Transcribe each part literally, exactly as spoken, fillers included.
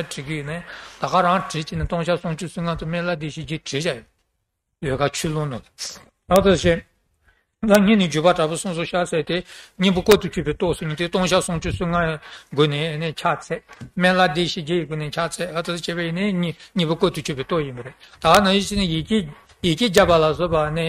བྲིས་ཀྱི་ཡོད་ནས། ད་ག་རང་བྲིས་བྱས་ནས་སྟོང་ཆ་སུམ་ཅུ་སོ་ལྔ་དང་སྨན་བླ་བདེ་གཤེགས་བརྒྱད་བྲིས་བཞག་ཡོད། ཡོད་ག་ཆུ་ཀླུང་ནང་ལ། ཨ་ད་བྱས། ད་སྔོན་ནས་བརྒྱུད་པ་དྲག་པོ་གསུམ་སོགས་བཤགས་ཟེར་ཏེ། སྙིང་པོ་བཀོད་དུ་གྱུར་པའི་ཏོག་ཟེར་མཁན་དེ་སྟོང་ཆ་སུམ་ཅུ་སོ་ལྔ་སྒོ་ནས་ནས་ཕྱག་འཚལ། སྨན་བླ་བདེ་གཤེགས་བརྒྱད་ཀྱི་སྒོ་ནས་ཕྱག་འཚལ། ཨ་ད་བྱས་པ་ཡིན་ནས་སྙིང་སྙིང་པོ་བཀོད་དུ་གྱུར་པའི་ཏོག་ཡིན་པ་རེད། ད་ནང་བཞིན་བྱས་ནས་ཡི་གེ་ཡི་གེ་བརྒྱབ་པ་ལ་སོགས་པ་ནས།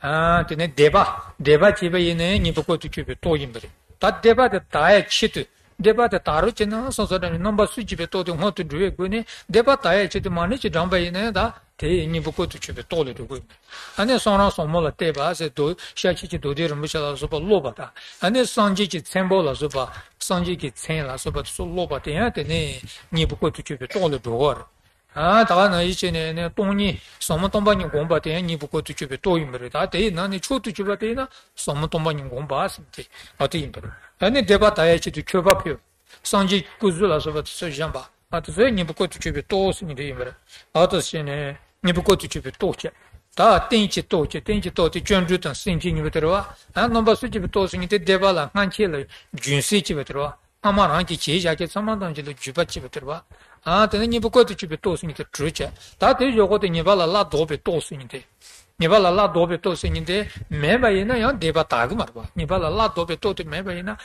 ཨ་དེ་ནས་བཟླས་པ་བཟླས་པ་བྱས་པ་ཡིན་ནས་སྙིང་པོ་བཀོད་དུ་གྱུར་པའི་ཏོག་ཡིན་པ་རེད། ད་བཟླས་པ་དེ་དག་ཡ་ཆེད་དུ། བཟླས་པ་དེ་དག་རོགས་བྱས་ན་སོ་སོ་འདྲ་མིན་རྣམ་པ་སུ་གཅིག་པའི་ཏོག་དེ་སྔོན་དུ་འགྲོ་བའི་སྒོ་ནས་བཟླས་པ་དག་ཡ་ཆེད་དུ་མ་ཎི་གཅིག་བགྲངས་པ་ཡིན་ན་ད་དེ་སྙིང་པོ་བཀོད་དུ་གྱུར་པའི་ཏོག་ལ་འགྲོ་དགོས་ཡིན། ཨ་ནི་གསུང་རབ་ཟབ་མོ་ལ་བལྟས་པ་ཟེར་དུ་ཤཱཀྱ་ཐུབ་པ་རྡོ་རྗེ་རིན་པོ་ཆེ་ལ་སོགས་པ་ཀློག་པ་དང་། ཨ་ནི་སངས་རྒྱས་ཀྱི་མཚན་པོ་ལ་སོགས་པ། སངས་རྒྱས་ཀྱི་མཚན་ལ་སོགས་པ་དེ་ཚོ་ཀློག་པ་དེ་ཡང་དེ་ནས་སྙིང་པོ་བཀོད་དུ་གྱུར་པའི་ཏོག་ལ་འགྲོ་གི་རེད། ཨ་ད་ག་ནང་བཞིན་བྱས་ནས་ནི་སྟོང་ཉིད་ཟབ་མོ་སྟོང་པ་ཉིད་བསྒོམ་པ་དེ་ཡང་སྙིང་པོ་བཀོད་དུ་གྱུར་པའི་ཏོག་ཡིན་པ་རེད། ད་དེ་ཡི་ནང་ནས་མཆོག་ཏུ་གྱུར་པ་དེ་ཡིན་ན་ཟབ་མོ་སྟོང་པ་ཉིད་བསྒོམ་པ་ཟེར་དེ་ཨ་དེ་ཡིན་པ་རེད། ཨ་ནི་བཟླས་པ་དག་ཡ་ཆེད་དུ་མཆོད་པ་ཕུལ། སངས་རྒྱས་སྐུ་གཟུགས་ལ་སོགས་པ་དེ་ཚོ་བཞེངས་པ། ཨ་དེ་ཚོ་སྙིང་པོ་བཀོད་དུ་གྱུར་པའི་ཏོག་ཟེར་མཁན་དེ་ཡིན་པ་རེད། ཨ་ཏོག་ཟེར་ནས་སྙིང་པོ་བཀོད་དུ་གྱུར་པའི་ཏོག་བྱས། ད་རྟེན་གྱི་ཏོག་བྱས། རྟེན་གྱི་ཏོག་དེ་སྤྱོད་འབྲས་དང་སེམས་བསྐྱེད་གཉིས་པོ་དེ་རེད་བ། ཨ་རྣམ་པ་སུ་གཅིག་པའི་ཏོག་ཟེར་མཁན་དེ་བཟླས་པ་ལ་སྔ་ཕྱི་ལ་རྒྱུན་སྲེག་བྱེད་པ་དེ་རེད་བ། སྔ་མ་རང་གིས་བྱས་བཞག་མཁན་ཚང་མ་ཐམས་ཅད་ལ་བརྒྱུད་པ་བྱེད་པ་དེ་རེད་བ། ཨ་དེ་ནས་སྙིང་པོ་བཀོད་དུ་གྱུར་པའི་ཏོག་ཟེར་མཁན་དེ་དྲུག་བྱས། ད་དེའི་འཇོག་གོ་དེ་ཉེས་པ་ལ་སླར་ལྡོག་པའི་ཏོག་ཟེར་མཁན་དེ། ཉེས་པ་ལ་སླར་ལྡོག་པའི་ཏོག་ཟེར་མཁན་དེ་མེད་པ་ཡིན་ན་ཡང་བཟླས་པ་དག་གི་མ་རེད་བ། ཉེས་པ་ལ་སླར་ལྡོག་པའི་ཏོག་དེ་མེད་པ་ཡིན་ན།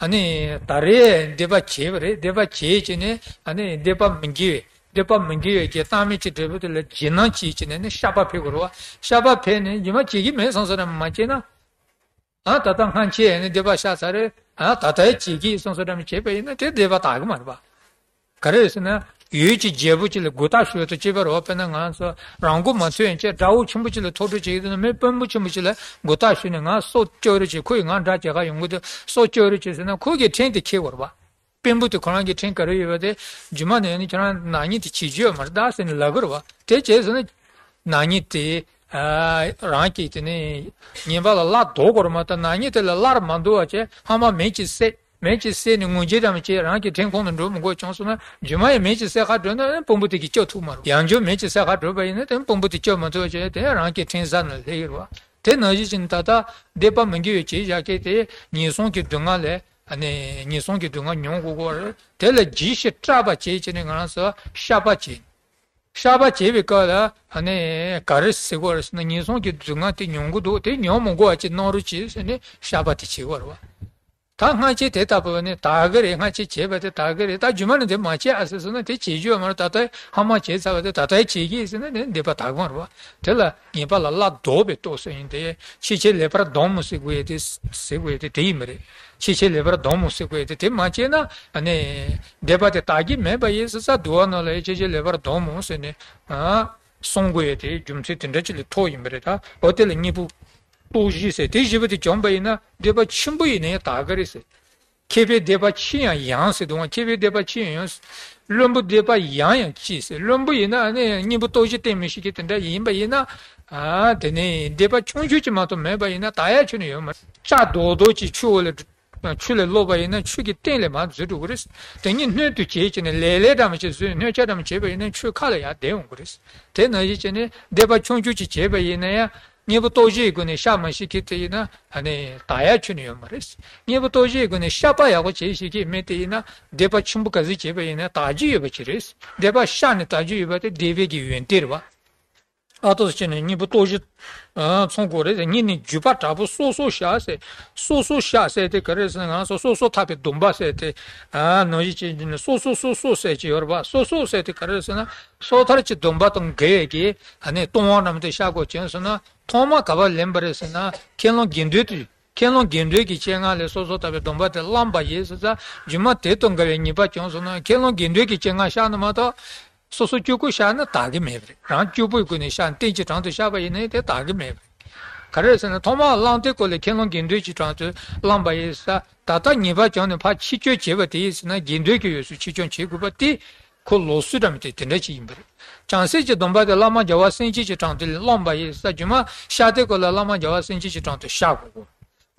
ཨ་ནི་ད་རེས་བཟླས་པ་བྱས་པ་རེད། བཟླས་པ་བྱས་བྱས་ནས་ཨ་ནི་བཟླས་པ་མི་དགེ་བའི་བཟླས་པ་མི་དགེ་བའི་གི་བཏང་སྙོམས་ཀྱི་འབྲས་བུ་དེ་ལ་འཇིགས་སྣང་སྐྱེས་བྱས་ནས་ནི་བཤགས་པ་ཕེབས་དགོས་རེད་བ། བཤགས་པ་ཕེབས་ནས་རྗེས་མ་བྱེད་ཀྱི་མེད་བསམ་བསམ་རེ་མ་བྱས་ན། ཨ་ད་ལྟ་སྔ་ཕྱི་ནས་བཟླས་པ་བཤགས་ཚར་རེད། ཨ་ད་ལྟ་བྱེད་ཀྱི་བསམ་བསམ་རེ་མ་བྱས་པ་ཡིན་ན་དེ་བཟླས་པ་དག་གི་མ་རེད་བ། ག་རེ་ཟེར་ན། འོད་ཀྱི་རྒྱལ་པོ་གཅིག་ལ་མགོ་བཏགས་ཞོལ་དུ་གཅིག་པ་རེད་བ། དཔེར་ན་ང་ཚོ་རང་མགོ་མ་ཐོན་ཡང་ཅིག་དགྲ་བོ་ཆེན་པོ་གཅིག་ལ་ཐུག་འཕྲད་བྱེད་ཀྱི་འདུག་ན། མི་དཔོན་པོ་ཆེན་པོ་གཅིག་ལ་མགོ་བཏགས་ཞོལ་ནས་ང་སྲོག་སྐྱོབ་རོགས་བྱེད། ཁོ་ཡིས་ང་དགྲ་བྱེད་ག་ཡོང་གི་འདུག་སྲོག་སྐྱོབ་རོགས་བྱེད་ཟེར་ན་ཁོ་གི་ཕྲན་དེ་འཁྱེར་དགོས་རེད་བ། དཔོན་པོ་དེ་ཁོ་རང་གི་ཕྲན་ག་རེ་ཡོད་པ་དེ་རྗེས་མ་ནས་ནི་ཁྱེད་རང་ནག་ཉེས་དེ་བྱེད་རྒྱུ་ཡོད་མ་རེད་ད་ཟེར་ནས་ལབ་གི་རེད་བ། དེ་བྱས་ཟེར་ན། ནག་ཉེས་དེ། ཨ་རང་གིས་དེ་ནས་ཉེས་པ་ལ་སླར་ལྡོག་དགོས་རེད་མ་གཏོགས་ནག་ཉེས་དེ་ལ་སླར་མ་འདོར་བ་བྱས། སྔ་མ་མེ་གཅིག་བསད། མེ་གཅིག་བསད་ནས་ངོས་འཛིན་རང་བྱས་རང་གི་ཕྲན་ཁོང་དུ་འགྲོ་མི་དགོས་བྱུང་སོང་ན། རྗེས་མ་ཡང་མེ་གཅིག་བསད་ག་འགྲོ་ན་དཔོན་པོ་དེ་གིས་སྐྱོབ་ཐུབ་མ་རེད། ཡང་བསྐྱར་མེ་གཅིག་བསད་ག་འགྲོ་བ་ཡིན་ན་དེ་དཔོན་པོ་དེ་སྐྱོབ་མ་ཐུབ་བ་བྱས་དེ་རང་གི་ཕྲན་ས་ནས་སླེབས་ཡོད་རེད་བ། དེ་ནང་བཞིན་བྱས་ནས་ད་ལྟ་བཟླས་པ་མི་དགེ་བའི་བྱས་བཞག་མཁན་དེ་ངན་སོང་གི་སྡུག་བསྔལ་ལས། ཨ་ནི་ངན་སོང་གི་སྡུག་བསྔལ་མྱོང་དགོས་ཀྱི་རེད། དེ་ལ་ཇི་ཞིག་སྐྲག་པ་བྱས་བྱས་ནས་ང་རང་ཚོ་བཤགས་པ་བྱས། བཤགས་པ་བྱེད་པའི་སྐབས་ལ་ཨ་ནི་ག་རེ་ཟེར་དགོས་རེད་ཟེར་ན། ངན་སོང་གི་སྡུག་བསྔལ་དེ་མྱོང་གི་འདུག་དེ་མྱོང་མི་དགོས་པ་ཅིག་གནང་རོགས་གྱིས་ཟེར་ནས་བཤགས་པ་དེ་བྱེད་དགོས་རེད་བ། ད་སྔ་ཕྱི་དེ་ལྟ་བུ་ནི་དག་གི་རེད། སྔ་ཕྱི་བྱས་པ་དེ་དག་གི་རེད། ད་རྗེས་མ་ནི་དེ་མ་བྱེད་ཨ་ཟེར་ཟེར་ན་དེ་བྱེད་རྒྱུ་ཡོད་མ་རེད། ད་ལྟ་ཧ་མ་བྱས་ཚར་བ་དེ་ད་ལྟ་བྱེད་ཀྱི་ཟེར་ན་དེ་བཟླས་པ་དག་མ་རེད་བ། དེ་ལ་ཉེས་པ་ལ་སླར་ལྡོག་པའི་ཏོག་ཟེར་ཡིན་ཏེ། ཕྱི་ཕྱིར་ལེགས་པར་གདོན་མི་ཟེར་དགོས་ཡ་དེ་ཟེར་དགོས་ཡ་དེ་དེ་ཡིན་མ་རེད། ཕྱི་ཕྱིར་ལེགས་པར་གདོན་མི་ཟེར་དགོས་ཡ་དེ་དེ་མ་བྱས་ན་ཨ་ནི་བཟླས་པ་དེ་དག་གི་མེད་པ་ཡིན་ཟེར་ས། འདུལ་བ་ནང་ལ་ཡ་ཕྱི་ཕྱིར་ལེགས་པར་གདོན་མི་ཟེར་ནས་ཨ་གསུང་དགོས་ཡ་དེ་རྒྱུ་མཚན་དེ་འདྲ་ཅིག་ལ་ཐུག་ཡིན་པ་རེད། ད་འོ་དེ་ལ་སྙིང་པོ་ཏོག་བཞི་ཟེར་དེ་བཞི་པོ་དེ་བྱུང་བ་ཡིན་ན་བཟླས་པ་ཆེན་པོ་ཡིན་ན་ཡང་དག་གི་རེད་ཟེར། མཁས་པའི་བཟླས་པ་ཆེ་ཡང་ཡང་ཟེར་འདུག་ག་མཁས་པའི་བཟླས་པ་ཆེ་ཡང་ཡང་། བླུན་པོའི་བཟླས་པ་ཡང་ཡང་ཆེ་ཟེར། བླུན་པོ་ཡིན་ན་ཨ་ནི་སྙིང་པོ་ཏོག་བཞི་བསྟེན་མི་ཤེས་མཁན་དེ་འདྲ་ཡིན་པ་ཡིན་ན། ཨ་དེ་ནི་བཟླས་པ་ཆུང་ཆུང་ཅིག་མ་གཏོགས་མེད་པ་ཡིན་ན་དག་ཡ་ཁྱོན་ནས་ཡོད་མ་རེད། ལྕགས་རྡོག་རྡོག་ཅིག་ཆུ་འོག་ལ་ཆུ་ལ་བླུགས་པ་ཡིན་ན་ཆུ་གི་སྟེང་ལ་མར་འཛུལ་འགྲོ་གི་རེད། དེ་ཉིད་སྣོད་དུ་བྱས་བྱས་ནས་ལེ་ལེ་འདྲ་མ་བྱས་བཟོས། སྣོད་ཆ་འདྲ་མ་བྱས་པ་ཡིན་ན་ཆུ་ཁ་ལ་ཡར་བསྡད་ཡོང་གི་རེད། དེ་ནང་བཞིན་བྱས་ནས་བཟླས་པ་ཆུང་ཆུང་ཅིག་བྱས་པ་ཡིན་ན་ཡང་། སྙིང་པོ་ཏོག་བཞིའི་སྒོ་ནས་བཤགས་མ་ཤེས་མཁན་དེ་ཡིན་ན་ཨ་ནི་དག་ཡ་ཁྱོན་ནས་ཡོད་མ་རེད། སྙིང་པོ་ཏོག་བཞིའི་སྒོ་ནས་བཤགས་པ་ཡག་པོ་བྱེད་ཤེས་མཁན་མི་དེ་ཡིན་ན་བཟླས་པ་ཆེན་པོ་ག་ཚོད་བྱས་པ་ཡིན་ན་དག་རྒྱུ་ཡོད་པ་ཅིག་རེད། བཟླས་པ་བཤགས་ནས་དག་རྒྱུ་ཡོད་པ་དེ་བཟླས་པའི་གི་ཡོན་ཏན་རེད་བ། ཨ་ཏོག་ཙམ་བྱས་ནས་སྙིང་པོ་ཏོག་བཞི་ཨ་ཚང་དགོས་རེད། སྔོན་ནས་བརྒྱུད་པ་དྲག་པོ་སོ་སོར་བཤགས་ཟེར། སོ་སོར་བཤགས་ཟེར་དེ་ག་རེ་ཟེར་ན་ང་ཚོ་སོ་སོར་ཐར་པའི་སྡོམ་པ་ཟེར་དེ། ཨ་ནང་བཞིན་བྱས་ནས་སོ་སོ་སོ་སོ་ཟེར་གྱི་ཡོད་རེད་བ། སོ་སོ་ཟེར་དེ་ག་རེ་ཟེར་ན་སོ་ཐར་གྱི་སྡོམ་པ་དང་འགལ་བའི་གི་ཨ་ནི་ལྟུང་བ་རྣམས་དེ་བཤགས་དགོས་བྱུང་སོང་ན། ཐོག་མ་ག་པར་ལེན་པ་རེད་ཟེར་ན་ཁས་བླངས་དགེ་འདུན་དུ། ཁས་བླངས་དགེ་འདུན་གྱི་སྤྱན་སྔར་ལས་སོ་སོར་ཐར་པའི་སྡོམ་པ་དེ་བླངས་པ་ཡིན་ཟེར་ཙང་རྗེས་མ་དེ་དང་འགལ་བའི་ཉེས་པ་བྱུང་སོང་ན་ཁས་བླངས་དགེ་འདུན་གྱི་སྤྱན་སྔར་བཤགས་ན་མ་གཏོགས། སོ་སོ་གཅིག་པུ་བཤགས་ན་དག་གི་མེད་པ་རེད། རང་གཅིག་པུའི་སྒོ་ནས་བཤགས་ན་རྟེན་གྱི་དྲུང་དུ་བཤགས་པ་ཡིན་ན་དེ་དག་གི་མེད་པ་རེད། ག་རེ་ཟེར་ན་ཐོག་མར་བླངས་དུས་སྐོར་ལ་ཁས་བླངས་དགེ་འདུན་གྱི་དྲུང་དུ་བླངས་པ་ཡིན་ཟེར། ད་ལྟ་ཉེས་པ་བྱུང་ནས་ཕར་ཕྱིར་བཅོས་བྱེད་པ་དེ་ཡིན་ཟེར་ན་དགེ་འདུན་གྱི་འོས་སུ་ཕྱིར་བཅོས་བྱེད་དགོས་པ་དེ། ཁོ་ལུགས་སྲོལ་འདྲ་མི་དེ་དེ་འདྲ་ཅིག་ཡིན་པ་རེད། བྱང་སེམས་ཀྱི་སྡོམ་པ་དེ་བླ་མ་རྒྱལ་བ་སེང་གེ་གི་དྲུང་དུ་བླངས་པ་ཡིན་ཟེར་རྗེས་མ་བཤགས་དུས་སྐོར་ལ་བླ་མ་རྒྱལ་བ་སེང་གེ་གི་དྲུང་དུ་བཤགས་དགོས།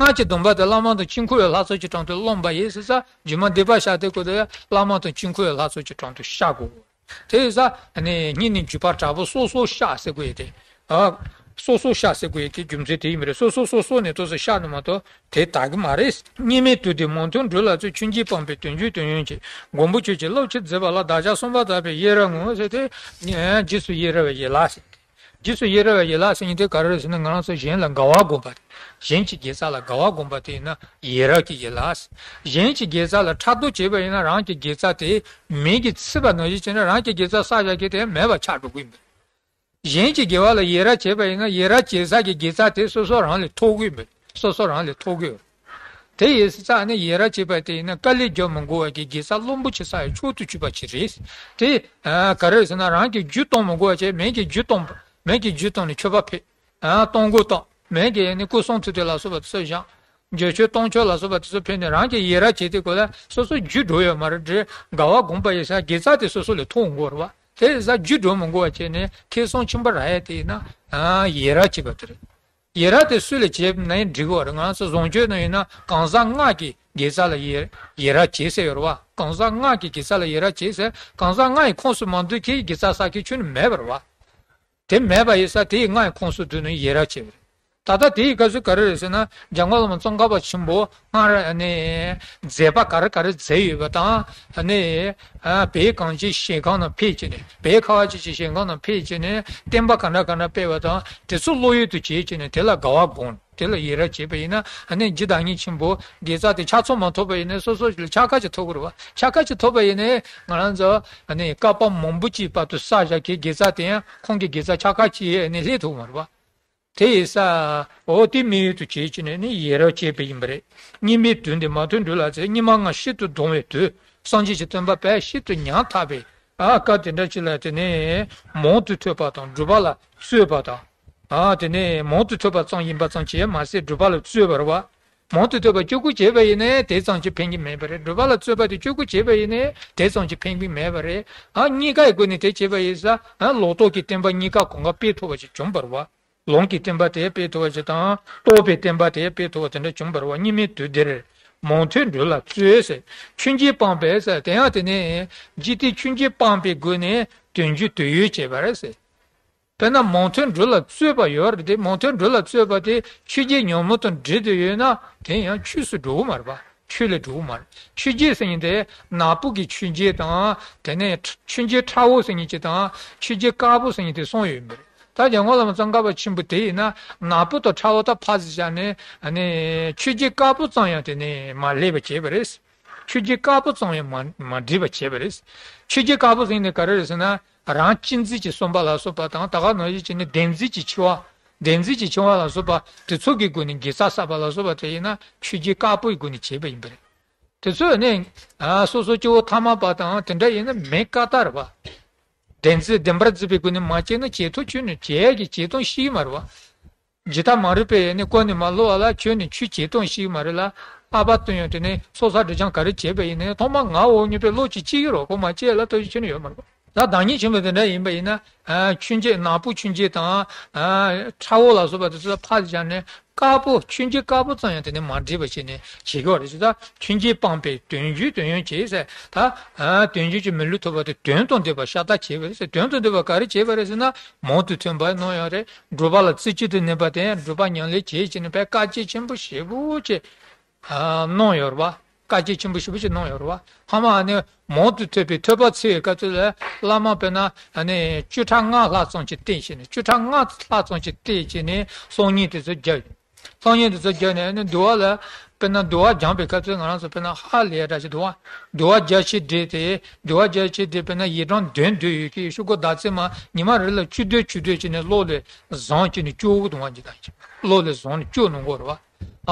སྔགས་ཀྱི་སྡོམ་པ་དེ་བླ་མ་དང་དཀྱིལ་འཁོར་བའི་ལྷ་ཚོགས་ཀྱི་དྲུང་དུ་བླངས་པ་ཡིན་ཟེར་ཙང་རྗེས་མ་སྡིག་པ་བཤགས་དུས་སྐོར་དུ་བླ་མ་དང་དཀྱིལ་འཁོར་བའི་ལྷ་ཚོགས་ཀྱི་དྲུང་དུ་བཤགས་དགོས། དེ་ཡིན་ཙང་ནི་སྔོན་ནས་བརྒྱུད་པ་དྲག་པོ་སོ་སོར་བཤགས་ཟེར་དགོས་ཡོད་དེ། ཨ། སོ་སོ་ཤ་ཟེར་དགོས་ཡ་གི་རྒྱུ་མཚན་དེ་ཡིན་པ་རེད། སོ་སོ་སོ་སོ་ནས་ཏོག་ཙམ་ཤ་ནི་མ་གཏོགས་དེ་དག་གི་མ་རེད། གཉིས་མེད་དུས་འདིར་མང་ཐོས་འབྲུ་ལ་བཙོས། ཆོས་འབྱིན་སྤངས་པས་དོན་བྱེད་དོན་ཡོད་བྱེད། མགོན་པོ་ཁྱོད་ཀྱིས་བློ་ཆེར་མཛད་པ་ལ། བདག་ཅག་གསོན་པར་བྱ་བའི་ཡི་རང་ངོ་ཟེར་ཏེ། རྗེས་སུ་ཡི་རང་བའི་ཡི་རང་ཟེར་ཏེ། རྗེས་སུ་ཡི་རང་བའི་ཡི་རང་ཟེར་མཁན་དེ་ག་རེ་རེད་ཟེར་ན། ང་རང་ཚོ་གཞན་ལ་དགའ་བ་སྒོམ་པ་དེ། གཞན་གྱི་དགེ་རྩ་ལ་དགའ་བ་སྒོམ་པ་དེ་ཡིན་ན་ཡི་རང་གི་ཡི་རང་ཟེར། གཞན་གྱི་དགེ་རྩ་ལ་ཕྲག་དོག་བྱས་པ་ཡིན་ན་རང་གི་དགེ་རྩ་དེ་མེ་གིས་ཚིག་པ་ནང་བཞིན་བྱས་ན་རང་གི་དགེ་རྩ་བསགས་བཞག་མཁན་དེ་མེད་པ་ཆགས་འགྲོ་གི་ཡིན་པ་རེད། གཞན་གྱི་དགེ་བ་ལ་ཡི་རང་བྱས་པ་ཡིན་ན་ཡི་རང་བྱེད་ས་ཀྱི་དགེ་རྩ་དེ་སོ་སོ་རང་ལ་ཐོབ་ཀྱི་ཡོད་མེད། སོ་སོ་རང་ལ་ཐོབ་ཀྱི་ཡོད། དེ་ཡིན་ཙང་ནི་ཡི་རང་བྱས་པ་དེ་ཡིན་ན་དཀའ་ལས་རྒྱག་མི་དགོས་པ་གི་དགེ་རྩ་རླུང་བུ་ཆེ་ས་ཡི་མཆོག་ཏུ་གྱུར་པ་ཅིག་རེད། དེ་ག་རེ་རེད་ཟེར་ན། རང་གིས་རྒྱུ་གཏོང་མི་དགོས་པ་བྱས། མེ་གིས་རྒྱུ་གཏོང་། མེ་གིས་རྒྱུ་གཏོང་ནས་མཆོད་པ་ཕུལ། གཏོང་སྒོ་བཏང་། མེ་གིས་ནི་སྐུ་གསུང་ཐུགས་དེ་ལ་སོགས་པ་དེ་ཚོ་བཞེངས། འགྱོད་བཤགས་གཏོང་ཕྱོགས་ལ་སོགས་པ་དེ་ཚོ་ཕུལ་ནས་རང་གིས་ཡི་རང་བྱས་ཏེ་ཁོ་ལ་སོ་སོ་རྒྱུ་འགྲོ་ཡོད་མ་རེད། དེ་དགའ་བ་སྒོམ་པ་ཡིན་ཙང་དགེ་རྩ་དེ་སོ་སོ་ལ་ཐོབ་འགྲོ་རེད་པ། དེ་ཡིན་ཙང་རྒྱུ་འགྲོ་མི་དགོས་པ་བྱས་ནས་ཁེ་བཟང་ཕྱིན་པ་རག་ཡ་དེ་ཡིན་ན་ཡི་རང་བྱས་པ་དེ་རེད། ཡི་རང་དེ་སུ་ལ་བྱས་ན་ཡང་འགྲིག་གི་རེད། ང་ཚོ་བཟང་སྤྱོད་ནང་ཡིན་ན་གང་ཟག་ལྔ་གི་དགེ་རྩ་ལ་ཡི་ཡི་རང་བྱེད་ཟེར་ཡོད་རེད་པ། གང་ཟག་ལྔ་གི་དགེ་རྩ་ལ་ཡི་རང་བྱེད་ཟེར། གང་ཟག་ལྔ་ཡི་ཁོངས་སུ་མ་འདུ་མཁན་གྱི་དགེ་རྩ་བསགས་མཁན་ཁྱོན་ནས་མེད་པ་རེད་པ། དེ་མེད་པ་ཡིན་ཙང་དེ་ཡི་ལྔ་ཡི་ཁོངས་སུ་འདུས་ནས་ཡི་རང་བྱེད་པ་རེད། ད་ལྟ་དེ་ཡི་སྐབས་སུ་ག་རེ་རེད་ཟེར་ན། འཇམ་མགོན་བླ་མ་ཙོང་ཁ་པ་ཆེན་པོ་སྔར་ནས་མཛད་པ་ག་རེ་ག་རེ་མཛད་ཡོད་པ་དང་། ནས་བོད་གངས་ཅན་ཞིང་ཁམས་ནང་ཕེབས་བྱས་ནས། བོད་ཁ་བ་ཅན་གྱི་ཞིང་ཁམས་ནང་ཕེབས་བྱས་ནས་བསྟན་པ་ག་འདྲ་ག་འདྲ་སྤེལ་བ་དང་། དེ་ཚོ་བློ་ཡུལ་དུ་བྱེད་བྱས་ནས་དེ་ལ་དགའ་བ་སྒོམ། དེ་ལ་ཡི་རང་བྱེད་པ་ཡིན་ན། ཨ་ནི་རྗེ་བདག་ཉིད་ཆེན་པོ་དགེ་རྩ་དེ་ཆ་ཚང་མ་ཐོབ་པ་ཡིན་ན་སོ་སོ་ལ་ཕྱག་ཁ་ཅིག་ཐོབ་ཀྱི་རེད་པ། ཕྱག་ཁ་ཅིག་ཐོབ་པ་ཡིན་ན་ང་རང་ཚོ་ཨ་ནི་བསྐལ་པ་མང་པོ་ཅིག་བར་དུ་བསགས་བཞག་མཁན་དགེ་རྩ་དེ་ཡང་ཁོང་གི་དགེ་རྩ་ཕྱག་ཁ་ཅིག་ཨ་ནི་སླེབས་ཐུབ་མ་རེད་པ། དེ་ཡིན་ཙང་འོ་དེ་དམིགས་ཡུལ་དུ་བྱེད་བྱས་ནས་ནི་ཡི་རང་བྱེད་པ་ཡིན་པ་རེད། གཉིས་མེད་དུས་འདིར་མང་ཐོས་འབྲུ་ལ་བཙོས། སྙིགས་མ་ལྔ་ཤིན་ཏུ་གདུང་བའི་དུས། སངས་རྒྱས་ཀྱི་བསྟན་པ་དཔལ་ཤིན་ཏུ་ཉམས་ཐག་པའི། ཨ་སྐབས་དེ་འདྲ་ཅིག་ལ་དེ་ནས་མང་དུ་ཐོས་པ་དང་། སྒྲུབ་པ་ལ་བརྩོན་པ་དང་། ཨ་དེ་ནས་མང་དུ་ཐོས་པ་ཙམ་ཡིན་པ་ཙམ་གྱིས་མ་ཟད་སྒྲུབ་པ་ལ་བརྩོན་པ་རེད་པ། མང་དུ་ཐོས་པ་གཅིག་པུ་བྱས་པ་ཡིན་ནའི་དེ་ཙམ་གྱིས་ཕན་གྱི་མེད་པ་རེད། སྒྲུབ་པ་ལ་བརྩོན་པ་དེ་གཅིག་པུ་བྱས་པ་ཡིན་ནའི་དེ་ཙམ་གྱིས་ཕན་གྱི་མེད་པ་རེད། ཨ་གཉིས་ཀའི་སྒོ་ནས་དེ་བྱས་པ་ཡིན་ཙང་། ཨ་ལོག་རྟོག་གི་བསྟན་པ་གཉིས་ཀ་གང་ག་སྤེལ་ཐུབ་པ་ཞིག་བྱུང་བ་རེད་པ། ལོག་གི་བསྟན་པ་དེ་སྤེལ་ཐུབ་པ་ཞིག་དང་། རྟོག་པའི་བསྟན་པ་དེ་སྤེལ་ཐུབ་པ་དེ་འདྲ་བྱུང་བ་རེད་པ། གཉིས་མེད་དུས་འདིར་མང་ཐོས་འབྲུ་ལ་བཙོས་ཟེར། ཆོས་འབྱིན་སྤངས་པས་ཟེར། དེ་ཡང་དེ་ནས་འཇིག་རྟེན་ཆོས་འབྱིན་སྤངས་པའི་སྒོ་ནས་དོན་བྱེད་དོན་ཡོད་བྱས་པ་རེད་ཟེར། དཔེར་ན་མང་ཐོས་འབྲུ་ལ་བཙོས་པ་ཡོད་རེད་དེ། མང་ཐོས་འབྲུ་ལ་བཙོས་པ་དེ་ཆོས་བརྒྱད་ཉོན་མོངས་དང་འདྲེས་ཏེ་ཡོད་ན་དེ་ཡང་ཆོས་སུ་འགྲོ་གི་མ་རེད་པ། ཆོས་ལ་འགྲོ་གི་མ་རེད། ཆོས་བརྒྱད་ཟེར་མཁན་དེ་ནག་པོ་གི་ཆོས་བརྒྱད་དང་། དེ་ནས་ཆོས་བརྒྱད་ཁྲ་བོ་ཟེར་མཁན་གཅིག་དང་། ཆོས་བརྒྱད་དཀར་པོ་ཟེར་མཁན་དེ་གསུམ་ཡོད་པ་རེད། ད་འཇམ་མགོན་བླ་མ་ཙོང་ཁ་པ་ཆེན་པོ་དེ་ཡིན་ན་ནག་པོ་དང་ཁྲ་བོ་དག་ཕར་ཟིག་བཞག་ནས། ཨ་ནི་ཆོས་བརྒྱད་དཀར་པོ་ཙམ་ཡང་དེ་ནས་མ་སླེབས་པ་བྱས་པ་རེད། ཆོས་བརྒྱད་དཀར་པོ་ཙམ་ཡང་མ་མ་འདྲེས་པ་བྱས་པ་རེད། ཆོས་བརྒྱད་དཀར་པོ་ཟེར་མཁན་དེ་ག་རེ་རེད་ཟེར་ན། རང་གཅེས་འཛིན་གྱི་བསམ་པ་ལ་སོགས་པ་དང་། ད་ག་ནང་བཞིན་བྱས་ནས་བདེན་འཛིན་གྱི་འཆི་བ། བདེན་འཛིན་གྱི་འཆི་བ་ལ་སོགས་པ་དེ་ཚོ་གི་སྒོ་ནས་དགེ་རྩ་བསགས་པ་ལ་སོགས་པ་དེ་ཡིན་ན་ཆོས་བརྒྱད་དཀར་པོའི་སྒོ་ནས་བྱས་པ་ཡིན་པ་རེད། དེ་ཚོ་ནི་ཨ་སོ་སོ་སྐྱེ་བོ་ཐ་མལ་པ་དང་དེ་འདྲ་ཡིན་ན་མེད་ཀ་ཏག་རེད་པ། བདེན་འཛིན་བདེན་པར་འཛིན་པའི་སྒོ་ནས་མ་བྱས་ན་བྱེད་དོན་ཁྱོན་ནས་བྱེད་ཡ་གི་བྱེད་དོན་ཤེས་ཀྱི་མ་རེད་པ། ཇི་ལྟར་མ་རིག་པས་ནི་ཀུན་ནས་མ་བསླུ་བ་ལ། ཁྱོད་ནི་ཆོས་བྱེད་སྟངས་ཤེས་མ་རེད་ལ། ཨ་ཕ་སྟོན་ཡང་དེ་ནས་ཚོགས་བསགས་སྒྲིབ་སྦྱང་ག་རེ་བྱས་པ་ཡིན་ནའི་ཐོག་མར་ང་འོག་མྱོས་པའི་བློ་ཅིག་སྐྱེ་གི་རེད། ཁོ་མ་སྐྱེ་ལ་ལྟོས་ཤིག་ཁྱོད་ནི་ཡོད་མ་རེད། ད་བདག་ཉིད་ཆེན་པོ་དེ་འདྲ་ཡིན་པ་ཡིན་ན། ཨ་ཆོས་བརྒྱད་ནག་པོ་ཆོས་བརྒྱད་དང་། ཨ་ཁྲ་བོ་ལ་སོགས་པ་དེ་ཚོ་ཕར་བཞག་ནས་དཀར་པོ་ཆོས་བརྒྱད་དཀར་པོ་ཙམ་ཡང་དེ་ནས་མ་འདྲེས་པ་བྱས་ནས་བྱེད་ཀྱི་ཡོད་རེད། ཅེས་ད་ཆོས་བརྒྱད་སྤངས་པས་དོན་བྱེད་དོན་ཡོད་བྱེད་ཟེར། ད་ཨ་དོན་བྱེད་ཀྱི་མི་ལུས་ཐོབ་པ་དེ་དོན་དང་ལྡན་པ་ཤ་སྟག་བྱས་པ་རེད་ཟེར། དོན་དང་ལྡན་པ་ག་རེ་བྱས་པ་རེད་ཟེར་ན། མང་དུ་ཐོས་པ་གནང་ཡོད་རེད། སྒྲུབ་པ་ལ་རྩེ་གཅིག་ཏུ་གནས་པ་དེ་སྒྲུབ་པ་ཉམས་ལེན་བྱེད་ཅེས་ནས་དཔེ་དཀའ་སྤྱད་ཆེན་པོ་ཞེ་པོ་ཅིག་གནང་ཡོད་རེད་པ། དཀའ་སྤྱད་ཆེན་པོ་ཞེ་པོ་ཅིག་གནང་ཡོད་རེད་པ། ཧ་མ་ཨ་ནི་མང་དུ་ཐོས་པའི་ཐོས་པ་ཚིག་གི་སྐབས་སུ་ལ་བླ་མ་དཔེར་ན་ཨ་ནི་བཅུ་ཕྲག་ལྔ་ལྷག་ཙམ་ཅིག་བསྟེན་བྱས་ནས། བཅུ་ཕྲག་ལྔ་ལྷག་ཙམ་ཅིག་བསྟེན་བྱས་ནས་སང་ཉིན་དེ་ཚོ་བརྒྱབ། སང་ཉིན་དེ་ཚོ་བརྒྱབ་ནས་ཨ་ནི་འདུལ་བ་ལ་དཔེར་ན་འདུལ་བ་སྦྱངས་པའི་སྐབས་སུ་ང་རང་ཚོ་དཔེར་ན་ཧ་ལས་ཡ་འདྲ་ཞིག་འདུལ་བ། འདུལ་བ་རྒྱ་ཆེར་བགྲེས་ཏེ། འདུལ་བ་རྒྱ་ཆེར་བགྲེས་པས་ན་ཡིག་ཀྲམ་བདུན་བསྡུས་ཡོད་ཀྱི་ཤོག་གུ་ཟླ་ཚེས་མ་ཉི་མ་རེ་ལ་བཅུ་བསྡུས་བཅུ་བསྡུས་བྱས་ནས་གློག་ལས་བཟུང་བྱས་ནས་སྐྱོར་གྱི་འདུག་བ། འདི་དང་གློག་ལས་བཟུང་ནས་སྐྱོར་གནང་གི་ཡོད་རེད་པ།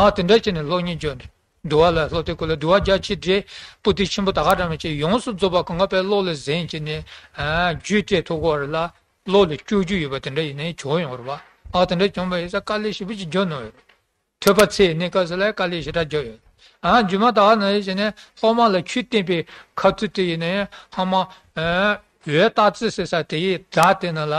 ཨ་དེ་འདྲ་བྱས་ནས་སློབ་གཉེར་བྱས་ནས། འདུལ་བ་ལ་སློབ་དེབ་སྐོར་ལ་འདུལ་བ་རྒྱ་ཆེར་བགྲེས། པོ་ཏི་ཆེན་པོ་ད་ག་འདྲ་མི་བྱེད། ཡོངས་སུ་རྫོགས་པ་གང་ག་དཔེ་གློག་ལས་བཟུང་བྱས་ནས། ཨ་རྒྱུད་སྤྲད་ཐུབ་ཀྱི་ཡོད་རེད་ལ། གློག་ལས་སྐྱོར་རྒྱུ་ཡོད་པ་དེ་འདྲ་ཡིན་ནའི་བྱུང་ཡོང་རེད་པ། ཨ་དེ་འདྲ་བྱུང་བ་ཡིན་ཙང་དཀའ་ལས་ཞེ་པོ་ཅིག་བརྒྱབ་གནང་ཡོད་རེད། ཐོས་པ་ཚིག་གནང་སྐབས་སུ་ལ་དཀའ་ལས་ཞེ་དྲག་བརྒྱབ་ཡོད། ཨ་རྗེས་མ་ད་ག་ནང་བཞིན་བྱས་ནས་སློབ་མ་ལ་ཆོས་བསྟན་པའི་ཁ་ཐུག་དེ་ཡིན་ནའི་ཧ་མ། ཨ་འོད་རྟགས་རྩིས་ཟེར་ས་དེ་ཡི་ཟླ་དེ་ནང་ལ་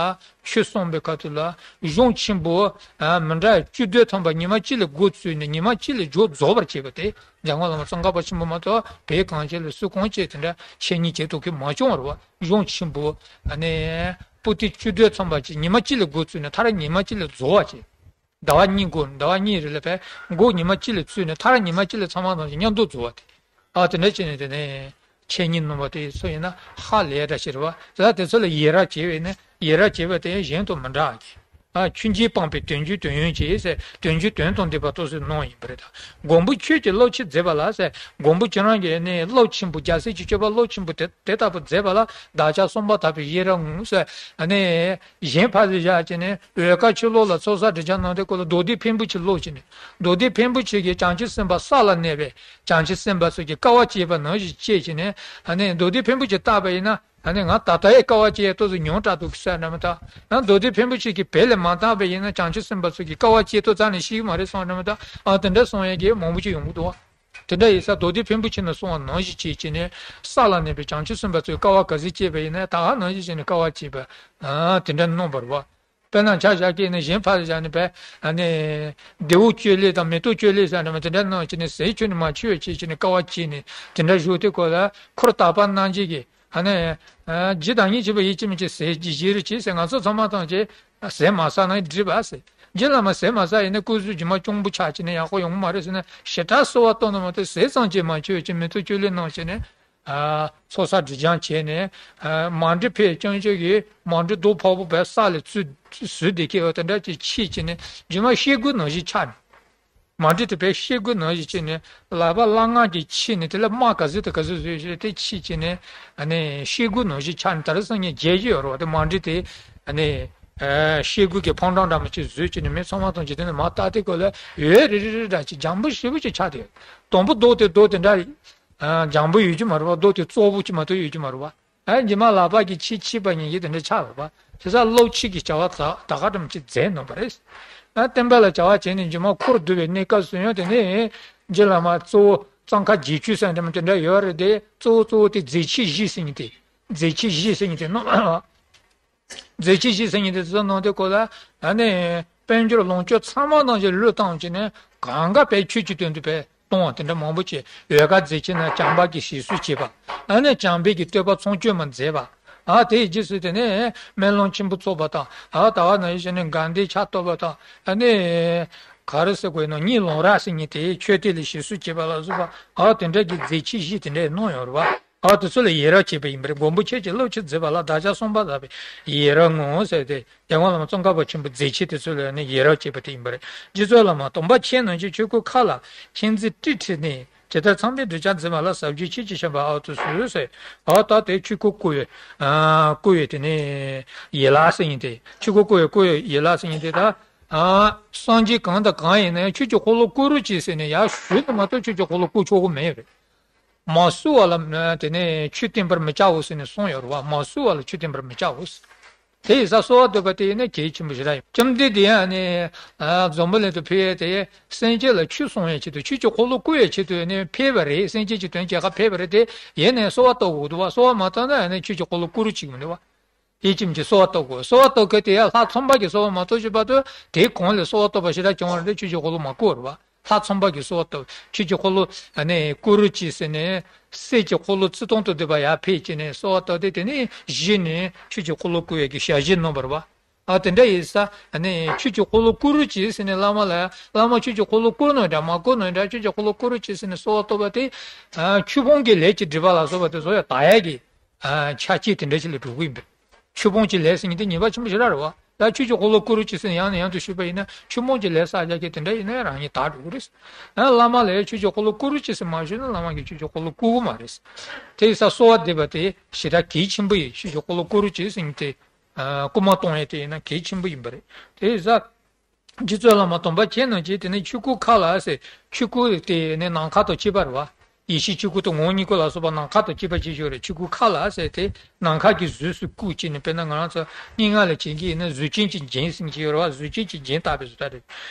ཆོས་གསུངས་པའི་ཁ་ཐུག་ལ་གཞུང་ཆེན་པོ་ཨ་མི་འདྲ་བཅུ་བདུན་ཐམ་པ་ཉི་མ་གཅིག་ལ་འགོ་བཙུགས་ནས་ཉི་མ་གཅིག་ལ་མཇུག་རྫོགས་པར་བྱས་པ་དེ། འཇམ་མགོན་བླ་མ་ཙོང་ཁ་པ་ཆེན་པོ་མ་གཏོགས་བོད་གངས་ཅན་ལ་སུ་གང་བྱས་དེ་འདྲ་འཆད་ཉན་བྱེད་ཐུབ་མཁན་མ་བྱུང་བ་རེད་པ། གཞུང་ཆེན་པོ་ཨ་ནི་ པོ་ཏི་བཅུ་དྲུག་ཚང་པ་ཅིག་ཉི་མ་གཅིག་ལ་འགོ་བཙུགས་ནས་མཐར་ཉི་མ་གཅིག་ལ་རྫོགས་པ་ཅིག་ཟླ་བ་གཉིས་འགོར་ཟླ་བ་གཉིས་རེ་ལ་བས་འགོ་ཉི་མ་གཅིག་ལ་བཙུགས་ནས་མཐར་ཉི་མ་གཅིག་ལ་ཚང་མ་ཚང་ཞིང་མཉམ་དུ་རྫོགས་པ་དེ། ཨ་དེ་འདྲ་བྱས་ནས་དེ་ནས་འཆད་ཉན་གནང་བ་དེ་ཚོ་ཡིན་ན་ཧ་ལས་འདྲ་ཞིག་རེད་བ། དེ་ལ་དེ་ཚོ་ལ་ཡི་རང་བྱས་པས་ནི་ཡི་རང་བྱས་པ་དེ་གཞན་དང་མི་འདྲ་གི། ཨ་ཆོས་འཆད་སྤངས་པའི་དོན་བརྒྱུད་དོན་ཡོད་ཅེས་ཟེར་དོན་བརྒྱུད་དོན་དང་ལྡན་པ་ཏོག་ཙམ་གནང་ཡིན་པ་རེད་ད། མགོན་པོ་ཁྱོད་ཀྱིས་བློ་ཆེ་མཛད་པ་ལ་ཟེར་མགོན་པོ་ཁྱེད་རང་གིས་ནི་བློ་ཆེན་པོ་རྒྱལ་སྲས་ཀྱི་སྤྱོད་པ་བློ་ཆེན་པོ་དེ་དེ་ལྟ་བུ་མཛད་པ་ལ་བདག་ཅག་བསམ་པ་དག་པའི་ཡི་རང་ངོ་ཟེར་ཨ་ནི། གཞན་ཕར་ཚུར་བཞག་བྱས་ནས་འོལ་ཁ་ཆོས་ལོག་ལ་ཚོགས་བསགས་སྒྲིབ་སྦྱང་གནང་དུས་སྐོར་ལ་མདོ་སྡེ་ཕུང་པོ་ཆེ་ཀློག་བྱས་ནས་མདོ་སྡེ་ཕུང་པོ་ཆེ་གིས་བྱང་ཆུབ་སེམས་དཔའ་ས་ལ་གནས་པའི་བྱང་ཆུབ་སེམས་དཔའ་ཚོ་གི་དཀའ་བ་སྤྱད་པ་ནང་བཞིན་སྤྱད་བྱས་ནས་ཨ་ནི་མདོ་སྡེ་ཕུང་པོ་ཆེ་བལྟས་པ་ཡིན་ན་ཨ་ནི་ང་ད་ལྟ་ཡི་དཀའ་བ་སྤྱད་ཏོག་ཙམ་ཉུང་དྲགས་འདུག་ཟེར་འདྲ་མི་འདུག་ཡང་མདོ་སྡེ་ཕུང་པོ་ཆེ་གིས་བལྟས་ལ་མ་བལྟས་པ་ཡིན་ན་བྱང་ཆུབ་སེམས་དཔའ་ཚོ་གི་དཀའ་བ་སྤྱད་ཏོག་ཙམ་ནས་ཤེས་ཀྱི་མ་རེད་གསུངས་འདྲ་མི་འདུག་ཨ་དེ་འདྲ་གསུངས་ཡས་ཀྱི་མང་པོ་ཅིག་ཡོང་གི་འདུག་དེ་འདྲ་ཡིན་ས་མདོ་སྡེ་ཕུང་པོ་ཆེ་ན་གསུངས་པ་ནང་བཞིན་བྱས་བྱས་ནས་ས་ལ་གནས་པའི་བྱང་ཆུབ་སེམས་དཔའ་ཚོས་དཀའ་བ་ག་ཚོད་སྤྱད་པ་ཡིན་ན་ད་ག་ནང་བཞིན་བྱས་ནས་དཀའ་བ་སྤྱད་པ་ཨ་དེ་འདྲ་གནང་བ་རེད་བ། དཔེར་ན་ཆ་བཞག་གི་ནི་གཞན་ཕར་བཞག་ནས་བས་ཨ་ནི་རྡེའུ་གཅོད་ལས་དང་མེ་ཏོག་གཅོད་ལས་ཟེར་འདྲ་མ་དེ་འདྲ་གནང་བྱས་ནས་ཟས་ཁྱོན་ནས་མ་མཆིས་པ་བྱས་བྱས་ནས་དཀའ་བ་སྤྱད་ནས་དེ་འདྲ་བཞུགས་དུས་སྐབས་ལ་འཁོར་དག་པ་རྣམས་ཀྱིས་ཀྱི་ཨ་ནི་ཇི་ལྟར་ཉིད་ཅེས་པ་ཡིད་ཀྱིས་མི་བྱེད་ཟས་ཀྱི་བཞེས་རིགས་ཀྱིས་ཟེར་ང་ཚོ་ཚང་མ་ཐམས་ཅད་ཟས་མ་ཟ་ན་འགྲིག་པ་ཟེར། རྗེ་བླ་མ་ཟས་མ་ཟ་ཡིན་ན་སྐུ་གཟུགས་རྗེས་མ་གཅུང་པོ་ཆགས་བྱས་ནས་ཡག་པོ་ཡོང་གི་མ་རེད་ཟེར་ན་ཞེ་དྲག་གསོལ་བ་བཏབ་ན་མ་གཏོགས་ཟས་ཙམ་གྱིས་མ་ཆོད་ཅིག་མེ་ཏོག་གཅོད་ལས་གནང་བྱས་ནས་ཚོགས་བསགས་སྒྲིབ་སྦྱང་བྱས་ནས་མཎྜལ་ཕུལ་སྐྱོན་བརྗོད་ཀྱི་མཎྜལ་རྡོ་ཕོར་པ་བས་ས་ལ་བཙུགས་བཟོས་བསྡད་ཀྱི་ཡོད་དེ་འདྲ་ཅིག་ཕྱིས་བྱས་ནས་རྗེས་མ་ཤེལ་སྒོ་ནང་བཞིན་ཆགས་ནས། མཎྜལ་དེ་བས་ཤེལ་སྒོ་ནང་བཞིན་བྱས་ནས་ལག་པ་སླ་ངར་གྱིས་ཕྱིས་ནས་དེ་ལ་དམག་ག་ཚོད་དང་ག་ཚོད་བཟོས་བྱས་དེ་ཕྱིས་བྱས་ནས་ཨ་ནི་ཤེལ་སྒོ་ནང་བཞིན་ཆགས་ནས་ད་རེས་སང་ཉིན་མཇལ་གྱི་ཡོད་རེད་བ། དེ་མཎྜལ་དེ་ཨ་ནི་ཤེལ་སྒོ་གི་ཕོ་བྲང་འདྲ་མོ་ཅིག་བཟོས་བྱས་ནས་མི་ཚང་མ་ཐམས་ཅད་དེ་ནས་མར་ལྟ་དེ་སྐོར་ལ་འོད་རིལ་རིལ་རིལ་འདྲ་ཅིག་འཇམ་པོ་ཞེ་པོ་ཅིག་ཆགས་དེ། དང་པོ་རྡོ་དེ་རྡོ་དེ་འདྲ་འཇམ་པོ་ཡོད་ཀྱི་མ་རེད་བ། རྡོ་དེ་བཙོག་པོ་ཅིག་མ་གཏོགས་ཡོད་ཀྱི་མ་རེད་བ། ཨ་རྗེས་མ་ལག་པ་གིས་ཕྱིས་ཕྱིས་པ་ཉིད་ཀྱིས་དེ་འདྲ་ཆགས་ཡོད་པ། དེ་ས་སློབ་ཕྱིས་ཀྱི་བྱ་བ་ད་ད་ག་འདྲ་མོ་ཅིག་མཛད་གནང་བ་རེད། ཨ་བསྟན་པ་ལ་བྱ་བ་བྱས་ནས་རྗེས་མ་འཁོར་བསྡུ་བའི་གནས་སྐབས་སུ་ཡང་དེ་ནས་རྗེ་བླ་མ་གཙོ་བོ་གཙང་ཁ་རྗེ་ཆོས་ཟེར་འདྲ་མོ་དེ་འདྲ་ཡོད་རེད་དེ། གཙོ་བོ་གཙོ་བོ་དེ་མཛད་ཆེན་བཞི་ཟེར་མཁན་དེ། མཛད་ཆེན་བཞི་ཟེར་མཁན་དེ་ནང་མཛད་ཆེན་བཞི་ཟེར་མཁན་དེ་ཚོ་ནང་དེ་ཁོ་ལ་ཨ་ནི་དཔལ་འབྱོར་ལོངས་སྤྱོད་ཚང་མ་ནང་བཞིན་བློས་བཏང་བྱས་ནས་གང་ག་བས་ཆོས་ཀྱི་དོན་དུ་བས། གཏོང་བ་དེ་འདྲ་མང་པོ་བྱས། འོལ་ཁ་མཛད་ཆེན་ན་བྱམས་པ་གིས་ཞིག་གསོ་བྱེད་པ། ཨ་ནི་བྱམས་པའི་གི་བསྟོད་པ་ཚངས་སྤྱོད་མ་མཛད་པ། ཨ་དེའི་རྗེས་སུ་དེ་ནས་སྨོན་ལམ་ཆེན་པོ་ཚོགས་པ་དང་། ཨ་ད་བ་ན་ཡི་ཞེས་ནས་དགའ་ལྡན་ཕྱག་བསྟོད་པ་དང་། ཨ་ནི་ག་རེ་ཟེར་དགོས་ནོ་གཉིད་ལོང་ར་ཟེར་མཁན་དེ་མཆོད་རྟེན་ལ་ཞིག་གསོ་བྱེད་པ་ལ་སོགས་པ། ཨ་དེ་འདྲ་གི་མཛད་ཆེན་བཞི་དེ་འདྲ་གནང་ཡོད་རེད་བ། ཨ་དེ་ཚོ་ལ་ཡི་རང་བྱེད་པ་ཡིན་པ་རེད། མགོན་པོ་ཁྱེད་ཀྱིས་བློ་ཆེ་མཛད་པ་ལ་བདག་ཅག་བསམ་པ་དག་པའི་ཡི་རང་ངོ་ཟེར་ཏེ། རྒྱལ་དབང་བླ་མ་ཙོང་ཁ་པ་ཆེན་པོའི་མཛད་ཆེན་དེ་ཚོ་ལ་ནི་ཡི་རང་བྱེད་པ་དེ་ཡིན་པ་རེད། རྗེ་བཙུན་བླ་མ་དམ་པ་ཁྱེད་རྣམས་ཀྱི་ཆོས་སྐུ་མཁའ་ལ་མཁྱེན་བརྩེ་སྤྲིན་འཁྲིགས་ནས། ཇི་ལྟར་ཚངས་པའི་སྦྲུལ་ལྕག་འཛིན་པ་ལ། ཟབ་རྒྱས་ཆོས་ཀྱི་ཤམ་བུ་ཨའུ་ཏུ་ཟུག་ཟེར། ཨ་ད་དེ་ཆོས་སྐུ་བསྐོར་བའི་ཨ་བསྐོར་བའི་དེ་ནས་ཡན་ལག་ཟེར་མཁན་དེ། ཆོས་སྐུ་བསྐོར་བའི་བསྐོར་བའི་ཡན་ལག་ཟེར་མཁན་དེ་ད་ཨ་སངས་རྒྱས་གང་དང་གང་ཡིན་ན་ཡང་ཆོས་ཀྱི་འཁོར་ལོ་བསྐོར་རོགས་གྱིས་ཟེར་ནས་ཡར་ཞུས་ནས་མ་གཏོགས་ཆོས་ཀྱི་འཁོར་ལོ་བསྐོར་ཆོག་གི་མེད་རེད། མ་གསོལ་བ་ལ་དེ་ནས་ཆོས་བསྟན་པར་མི་བྱའོ་ཟེར་ནས་གསུངས་ཡོད་རེད་བ། མ་གསོལ་བ་ལ་ཆོས་བསྟན་པར་མི་བྱའོ་ཟེར། དེ་ཡིན་ཙང་གསོལ་བ་འདེབས་པ་དེ་ཡིན་ན་གལ་ཆེན་པོ་ཞེ་དྲག་ཡིན། བཅོམ་ལྡན་འདས་ཡང་ནི་འཛམ་བུ་གླིང་དུ་ཕེབས་ཏེ་སེམས་ཅན་ལ་ཆོས་གསུང་བའི་ཆེད་དུ་ཆོས་ཀྱི་འཁོར་ལོ་བསྐོར་བའི་ཆེད་དུ་ནི་ཕེབས་པ་རེད། སེམས་ཅན་གྱི་དོན་བྱེད་ག་ཕེབས་པ་རེད་དེ། ཡིན་ནའི་གསོལ་བ་འདེབས་དགོས་འདུག་བ། གསོལ་བ་མ་འདེབས་ན་ཡང་ནི་ཆོས་ཀྱི་འཁོར་ལོ་བསྐོར་རོགས་བྱེད་ཀྱི་མི་འདུག་བ། ཡིད་ཀྱིས་ཀྱི་གསོལ་བ་འདེབས་དགོས། གསོལ་བ་འདེབས་མཁན་དེ་ཡང་ལྷ་ཚངས་པ་གིས་གསོལ་བ་མ་འདེབས་ཅིག་བར་དུ་དེའི་གོང་ལས་གསོལ་བ་འདེབས་པ་ཞེ་དྲག་བྱུང་བ་རེད། ཆོས་ཀྱི་འཁོར་ལོ་མ་བསྐོར་བ། ལྷ་ཚངས་པ་གིས་གསོལ་བ་འདེབས། ཆོས་ཀྱི་འཁོར་ལོ་ཨ་ནི་བསྐོར་རོགས་གྱིས་ཟེར་ནས་སྲས་ཀྱི་འཁོར་ལོ་རྩི་སྟོང་དུ་འདུས་པ་ཡར་ཕེབས་བྱས་ནས་གསོལ་བ་འདེབས་ཏེ་དེ་ནས་གཞི་ནས་ཆོས་ཀྱི་འཁོར་ལོ་བསྐོར་བའི་གི་ཞལ་བཞེས་གནང་བ་རེད་བ། ཨ་དེ་འདྲ་ཡིན་ཙང་ཨ་ནི་ཆོས་ཀྱི་འཁོར་ལོ་བསྐོར་རོགས་གྱིས་ཟེར་ནས་བླ་མ་ལ་བླ་མ་ཆོས་ཀྱི་འཁོར་ལོ་བསྐོར་ནོ་འདྲ་མ་བསྐོར་ནོ་འདྲ་ཆོས་ཀྱི་འཁོར་ལོ་བསྐོར་རོགས་གྱིས་ཟེར་ནས་གསོལ་བ་འདེབས་པ་དེ། ཨ་ཆོས་སྤོང་གི་ལས་ཀྱི་སྒྲིབ་པ་ལ་སོགས་པ་དེ་ཚོ་ཡང་དག་ཡས་ཀྱི་ཨ་ཆ་རྐྱེན་དེ་འདྲ་ཞིག་ལ་འགྲོ་གི་ཡིན་པས། ཆོས་སྤོང་གི་ལས་ཟེར་མཁན་དེ་ངེས་པ་ཆེན་པོ་ཞེ་དྲག་རེད་བ། ད་ཆོས་ཀྱི་འཁོར་ལོ་བསྐོར་རོགས་གྱིས་ཟེར་ནས་ཡང་ནས་ཡང་དུ་ཞུས་པ་ཡིན་ན་ཆོས་སྤོང་གི་ལས་བསགས་རྒྱག་མཁན་དེ་འདྲ་ཡིན་ན་རང་ཉིད་དག་འགྲོ་གི་རེད། ཨ་བླ་མ་ལ་ཆོས་ཀྱི་འཁོར་ལོ་བསྐོར་རོགས་གྱིས་ཟེར་མ་ཞུས་ན་བླ་མ་གིས་ཆོས་ཀྱི་འཁོར་ལོ་བསྐོར་གི་མ་རེད། དེ་ཡིན་ཙང་གསོལ་བ་འདེབས་པ་དེ་ཞེ་དྲག་གལ་ཆེན་པོ་ཡིན། ཆོས་ཀྱི་འཁོར་ལོ་བསྐོར་རོགས་གྱིས་ཟེར་མཁན་དེ། ཨ་སྐུལ་མ་གཏོང་ཡས་དེ་ཡིན་ན་གལ་ཆེན་པོ་ཡིན་པ་རེད། དེ་ཡིན་ཙང་། རྗེ་བཙུན་བླ་མ་དམ་པ་ཁྱེད་རྣམས་ཀྱིས་དེ་ནས་ཆོས་སྐུ་མཁའ་ལ་ཟེར། ཆོས་སྐུ་དེ་ནི་ནམ་མཁའ་དང་གཅིག་པ་རེད་བ། ཡེ་ཤེས་ཆོས་སྐུ་དང་ངོ་བོ་ཉིད་སྐུ་ལ་སོགས་པ་ནམ་མཁའ་དང་གཅིག་པ་ཅིག་ཡོད་རེད། ཆོས་སྐུ་མཁའ་ལ་ཟེར་དེ་ནམ་མཁའ་གི་གཟུགས་སུ་བཀོད་ཅིག་ནས། དཔེར་ན་ང་རང་ཚོ་སྙན་ངག་ལ་བྱེད་ཀྱི་ཡིན་ན་གཟུགས་ཅན་གྱི་རྒྱན་ཟེར་གྱི་ཡོད་རེད་བ། གཟུགས་ཅན་གྱི་རྒྱན་བཏགས་པའི་བཟོ་ལྟ་རེད།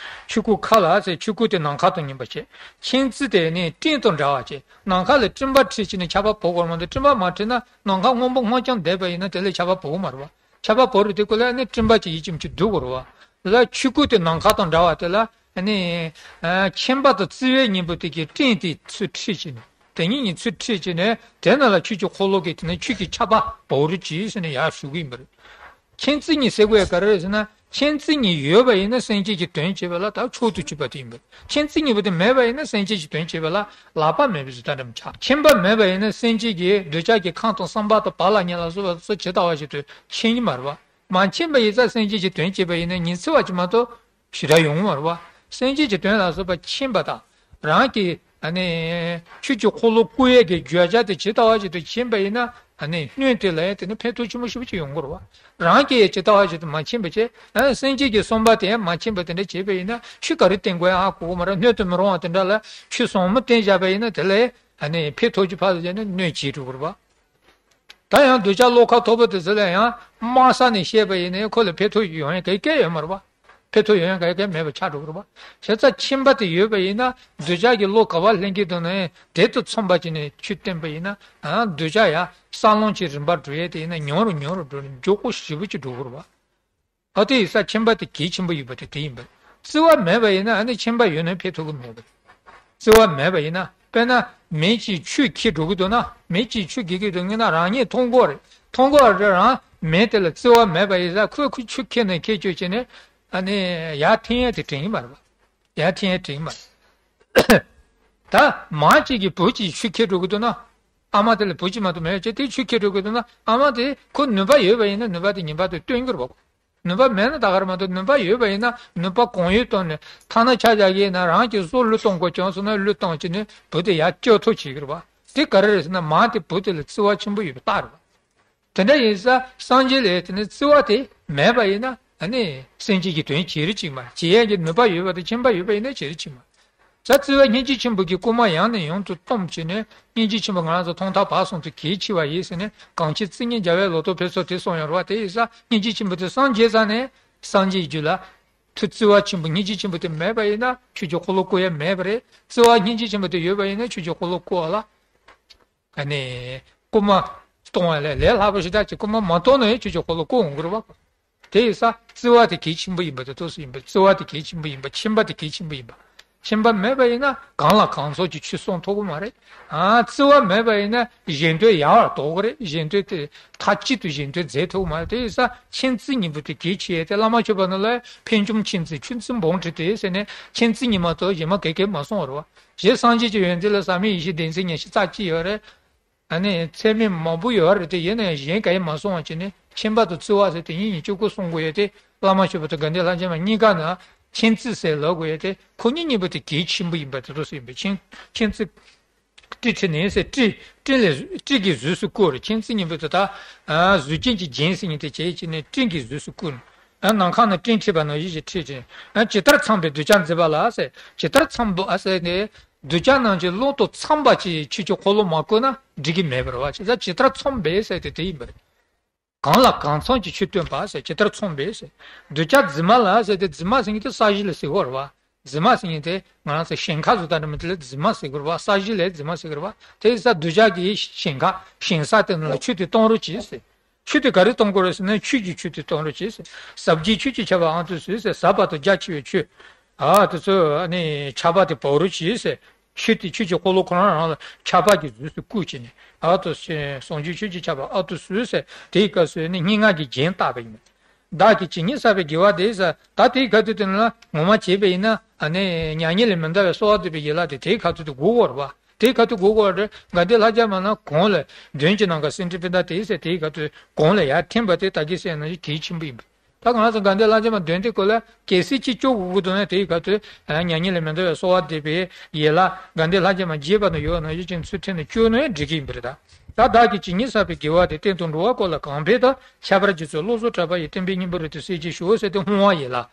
ཆོས་སྐུ་མཁའ་ལ་ཟེར། ཆོས་སྐུ་དེ་ནམ་མཁའ་དང་མཉམ་པ་བྱས། མཁྱེན་བརྩེ་དེ་ནི་སྤྲིན་དང་འདྲ་བ་བྱས། ནམ་མཁའ་ལ་སྤྲིན་པ་འཁྲིགས་ཅིག་ནས་ཆར་པ་བབས་དགོས་མ་གཏོགས། སྤྲིན་པ་མ་འཁྲིགས་ན་ནམ་མཁའ་སྔོན་པོ་སྔོ་ལྗང་ལྡན་པ་ཡིན་ན་དེ་ལས་ཆར་པ་བབས་ཀྱི་མ་རེད་བ། ཆར་པ་བབས་རེད། དེ་ཀོ་ལ་ནི་སྤྲིན་པ་ཅིག་ཡིད་ཀྱི་མི་ཆེས་འདུག་གོ་རེད་བ། ལ་ཆོས་སྐུ་དེ་ནམ་མཁའ་དང་འདྲ་བ་དེ་ལ་ནི་མཁྱེན་པ་དང་བརྩེ་བའི་གཉེན་པོ་དེ་གི་སྤྲིན་དེ་ཚུར་འཁྲིགས་བྱས་ནས། དེ་གཉིས་གཉིས་ཚུར་འཁྲིགས་བྱས་ནས་དེ་ནང་ལ་ཆོས་ཀྱི་འཁོར་ལོ་གི་དེ་ནས་ཆོས་ཀྱི་ཆར་པ་བབས་རོགས་གྱིས་ཟེར་ནས་ཡར་ཞུ་གི་ཡིན་པ་རེད། མཁྱེན་བརྩེ་གཉིས་ཟེར་དགོས་ཡ་ག་རེ་རེད་ཟེར་ན། མཁྱེན་བརྩེ་གཉིས་ཡོད་པ་ཡིན་ན་སེམས་ཅན་གྱི་དོན་བྱེད་པ་ལ་ད་མཆོག་ཏུ་གྱུར་པ་དེ་ཡིན་པ། མཁྱེན་བརྩེ་གཉིས་པོ་དེ་མེད་པ་ཡིན་ན་སེམས་ཅན་གྱི་དོན་བྱེད་པ་ལ་ལག་པ་མེད་པའི་བཟོ་ལྟ་འདྲ་མི་ཆགས། མཁྱེན་པ་མེད་པ་ཡིན་ན་སེམས་ཅན་གྱི་འདོད་ཆགས་ཀྱི་ཁམས་དང་བསམ་པ་དང་བག་ལ་ཉལ་ལ་སོགས་པ་སོགས་ཇི་ལྟ་བ་བཞིན་དུ་མཁྱེན་གྱི་མ་རེད་པ། མ་མཁྱེན་པ་ཡིན་ཙང་སེམས་ཅན་གྱི་དོན་བྱེད་པ་ཡིན་ན་ཉི་ཚེ་བ་ཅིག་མ་གཏོགས་ཞེ་དྲག་ཡོང་གི་མ་རེད་པ། སེམས་ཅན་གྱི་དོན་ལ་སོགས་པ་མཁྱེན་པ་དང་། རང་གི་ཨ་ནི་ཆོས་ཀྱི་འཁོར་ལོ་བསྐོར་ཡས་ཀྱི་བརྗོད་བྱ་དེ་ཇི་ལྟ་བ་བཞིན་དུ་མཁྱེན་པ་ཡིན་ན། ཨ་ནི་སྣོད་དེ་ལ་ཡང་དེ་ནི་ཕན་ཐོགས་ཆེན་པོ་ཞེ་པོ་ཅིག་ཡོང་གི་རེད་པ། རང་གིས་ཇི་ལྟ་བ་བཞིན་དུ་མ་མཁྱེན་པ་བྱས། ཨ་སེམས་ཅན་གྱི་བསམ་པ་དེ་ཡང་མ་མཁྱེན་པ་དེ་འདྲ་བྱས་པ་ཡིན་ན་ཆོས་ག་རེ་བསྟན་དགོས་ཡང་ཧ་གོ་གི་མ་རེད། སྣོད་དུ་མི་རུང་བ་དེ་འདྲ་ལ་ཆོས་ཟབ་མོ་བསྟན་བཞག་པ་ཡིན་ན་དེ་ལ་ཨ་ནི་ཕན་ཐོགས་ཀྱི་ཕར་ཚུར་བྱས་ན་གནོད་བྱེད་འགྲོ་གི་རེད་པ། ད་ཡང་གདུལ་བྱ་བློ་ཁ་མཐོ་པོ་དེ་ཚོ་ལ་ཡང་དམའ་ས་ནས་བཤད་པ་ཡིན་ན་ཁོ་ལ་ཕན་ཐོགས་ཡོང་ཡ་ག་གེ་ཡོད་མ་རེད་པ། ཕན་ཐོགས་ཡོང་ཡ་ག་གེ་མེད་པ་ཆགས་འགྲོ་གི་རེད་པ། བྱས་ཙང་མཁྱེན་པ་དེ་ཡོད་པ་ཡིན་ན་གདུལ་བྱ་གི་བློ་ག་པར་ལྷན་སྐྱེས་དང་ནི་དེ་དང་མཚུངས་པ་བྱས་ནས་ཆོས་བསྟན་པ་ཡིན་ན། ཨ་གདུལ་བྱ་ཡང་ས་ལམ་གྱི་རིམ་པར་འགྲོ་ཡས་དེ་ཡིན་ན་ཉུང་རུ་ཉུང་རུ་འགྲོ་ནས་མགྱོགས་པོ་ཞེ་པོ་ཅིག་འགྲོ་གི་རེད་པ། ཨ་དེ་ཡིན་ཙང་མཁྱེན་པ་དེ་གལ་ཆེན་པོ་ཡིན་པ་དེ་དེ་ཡིན་པ། བརྩེ་བ་མེད་པ་ཡིན་ན་ཨ་ནི་མཁྱེན་པ་ཡོད་ན་ཕན་ཐོགས་ཀྱི་མེད་པ། བརྩེ་བ་མེད་པ་ཡིན་ན། དཔེར་ན་མི་གཅིག་ཆུ་འཁྱེར་འགྲོ་གི་འདུག་ན། མི་གཅིག་ཆུ་འཁྱེར་གྱི་འདུག་ན་རང་ཉིད་མཐོང་གི་རེད། མཐོང་གི་རེད། རང་མི་དེ་ལ་བརྩེ་བ་མེད་པ་ཡིན་ཙང་ཁོས་ཁོ་ཆུ་འཁྱེར་ནས་འཁྱེར་བཅུག་བྱས་ནས་ཨ་ནི་ཡར་འཐེན་ཡས་དེ་དྲན་གྱི་མ་རེད་པ། ཡར་འཐེན་ཡས་དྲན་གྱི་མ་རེད། ད་མ་གཅིག་གིས་བུ་གཅིག་ཆུ་འཁྱེར་འགྲོ་གི་འདུག་ན། ཨ་མ་དེ་ལ་བུ་གཅིག་མ་གཏོགས་མེད་ཅེས་དེ་ཆུ་འཁྱེར་འགྲོ་གི་འདུག་ན། ཨ་མ་དེ་ཁོ་ནུས་པ་ཡོད་པ་ཡིན་ན་ནུས་པ་དེ་ངེས་པར་དུ་སྟོན་གྱི་རེད་པ། ནུས་པ་མེད་ན་ད་ག་རེ་མ་གཏོགས། ནུས་པ་ཡོད་པ་ཡིན་ན་ནུས་པ་གང་ཡོད་བཏོན་ནས། ཐ་ན་ཆ་བཞག་གི་ཡིན་ན་རང་གི་སྲོག་བློས་གཏོང་དགོས་བྱུང་སོང་ན་བློས་བཏང་བྱས་ནས་བུ་དེ་ཡར་སྐྱོབ་ཐབས་བྱེད་ཀྱི་རེད་པ། དེ་ག་རེ་རེད་ཟེར་ན་མ་དེ་བུ་དེ་ལ་བརྩེ་བ་ཆེན་པོ་ཡོད་པའི་རྟགས་རེད་པ། དེ་འདྲ་ཡིན་ཙང་སངས་རྒྱས་ལ་དེ་ནི་བརྩེ་བ་དེ་མེད་པ་ཡིན་ན་ཨ་ནི་སེམས་ཅན་གྱི་དོན་བྱེད་རིགས་གཅིག་མ་བྱེད་ཡས་ཀྱི་ནུས་པ་ཡོད་པ་དང་མཁྱེན་པ་ཡོད་པ་ཡིན་ན་བྱེད་རིགས་གཅིག་མ། ད་བརྩེ་བ་སྙིང་རྗེ་ཆེན་པོ་གི་སྐུལ་མ་ཡང་ནས་ཡང་དུ་བཏོན་བྱས་ནས། སྙིང་རྗེ་ཆེན་པོ་ང་རང་ཚོ་མཐོང་ཐོས་བག་གསུམ་དུ་གལ་ཆེ་བ་ཡིན་ཟེར་ནས། གང་ཕྱིར་བརྩེ་ཉིད་རྒྱལ་བའི་ལོ་ཏོག་ཕུལ་སོགས་དེ་གསུངས་ཡོད་རེད་པ། དེ་ཡིན་ཙང་སྙིང་རྗེ་ཆེན་པོ་དེ་སངས་རྒྱས་ཙང་ནས་སངས་རྒྱས་རྒྱུད་ལ་ཐུགས་བརྩེ་བ་ཆེན་པོ་སྙིང་རྗེ་ཆེན་པོ་དེ་མེད་པ་ཡིན་ན་ཆོས་ཀྱི་འཁོར་ལོ་བསྐོར་ཡས་མེད་པ་རེད། བརྩེ་བ་སྙིང་རྗེ་ཆེན་པོ་དེ་ཡོད་པ་ཡིན་ན་ཆོས་ཀྱི་འཁོར་ལོ་བསྐོར་བ་ལ། ཨ་ནི། སྐུལ་མ་གཏོང་བ་ལས་ལས་སླ་པོ་ཞེ་དྲག་ཅིག་སྐུལ་མ་མ་གཏོང་ན་ཡང་ཆོས་ཀྱི་འཁོར་ལོ་བསྐོར་འོང་གི་རེད་པ། དེ་ཡིན་ཙང་བརྩེ་བ་དེ་གལ་ཆེན་པོ་ཡིན་པ་དེ་ཏོག་ཙམ་ཡིན་པ། བརྩེ་བ་དེ་གལ་ཆེན་པོ་ཡིན་པ། མཁྱེན་པ་དེ་གལ་ཆེན་པོ་ཡིན་པ། མཁྱེན་པ་མེད་པ་ཡིན་ན་གང་ལ་གང་འཚམ་གྱི་ཆོས་གསུང་ཐུབ་ཀྱི་མ་རེད། ཨ་བརྩེ་བ་མེད་པ་ཡིན་ན་གཞན་དོན་ཡལ་བར་དོར་གྱི་རེད། གཞན་དོན་དེ་མཐའ་གཅིག་ཏུ་གཞན་དོན་མཛད་ཐུབ་ཀྱི་མ་རེད། དེ་ཡིན་ཙང་མཁྱེན་བརྩེ་གཉིས་པོ་དེ་གལ་ཆེ་སྟེ། བླ་མ་མཆོད་པ་ནང་ལ་ཕན་ཆུང་མཁྱེན་བརྩེ་ཆུང་བརྩེ་སྦོམ་འབྲིང་སྟེ་ཟེར་ནས་མཁྱེན་བརྩེ་གཉིས་མ་གཏོགས་གཞན་མ་ག་གེ་མ་གསུངས་པ་རེད་པ། ཞེས་སངས་རྒྱས་ཀྱི་ཡོན་ཏན་ལ་ཟབ་མོའི་ཡེ་ཤེས་བདེན་ཚིག་ཉེར་ཞི་རྩ་གཅིག་ཡོད་རེད། ཨ་ནི་ཚད་མེད་མང་པོ་ཡོད་རེད་དེ། ཡིན་ན་ཡང་གཞན་ག་ཡེ་མ་གསུང་བ་བྱས་ནས་མཁྱེན་པ་དང་བརྩེ་བ་ཟེར་དེ་ཉིད་ཉིད་གཅིག་པུ་གསུང་དགོས་ཡོད་དེ། བླ་མ་མཆོད་པ་དང་དགའ་ལྡན་ལྷ་བརྒྱ་མ་གཉིས་ཀ་ནས་མཁྱེན་བརྩེ་ཟེར་ལབ་དགོས་ཡོད་དེ། ཁོ་གཉིས་གཉིས་པོ་དེ་གལ་ཆེན་པོ་ཡིན་པ་དེ་ཏོག་ཙམ་ཡིན་པས། མཁྱེན་མཁྱེན་བརྩེ། སྤྲིན་འཁྲིགས་ནས་ཟེར། སྤྲིན་སྤྲིན་ལས་སྤྲིན་གྱིས་གཟུགས་སུ་བཀོད་རེད། མཁྱེན་བརྩེ་གཉིས་པོ་དེ་ད་གཟུགས་ཅན་གྱི་རྒྱན་ཟེར་མཁན་དེ་བྱས་བྱས་ནས་སྤྲིན་གྱིས་གཟུགས་སུ་བཀོད། ཨ་ནམ་མཁའ་ན་སྤྲིན་འཁྲིགས་པ་ནང་བཞིན་ཞིག་འཁྲིགས་ཏེ། ཨ་ཇི་ལྟར་འཚམས་པའི་གདུལ་བྱ་འཛིན་པ་ལ་ཟེར། ཇི་ལྟར་འཚམས་པ་ཟེར་ནས། གདུལ་བྱ་རྣམས་ཀྱི་བློ་དང་འཚམས་པ་ཅིག་ཆོས་ཀྱི་འཁོར་ལོ་མ་བསྐོར་ན་འགྲིག་གི་མེད་པ་རེད་པ། བྱས་ཙང་ཇི་ལྟར་འཚམས་པའི་ཟེར་དེ་དེ་ཡིན་པ་རེད། གང་ལ་གང་འཚམས་ཀྱི་ཆོས་སྟོན་པ་ཟེར། ཇི་ལྟར་འཚམས་པའི་ཟེར། གདུལ་བྱ་འཛིན་མ་ལ་ཟེར་དེ། འཛིན་མ་ཟེར་མཁན་དེ་ས་གཞི་ལ་ཟེར་བ་རེད་པ། འཛིན་མ་ཟེར་མཁན་དེ་ང་རང་ཚོ་ཞིང་ཁ་བཟོ་ལྟ་འདྲ་མི་དེ་ལ་འཛིན་མ་ཟེར་གྱི་རེད་པ། ས་གཞི་ལ་འཛིན་མ་ཟེར་གྱི་རེད་པ། དེ་ཡིན་ཙང་གདུལ་བྱ་གི་ཞིང་ཁ་ཞིང་ས་དེ་ནང་ལ་ཆུ་དེ་གཏོང་རོགས་གྱིས་ཟེར། ཆུ་དེ་ག་རེ་གཏོང་དགོས་རེད་ཟེར་ན། ཆོས་ཀྱི་ཆུ་དེ་གཏོང་རོགས་གྱིས་ཟེར། ཟབ་རྒྱས་ཆོས་ཀྱི་ཆར་པ་ཨ་ཏུ་ཟུག་ཟེར། ཟབ་པ་དང་རྒྱ་ཆེ་བའི་ཆོས། ཨ་དེ་ཚོ་ཨ་ནི་ཆར་པ་དེ་འབབ་རོགས་གྱིས་ཟེར། ཆོས་དེ་ཆོས་ཀྱི་འཁོར་ལོ་ཁོ་རང་རང་ལ་ཆར་པ་གིས་གཟུགས་སུ་བཀོད་བྱས་ནས། ཨ་ཏུ་ཟུག་ཟབ་རྒྱས་ཆོས་ཀྱི་ཆར་པ་ཨ་ཏུ་ཟུག་ཟེར། དེའི་སྐབས་སུ་ནི་སྙན་ངག་གི་རྒྱན་བཏགས་པ་ཡིན། བདག་གིས་ཇི་སྙེད་བསགས་པའི་དགེ་བ་དེ་ཟེར། ད་དེའི་ཁ་ཐུག་དེ་ནི་ངོ་མ་བྱས་པ་ཡིན་ན་ཨ་ནི་མྱ་ངན་ལས་མི་འདའ་བའི་གསོལ་བ་འདེབས་པའི་ཡན་ལག་དེ་དེའི་ཁ་ཐུག་ཏུ་དགོས་ཀྱི་རེད་པ། དེའི་ཁ་ཐུག་དགོས་ཀྱི་རེད། དགའ་ལྡན་ལྷ་བརྒྱ་མ་ན་གོང་ལ་མདུན་གྱི་ནམ་མཁར་སེང་ཕྲེང་པད་ཟླ་དེ་ཟེར། དེའི་ཁ་ཐུག་གོང་ལ་ཡར་འཐེན་པ་དེ་ད་གིན་ཟེར་ནང་བཞིན་གལ་ཆེན་པོ་ཡིན་པས། ད་ང་ཚོ་དགའ་ལྡན་ལྷ་བརྒྱ་མ་མདུན་དེ་སྐོར་ལ་གལ་སྲིད་ཅིག་སྐྱོར་དགོས་ཀྱི་འདུག་ན། དེའི་ཁ་ཐུག་མྱ་ངན་ལས་མི་འདའ་བའི་གསོལ་བ་འདེབས་པའི་ཡན་ལག་དགའ་ལྡན་ལྷ་བརྒྱ་མ་རྒྱས་པ་ནང་ཡོད་ནང་བཞིན་ཅིག་ཚུར་འཐེན་ནས་སྐྱོར་ན་ཡང་འགྲིག་གི་ཡིན་པ་རེད། ད་ད་བདག་གིས་ཇི་སྙེད་བསགས་པའི་དགེ་བ་དེ། བསྟན་དང་འགྲོ་བ་ཀུན་ལ་གང་ཕན་ལྟར། ཁྱད་པར་རྒྱ་མཚོའི་གློག་བཟང་གྲགས་པ་ཡིས། བསྟན་པའི་སྙིང་པོ་རབ་ཏུ་གསལ་བྱེད་ཤོག་ཟེར་དེ་བསྔོ་བ་ཡན་ལག་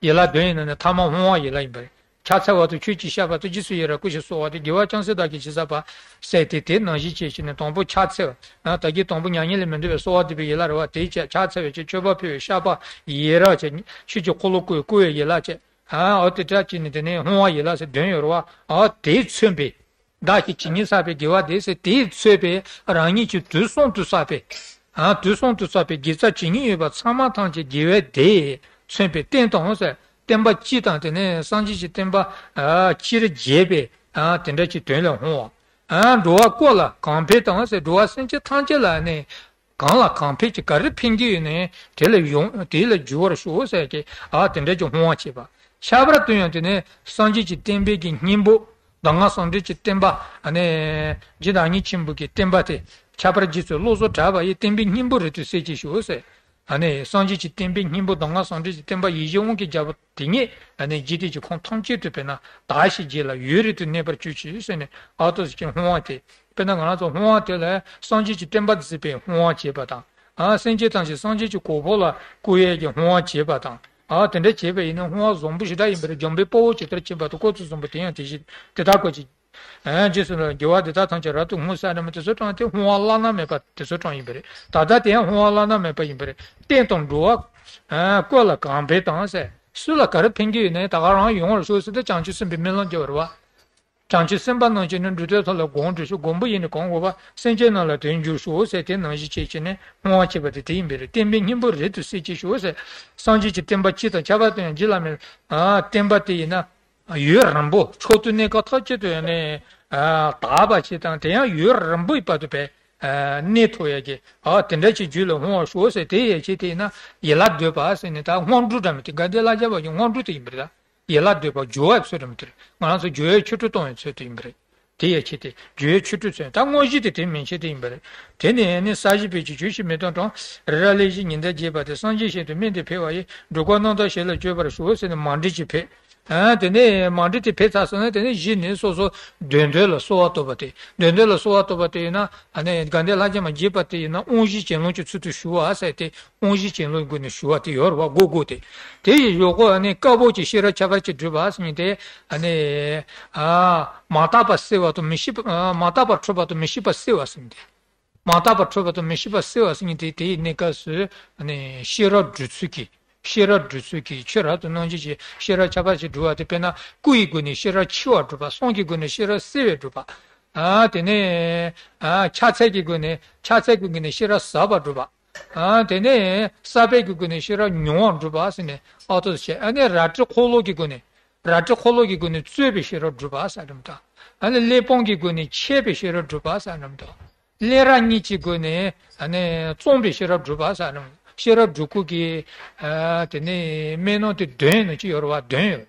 ཡན་ལག་བདུན་ཡིན་ནོ་ནི་ཐ་མ་བསྔོ་བ་ཡན་ལག་ཡིན་པ་རེད། ཕྱག་འཚལ་བ་དང་ཆོས་ཀྱི་བཤགས་པ་དང་། རྗེས་སུ་ཡི་རང་བསྐུལ་ཞིང་གསོལ་བ་འདེབས། དགེ་བ་ཅུང་ཟད་བདག་གིས་ཇི་བསགས་པ། ཟེར་དེ་དེ་ནང་བཞིན་བྱས་བྱས་ནས་དང་པོ་ཕྱག་འཚལ་བ། ད་གིན་དང་པོ་མྱ་ངན་ལས་མི་འདའ་བའི་གསོལ་བ་འདེབས་པའི་ཡན་ལག་རེད་པ། དེའི་ཕྱག་ཕྱག་འཚལ་བའི་ཕྱིར་མཆོད་པ་ཕུལ་བའི་བཤགས་པ་ཡི་རང་བྱས། ཆོས་ཀྱི་འཁོར་ལོ་བསྐོར་བསྐོར་བའི་ཡན་ལག་བྱས། ཨ་འོ་དེ་འདྲ་བྱས་ནས་དེ་ནས་བསྔོ་བ་ཡན་ལག་ཟེར་བདུན་ཡོད་རེད་པ། ཨ་དེས་མཚོན་པའི། བདག་གིས་ཇི་སྙེད་བསགས་པའི་དགེ་བ་དེ་ཟེར། དེས་མཚོན་པའི་རང་ཉིད་ཀྱིས་དུས་གསུམ་དུ་བསགས་པའི། ཨ་དུས་གསུམ་དུ་བསགས་པའི་དགེ་རྩ་ཇི་སྙེད་ཡོད་པ་ཚང་མ་ཐམས་ཅད་དགེ་བའི་དེས་མཚོན་པའི་རྟེན་དང་ཟེར། བསྟན་པ་སྤྱི་དང་དེ་ནས་སངས་རྒྱས་ཀྱི་བསྟན་པ་ཨ་སྤྱིར་རྒྱས་པའི་ཨ་དེ་འདྲ་ཅིག་དོན་ལ་འོང་བ། ཨ་འགྲོ་བ་ཀུན་ལ་གང་ཕན་ལྟར་ཟེར། འགྲོ་བ་སེམས་ཅན་ཐམས་ཅད་ལ་ནི་ གང་ལ་གང་ཕན་གྱི་ག་རེ་ཕན་གྱི་ཡོད་ནའི་དེ་ལ་ཡོང་དེ་ལ་འཇུག་པར་ཤོག་ཟེར་གྱི་ཨ་དེ་འདྲ་གྱི་སྔོན་དཔག་བྱེད་པ། ཁྱད་པར་དུ་ཡང་དེ་ནི་སངས་རྒྱས་ཀྱི་བསྟན་པའི་གི་སྙིང་པོ། གདམས་ངག་གསང་འདུས་ཀྱི་བསྟན་པ་ཨ་ནི་རྗེ་བདག་ཉིད་ཆེན་པོ་གི་བསྟན་པ་དེ་ཁྱད་པར་རྗེ་བཙུན་བློ་བཟང་གྲགས་པ་ཡི་བསྟན་པའི་སྙིང་པོ་རེད་དུ་གསལ་བྱེད་ཤོག་ཟེར། ཨ་ནི་སངས་རྒྱས་ཀྱི་བསྟན་པའི་སྙིང་པོ་གདམས་ངག་གསང་འདུས་ཀྱི་བསྟན་པ་ཡིད་བཞིན་དབང་གི་རྒྱལ་པོ་དེ་ཉིད་ཨ་ནི་འཇིག་རྟེན་གྱི་ཁམས་ཐམས་ཅད་དུ་དཔེར་ན་དར་ཞིང་རྒྱས་ལ་འོད་རིས་སུ་གནས་པར་གྱུར་ཅིག་ཟེར་ནས་ཨ་ཏོ་ཟེར་གྱི་སྔོན་དཔག་དེ། དཔེར་ན་ང་རང་ཚོ་སྔོན་དཔག་དེ་ལ་སངས་རྒྱས་ཀྱི་བསྟན་པ་གཟིགས་པའི་སྔོན་དཔག་བྱེད་པ་དང་། ཨ་སེམས་ཅན་ཐམས་ཅད་སངས་རྒྱས་ཀྱི་གོ་འཕང་ལ་བཀུར་ཡས་ཀྱི་སྔོན་དཔག་བྱེད་པ་དང་། ཨ་དེ་འདྲ་བྱེད་པ་ཡིན་ན་སྔོན་དཔག་བཟང་པོ་ཞེ་དྲག་ཡིན་པ་རེད། འཇམ་དཔལ་དཔའ་བོས་ཇི་ལྟར་མཁྱེན་པ་དང་། ཁོ་ཚོ་བཟང་པོ་དེ་ཡང་དེ་བཞིན་དེ་ལྟར་གོ་ཅིག་ཨ་རྗེས་སུ་ལ་དགེ་བ་འདི་དག་ཐམས་ཅད་རབ་ཏུ་བསྔོ་ཟེར་ནས་དེ་ཚོ་དྲངས་ཏེ་སྔོན་དཔག་བླ་ན་མེད་པ་དེ་ཚོ་དྲངས་ཡིན་པ་རེད། ད་ལྟ་དེ་ཡང་སྔོན་དཔག་བླ་ན་མེད་པ་ཡིན་པ་རེད། བསྟན་དང་འགྲོ་བ། ཨ་ཀུན་ལ་གང་ཕན་དང་ཟེར། སུ་ལ་ག་རེ་ཕན་གྱི་ཡོད་ནའི་ད་ག་རང་ཡོང་བར་ཤོག་ཟེར་ཏེ་བྱང་ཆུབ་སེམས་དཔའི་སྨོན་ལམ་རྒྱབ་པ་རེད་བ། བྱང་ཆུབ་སེམས་དཔའ་རྣམས་ཀྱིས་ནི་འགྲོ་དོན་ཐོབ་ལ་གང་འགྲུབ་ཤོག། མགོན་པོ་ཡིས་ནི་གང་བསྒོ་བ། སེམས་ཅན་རྣམས་ལ་དོན་འགྱུར་ཤོག་ཟེར་དེ་ནང་བཞིན་བྱས་བྱས་ནས་སྔོན་དཔག་བྱེད་པ་དེ་དེ་ཡིན་པས་རེད། བསྟན་པའི་སྙིང་པོ་རེད་དུ་གསལ་བྱེད་ཤོག་ཟེར། སངས་རྒྱས་ཀྱི་བསྟན་པ་སྤྱི་དང་ཁྱད་པར་དུ་ཡང་རྗེ་བླ་མའི་ཨ་བསྟན་པ་དེ་ཡིན་ན་འོད་རིང་པོ་མཆོག་ཏུ་གནས་སྐབས་ཐམས་ཅད་དུ་ཡང་ནས་ཨ་དག་པ་ཞིག་དང་དེ་ཡང་འོད་རིང་པོའི་བར་དུ་བས་ཨ་གནས་ཐུབ་ཡ་གི་ཨ་དེ་འདྲ་ཞིག་རྒྱུད་ལ་འོང་བར་ཤོག་ཟེར། དེ་ཡི་ཆེད་དེ་ཡིན་ན་ཡིད་ལ་འདོད་པ་ཟེར་ནས་ད་སྔོན་འགྲོ་འདྲ་མི་དེ་དགའ་ལྡན་ལྷ་བརྒྱ་པ་གི་སྔོན་འགྲོ་དེ་ཡིན་པ་རེད་ད། ཡིད་ལ་འདོད་པ་སྦྱོར་བའི་ཚུལ་དུ་མི་སྟེར། ང་རང་ཚོ་སྦྱོར་བའི་ཆོ་འཕྲུལ་གཏོང་བའི་ཚུལ་དུ་ཡིན་པ་རེད། དེ་ཡི་ཆེད་དེ་སྦྱོར་བའི་ཆོ་འཕྲུལ་ཚུལ་ད་དངོས་གཞི་དེ་དེ་མན་ཆད་དེ་ཡིན་པ་རེད། དེ་ནས་ནི་ས་གཞི་པའི་ཆོས་ཆོས་ཤིག་མི་སྟོན་གྲང་། རི་རབ་གླེང་གཞི་ཉི་ཟླ་རྒྱས་པ་དེ། སངས་རྒྱས་ཞལ་དུ་སྨན་དེ་ཕུལ་བ་ཡིས། འགྲོ་ཀུན་རྣམ་དག་ཞི་ལ་སྤྱོད་པར་ཤོག་ཟེར་ནས་མཎྜལ་ཅིག་ཕུལ། ཨ་དེ་ནས་མཎྜལ་དེ་ཕུལ་ཚར་སོང་ན་དེ་ནས་གཞི་ནས་སོ་སོ་འདོད་འདོད་ལ་གསོལ་བ་བཏབ་པ་དེ་འདོད་འདོད་ལ་གསོལ་བ་བཏབ་པ་དེ་ཡིན་ན་ཨ་ནི་དགའ་ལྡན་ལྷ་བརྒྱ་མ་རྒྱས་པ་དེ་ཡིན་ན་དབང་བཞི་གྱེན་ལོག་གི་ཚུལ་དུ་ཞུ་བ་ཟེར་ཏེ། དབང་བཞི་གྱེན་ལོག་སྒོ་ནས་ཞུ་བ་དེ་ཡོད་རེད་བ། སྒོ་སྒོ་དེ། དེ་ཡི་གཞུག་གུ་ཨ་ནི་དཀར་པོ་གི་ཤེས་རབ་ཁྱད་པར་གྱིས་བསྒྲིབས་པ་ཟེར་མཁན་དེ་ཨ་ནི་ཨ་མ་དག་པ་སེལ་བ་དང་མི་ཤེས་པ་ཨ་མ་དག་པ་འཁྲུལ་པ་དང་མི་ཤེས་པ་སེལ་བ་ཟེར་མཁན་དེ། མ་དག་པ་འཁྲུལ་པ་དང་མི་ཤེས་པ་སེལ་བ་ཟེར་མཁན་དེ་དེའི་གནས་སྐབས་སུ་ཨ་ནི་ཤེས་རབ་སྒྲུབ་ཚུལ་གྱི་ཤེས་རབ་སྒྲུབ་ཚུལ་གྱི་ཆོས་རབ་ཏུ་རྣམ་འབྱེད་ཀྱི་ཤེས་རབ་ཁྱད་པར་གྱིས་བསྒྲིབས་པ་དེ་དཔེར་ན་སྐུ་ཡི་སྒོ་ནས་ཤེས་རབ་འཆི་བ་སྒྲུབ་པ། གསུང་གི་སྒོ་ནས་ཤེས་རབ་སེལ་བས་སྒྲུབ་པ། ཨ་དེ་ནས་ཨ་ཕྱག་འཚལ་གྱི་སྒོ་ནས་ཕྱག་འཚལ་གྱི་སྒོ་ནས་ཤེས་རབ་ཟབ་པ་སྒྲུབ་པ། ཨ་དེ་ནས་ས་པའི་གི་སྒོ་ནས་ཤེས་རབ་མྱུར་བ་སྒྲུབ་པ་ཟེར་ནས་ཨ་ཏོ་བྱས། ཨ་ནི་རལ་གྲི་འཁོར་ལོ་གི་སྒོ་ནས་རལ་གྲི་འཁོར་ལོ་གི་སྒོ་ནས་རྩོད་པའི་ཤེས་རབ་སྒྲུབ་པ་ཟེར་རམ་ད། ཨ་ནི་གླེགས་བམ་གི་སྒོ་ནས་འཆད་པའི་ཤེས་རབ་སྒྲུབ་པ་ཟེར་རམ་ད། གླེགས་རབ་གཉིས་ཀྱི་སྒོ་ནས་ཨ་ནི་རྩོམ་པའི་ཤེས་རབ་སྒྲུབ་པ་ཟེར་རམ། ཤེས་རབ་སྒྲུབ་སྐོར་གྱི་ཨ་དེ་ནས་སྨོན་ལམ་དེ་བདུན་ནང་གཅིག་ཡོད་རེད་བ། བདུན་ཡོད།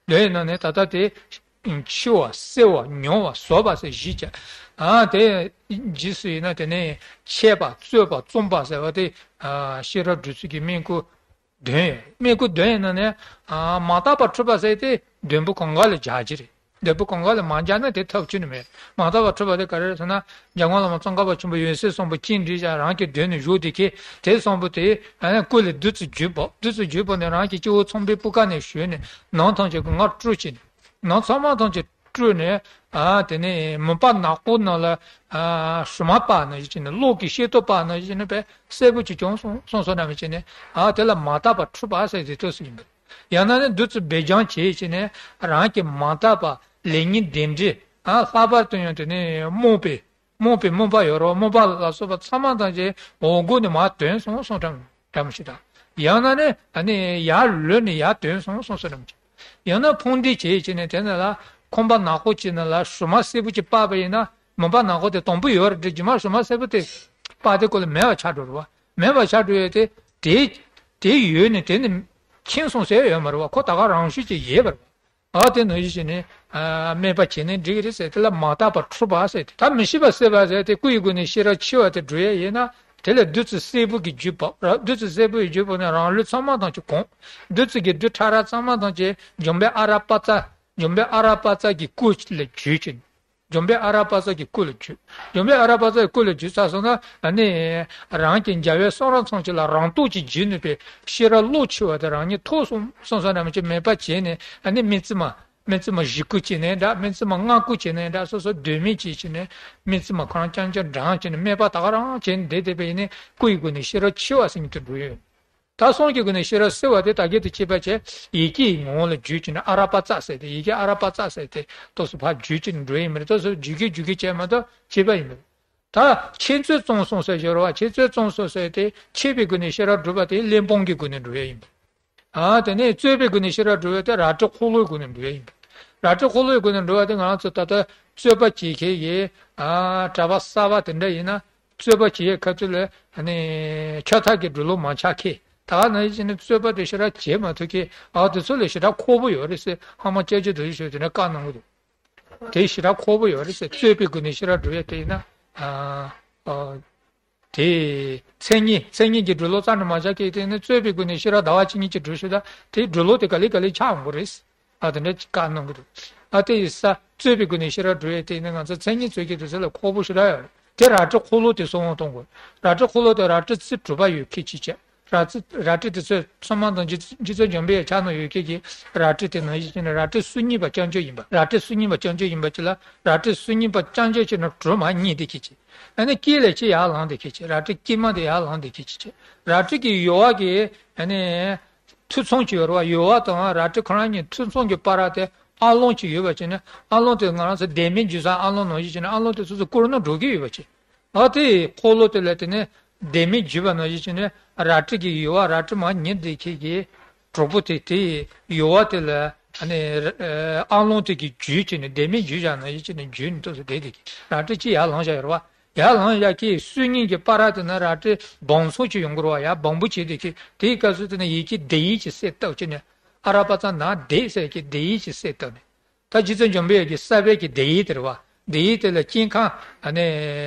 བདུན་ཡོད་ནང་ནས་ད་ལྟ་དེ། འཆི་བ་སེལ་བ་མྱུར་བ་ཟབ་པ་ཟེར་བཞི་བྱས། ཨ་དེ་རྗེས་སུ་ཡིན་ན་དེ་ནས་འཆད་པ་རྩོད་པ་རྩོམ་པ་ཟེར་བ་དེ་ཨ་ཤེས་རབ་སྒྲུབ་ཚུལ་གྱི་སྨན་སྐུ་བདུན་ཡོད། སྨན་སྐུ་བདུན་ཡོད་ནང་ནས་ཨ་མ་དག་པ་འཁྲུལ་པ་ཟེར་དེ་བདུན་པོ་གང་ག་ལ་སྦྱར་གྱི་རེད། བདུན་པོ་གང་ག་ལ་མ་སྦྱར་ན་དེ་ཐབས་ཁྱོན་ནས་མེད། མ་དག་པ་འཁྲུལ་པ་དེ་ག་རེ་རེད་ཟེར་ན་འཇམ་མགོན་བླ་མ་ཙོང་ཁ་པ་ཆེན་པོ་ཡོན་སྲས་བཟང་པོ་ཅི་འདྲི་བྱ་རང་གི་མདུན་ནས་བཞུགས་དེ་ཁྱེད་དེ་བཟང་པོ་དེ་ཨ་ནི་སྐུ་ལས་བདུད་རྩི་བརྒྱུད་པ། བདུད་རྩི་བརྒྱུད་པ་ནས་རང་གི་སྤྱི་བོ་ཚངས་པའི་སྤུ་ཀ་ནས་བཞུས་ནས་ནང་ཐམས་ཅད་ཀྱི་ངར་སྤྲུལ་བྱས་ནས། ནང་ཚང་མ་ཐམས་ཅད་སྤྲུལ་ནས་ཨ་དེ་ནས་མུན་པ་ནག་པོ་ནང་ལ་ཨ་སྲུང་མ་པ་ནང་བཞིན་བྱས་ནས་གློག་གི་ཤེལ་ཏོག་པ་ནང་བཞིན་བྱས་ནས་དཔེ་གསལ་པོ་ཅིག་བྱུང་སོང་སོང་སོང་ནམ་བྱས་ནས་ཨ་དེ་ལ་མ་དག་པ་འཁྲུལ་པ་ཟེར་དེ་ཐོས་སུ་ཡིན་པས། ཡང་ན་ནི་བདུད་རྩི་སྦས་སྦྱང་བྱས་བྱས་ནས་རང་གི་མ་དག་པ་ལས་ངན་གདོན་འདྲེ་ཨ་ལྷག་པར་དུ་ཡང་དེ་ནས་རྨོངས་པའི་རྨོངས་པའི་རྨོངས་པ་ཡོད་རེད་བ། རྨོངས་པ་ལ་སོགས་པ་ཚང་མ་ཐམས་ཅད་འོག་སྒོ་ནས་མར་ཐོན་སོང་སོང་འགྲམ་འགྲམ་ཞིག་དང་། ཡང་ན་ནི་ཨ་ནི་ཡར་ལོན་ནས་ཡར་ཐོན་སོང་སོང་སོང་འགྲམ་ཞིག། ཡང་ན་ཕུང་འདྲེ་བྱས་བྱས་ནས་དེ་ནས་ལ་ཁང་པ་ནག་པོ་ཅིག་ནང་ལ་སྲུང་མ་སེར་པོ་ཅིག་སྤར་བ་ཡིན་ན་མུན་པ་ནག་པོ་དེ་དང་པོ་ཡོད་རེད་དེ་རྗེས་མ་སྲུང་མ་སེར་པོ་དེ་སྤར་དེ་ཀོ་ལ་མེད་པ་ཆགས་འགྲོ་རེད་བ། མེད་པ་ཆགས་འགྲོ་ཡས་དེ་དེ་དེ་ཡོད་ནས་དེ་ནི་ཁེངས་སོང་ཟེར་ཡོད་མ་རེད་བ། ཁོ་ད་ག་རང་ཤུགས་ཀྱིས་ཡོད་པ་རེད་བ། ཨ་དེ་ནང་བཞིན་བྱས་ནས་ཨ་སྨད་པ་བྱས་ནས་འགྲིག་གི་རེད་ཟེར། དེ་ལ་མ་དག་པ་འཁྲུལ་པ་ཟེར་ཏེ། ད་མི་ཤེས་པ་སེལ་བ་ཟེར་ཏེ་སྐུ་ཡི་སྒོ་ནས་ཤེས་རབ་འཆི་བ་དེ་སྒྲུབ་ཡས་ཡིན་ན་དེ་ལ་བདུད་རྩི་སེར་པོ་གི་རྒྱུད་པ་ར། བདུད་རྩི་སེར་པོ་ཡི་རྒྱུད་པ་ནས་རང་ལུས་ཚང་མ་ཐམས་ཅད་གང་། བདུད་རྩི་གི་རྡུལ་ཕྲ་རབ་ཚང་མ་ཐམས་ཅད་འཇམ་དཔལ་ཨ་ར་པ་ཙ། འཇམ་དཔལ་ཨ་ར་པ་ཙ་གི་སྐུ་ལ་བརྗོད་ཅིང་། འཇམ་དཔལ་ཨ་ར་པ་ཙ་གི་སྐུ་ལ་བརྗོད། འཇམ་དཔལ་ཨ་ར་པ་ཙ་གི་སྐུ་ལ་བརྗོད་ཚར་སོང་ན་ཨ་ནི་རང་གི་འཇམ་དབྱངས་གསུང་རབ་ཚང་ཆེན་ལ་རང་རྟོགས་ཀྱིས་འཇུག་ནུས་པའི་ཤེས་རབ་བློ་འཆི་བ་དེ་རང་ཉིད་ཐོབ་སོང་སོང་སོང་ནམ་ཅིག་མེད་པ་བྱས་ནས་ཨ་ནི་སྨིན་བྱེད་མ། སྨིན་བྱེད་མ་བཞི་སྐུ་བྱས་ནས་འདྲ། སྨིན་བྱེད་མ་ལྔ་སྐུ་བྱས་ནས་འདྲ། སོ་སོ་འདོད་མེད་ཅིག་བྱས་ནས་སྨིན་བྱེད་མ་ཁོ་རང་རྐྱང་རྐྱང་བགྲངས་བྱས་ནས་སྨད་པ་ད་ག་རང་བྱས་ནས་བསྡད་བསྡད་པ་ཡིན་ནས་སྐུ་ཡི་སྒོ་ནས་ཤེས་རབ་འཆི་བ་ཟེར་མཁན་དེ་འགྲོ་ཡོད། ད་གསུང་གི་སྒོ་ནས་ཤེས་རབ་སེལ་བ་དེ་ད་གིན་དེ་ཁྱད་པར་བྱས་ཡི་གེ་ཡི་ངོ་བོ་ལ་བརྗོད་བྱས་ནས་ཨ་ར་པ་ཙ་ཟེར་ཏེ། ཡི་གེ་ཨ་ར་པ་ཙ་ཟེར་ཏེ་ཏོག་ཙམ་ཕར་བརྗོད་བྱས་ནས་འགྲོ་ཡིན་མ་རེད། ཏོག་ཙམ་བརྗོད་ཀྱི་བརྗོད་ཀྱི་བྱས་མ་གཏོགས་ཁྱད་པར་ཡིན་མ་རེད། ད་འཆད་རྩོད་རྩོམ་གསུམ་ཟེར་ཞོར་བ། འཆད་རྩོད་རྩོམ་གསུམ་ཟེར་ཏེ་འཆད་པའི་སྒོ་ནས་ཤེས་རབ་སྒྲུབ་པ་དེ་གླེགས་བམ་གྱི་སྒོ་ནས་འགྲོ་ཡ་ཡིན་པ། ཨ་དེ་ནས་རྩོད་པའི་སྒོ་ནས་ཤེས་རབ་སྒྲུབ་པ་དེ་རལ་གྲི་འཁོར་ལོའི་སྒོ་ནས་འགྲོ་ཡ་ཡིན་པ། རལ་གྲི་འཁོར་ལོའི་སྒོ་ནས་འགྲོ་བ་དེ་ང་རང་ཚོ་ད་ལྟ་རྩོད་པ་བྱེད་མཁན་གྱི་ཨ་གྲྭ་པ་གསར་པ་དེ་འདྲ་ཡིན་ན། རྩོད་པ་བྱེད་ཡས་ཁ་ཐུག་ལ་ཨ་ནི་ཁྱབ་བདག་གི་འབྲུག་ལོ་མ་ཆགས་ཁེ། ད་ག་ནང་བཞིན་ནི་རྩོད་པ་དེ་ཞེ་དྲག་བྱེད་མ་ཐུབ་ཁེ། ཨ་དེ་ཚོ་ལ་ཞེ་དྲག་ཁག་པོ་ཡོད་རེད་ཟེར་ཧ་མ་སྐྱབས་རྗེ་རྡོ་རྗེ་ཤུགས་དེ་ནས་བཀའ་གནང་གི་འདུག་དེ་ཞེ་དྲག་ཁག་པོ་ཡོད་རེད་ཟེར། རྩོད་པའི་སྒོ་ནས་ཤེས་རབ་སྒྲུབ་ཡས་དེ་ཡིན་ན། ཨ་ཨ་དེ་མཚན་ཉིད་མཚན་ཉིད་ཀྱི་འབྲུག་ལོ་རྩ་ནས་མ་ཆགས་ཀྱི་དེ་ནི་རྩོད་པའི་སྒོ་ནས་ཤེས་རབ་ཟླ་བ་གཅིག་གཉིས་ཀྱི་སྒྲུབ་ཤོག་ད་དེ་འབྲུག་ལོ་དེ་ག་ལེ་ག་ལེ་ཆགས་འོང་གི་རེད། ཨ་དེ་འདྲ་ཅིག་བཀའ་གནང་གི་འདུག་ཨ་དེ་ཡིན་ས་རྩོད་པའི་སྒོ་ནས་ཤེས་རབ་སྒྲུབ་ཡས་དེ་ནི་ང་ཚོ་མཚན་ཉིད་རྩོད་ཀྱི་དུས་ཚོད་ལ་ཁག་པོ་ཞེ་དྲག་ཡོད་རེད། དེ་རལ་གྲི་འཁོར་ལོ་དེ་གསང་བ་གཏོང་དགོས། རལ་གྲི་འཁོར་ལོ་དེ་རལ་གྲི་རྩིབས་དྲུག་པ་ཡོད་ཁེ་ཅིག་བྱས། རལ་རྩི་རལ་གྲི་དེ་ཚོས་ཚང་མ་དང་རྗེ་རྗེ་བཙུན་འཇམ་པའི་ཕྱག་ན་ཡོད་མཁན་གྱི་རལ་གྲི་དེ་ནང་བཞིན་བྱས་ནས་རལ་གྲི་སུ་གཉིས་པ་ལྕང་སྐྱོ་ཡིན་པ། རལ་གྲི་སུ་གཉིས་པ་ལྕང་སྐྱོ་ཡིན་པ་ཅིག་ལ་རལ་གྲི་སུ་གཉིས་པ་ལྕང་སྐྱོ་བྱས་ན་གྲུ་མ་གཉིས་དེ་ཁྱེར་ཅིག་ཨ་ནི་དཀྱིལ་ལ་གཅིག་ཡར་ལངས་དེ་ཁྱེར་ཅིག་རལ་གྲི་དཀྱིལ་མ་དེ་ཡར་ལངས་དེ་ཁྱེར་ཅིག་རལ་གྲི་གི་ཡུ་བ་གི་ཨ་ནི་མཐུད་ཚང་ཅིག་ཡོད་རེད་བ། ཡུ་བ་དང་རལ་གྲི་ཁོ་རང་གཉིས་མཐུད་ཚང་གི་བར་དེ་ཨ་ལོང་ཅིག་ཡོད་པ་བྱས་ནས་ཨ་ལོང་དེ་ང་རང་ཚོ་ལྡེ་མིག་འཇུ་ས་ཨ་ལོང་ནང་བཞིན་བྱས་ནས་ཨ་ལོང་དེ་སོ་སོ་བསྐོར་ན་འགྲོ་གི་ཡོད་པ་བྱས། ཨ་དེ་འཁོར་ལོ་དེ་ལ་དེ་ནས་ལྡེ་མིག་འཇུས་པ་ནང་བཞིན་བྱས་ནས་རལ་གྲི་གི་ཡུ་བ་རལ་གྲི་མ་གཉིས་དེ་ཁྱེར་གྱི་གྲོགས་པོ་དེ་དེའི་ཡུ་བ་དེ་ལ་ཨ་ནི་ཨ་ལོང་དེ་གི་འཇུས་བྱས་ནས་ལྡེ་མིག་འཇུས་བཞག་ནང་བཞིན་བྱས་ནས་འཇུས་ནས་ཏོག་ཙམ་བསྡད་དེ་ཁྱེར་རལ་གྲི་གཅིག་ཡར་ལངས་བཞག་ཡོད་རེད་བ། ཡར་ལངས་བཞག་གི་སུ་གཉིས་ཀྱི་བར་དེ་ན་རལ་གྲི་སྦང་ཚང་ཅིག་ཡོང་གི་རེད་བ། ཡར་སྦང་བུ་བྱས་དེ་ཁྱེར་དེའི་སྐབས་སུ་དེ་ན་ཡི་གེ་དེ་ཡིག་ཅིག་གསལ་བཏབ་བྱས་ནས་ཨ་ར་པ་ཙ་ན་དེ་ཟེར་གྱི་དེ་ཡིག་ཅིག་གསལ་བཏབ་ནས། ད་རྗེ་བཙུན་འཇམ་དཔལ་གྱི་ས་པཎ་གྱི་དེ་ཡིག་དེ་རེད་བ། དེ་ཡིག་དེ་ལ་དཀྱིལ་ཁང་ཨ་ནི་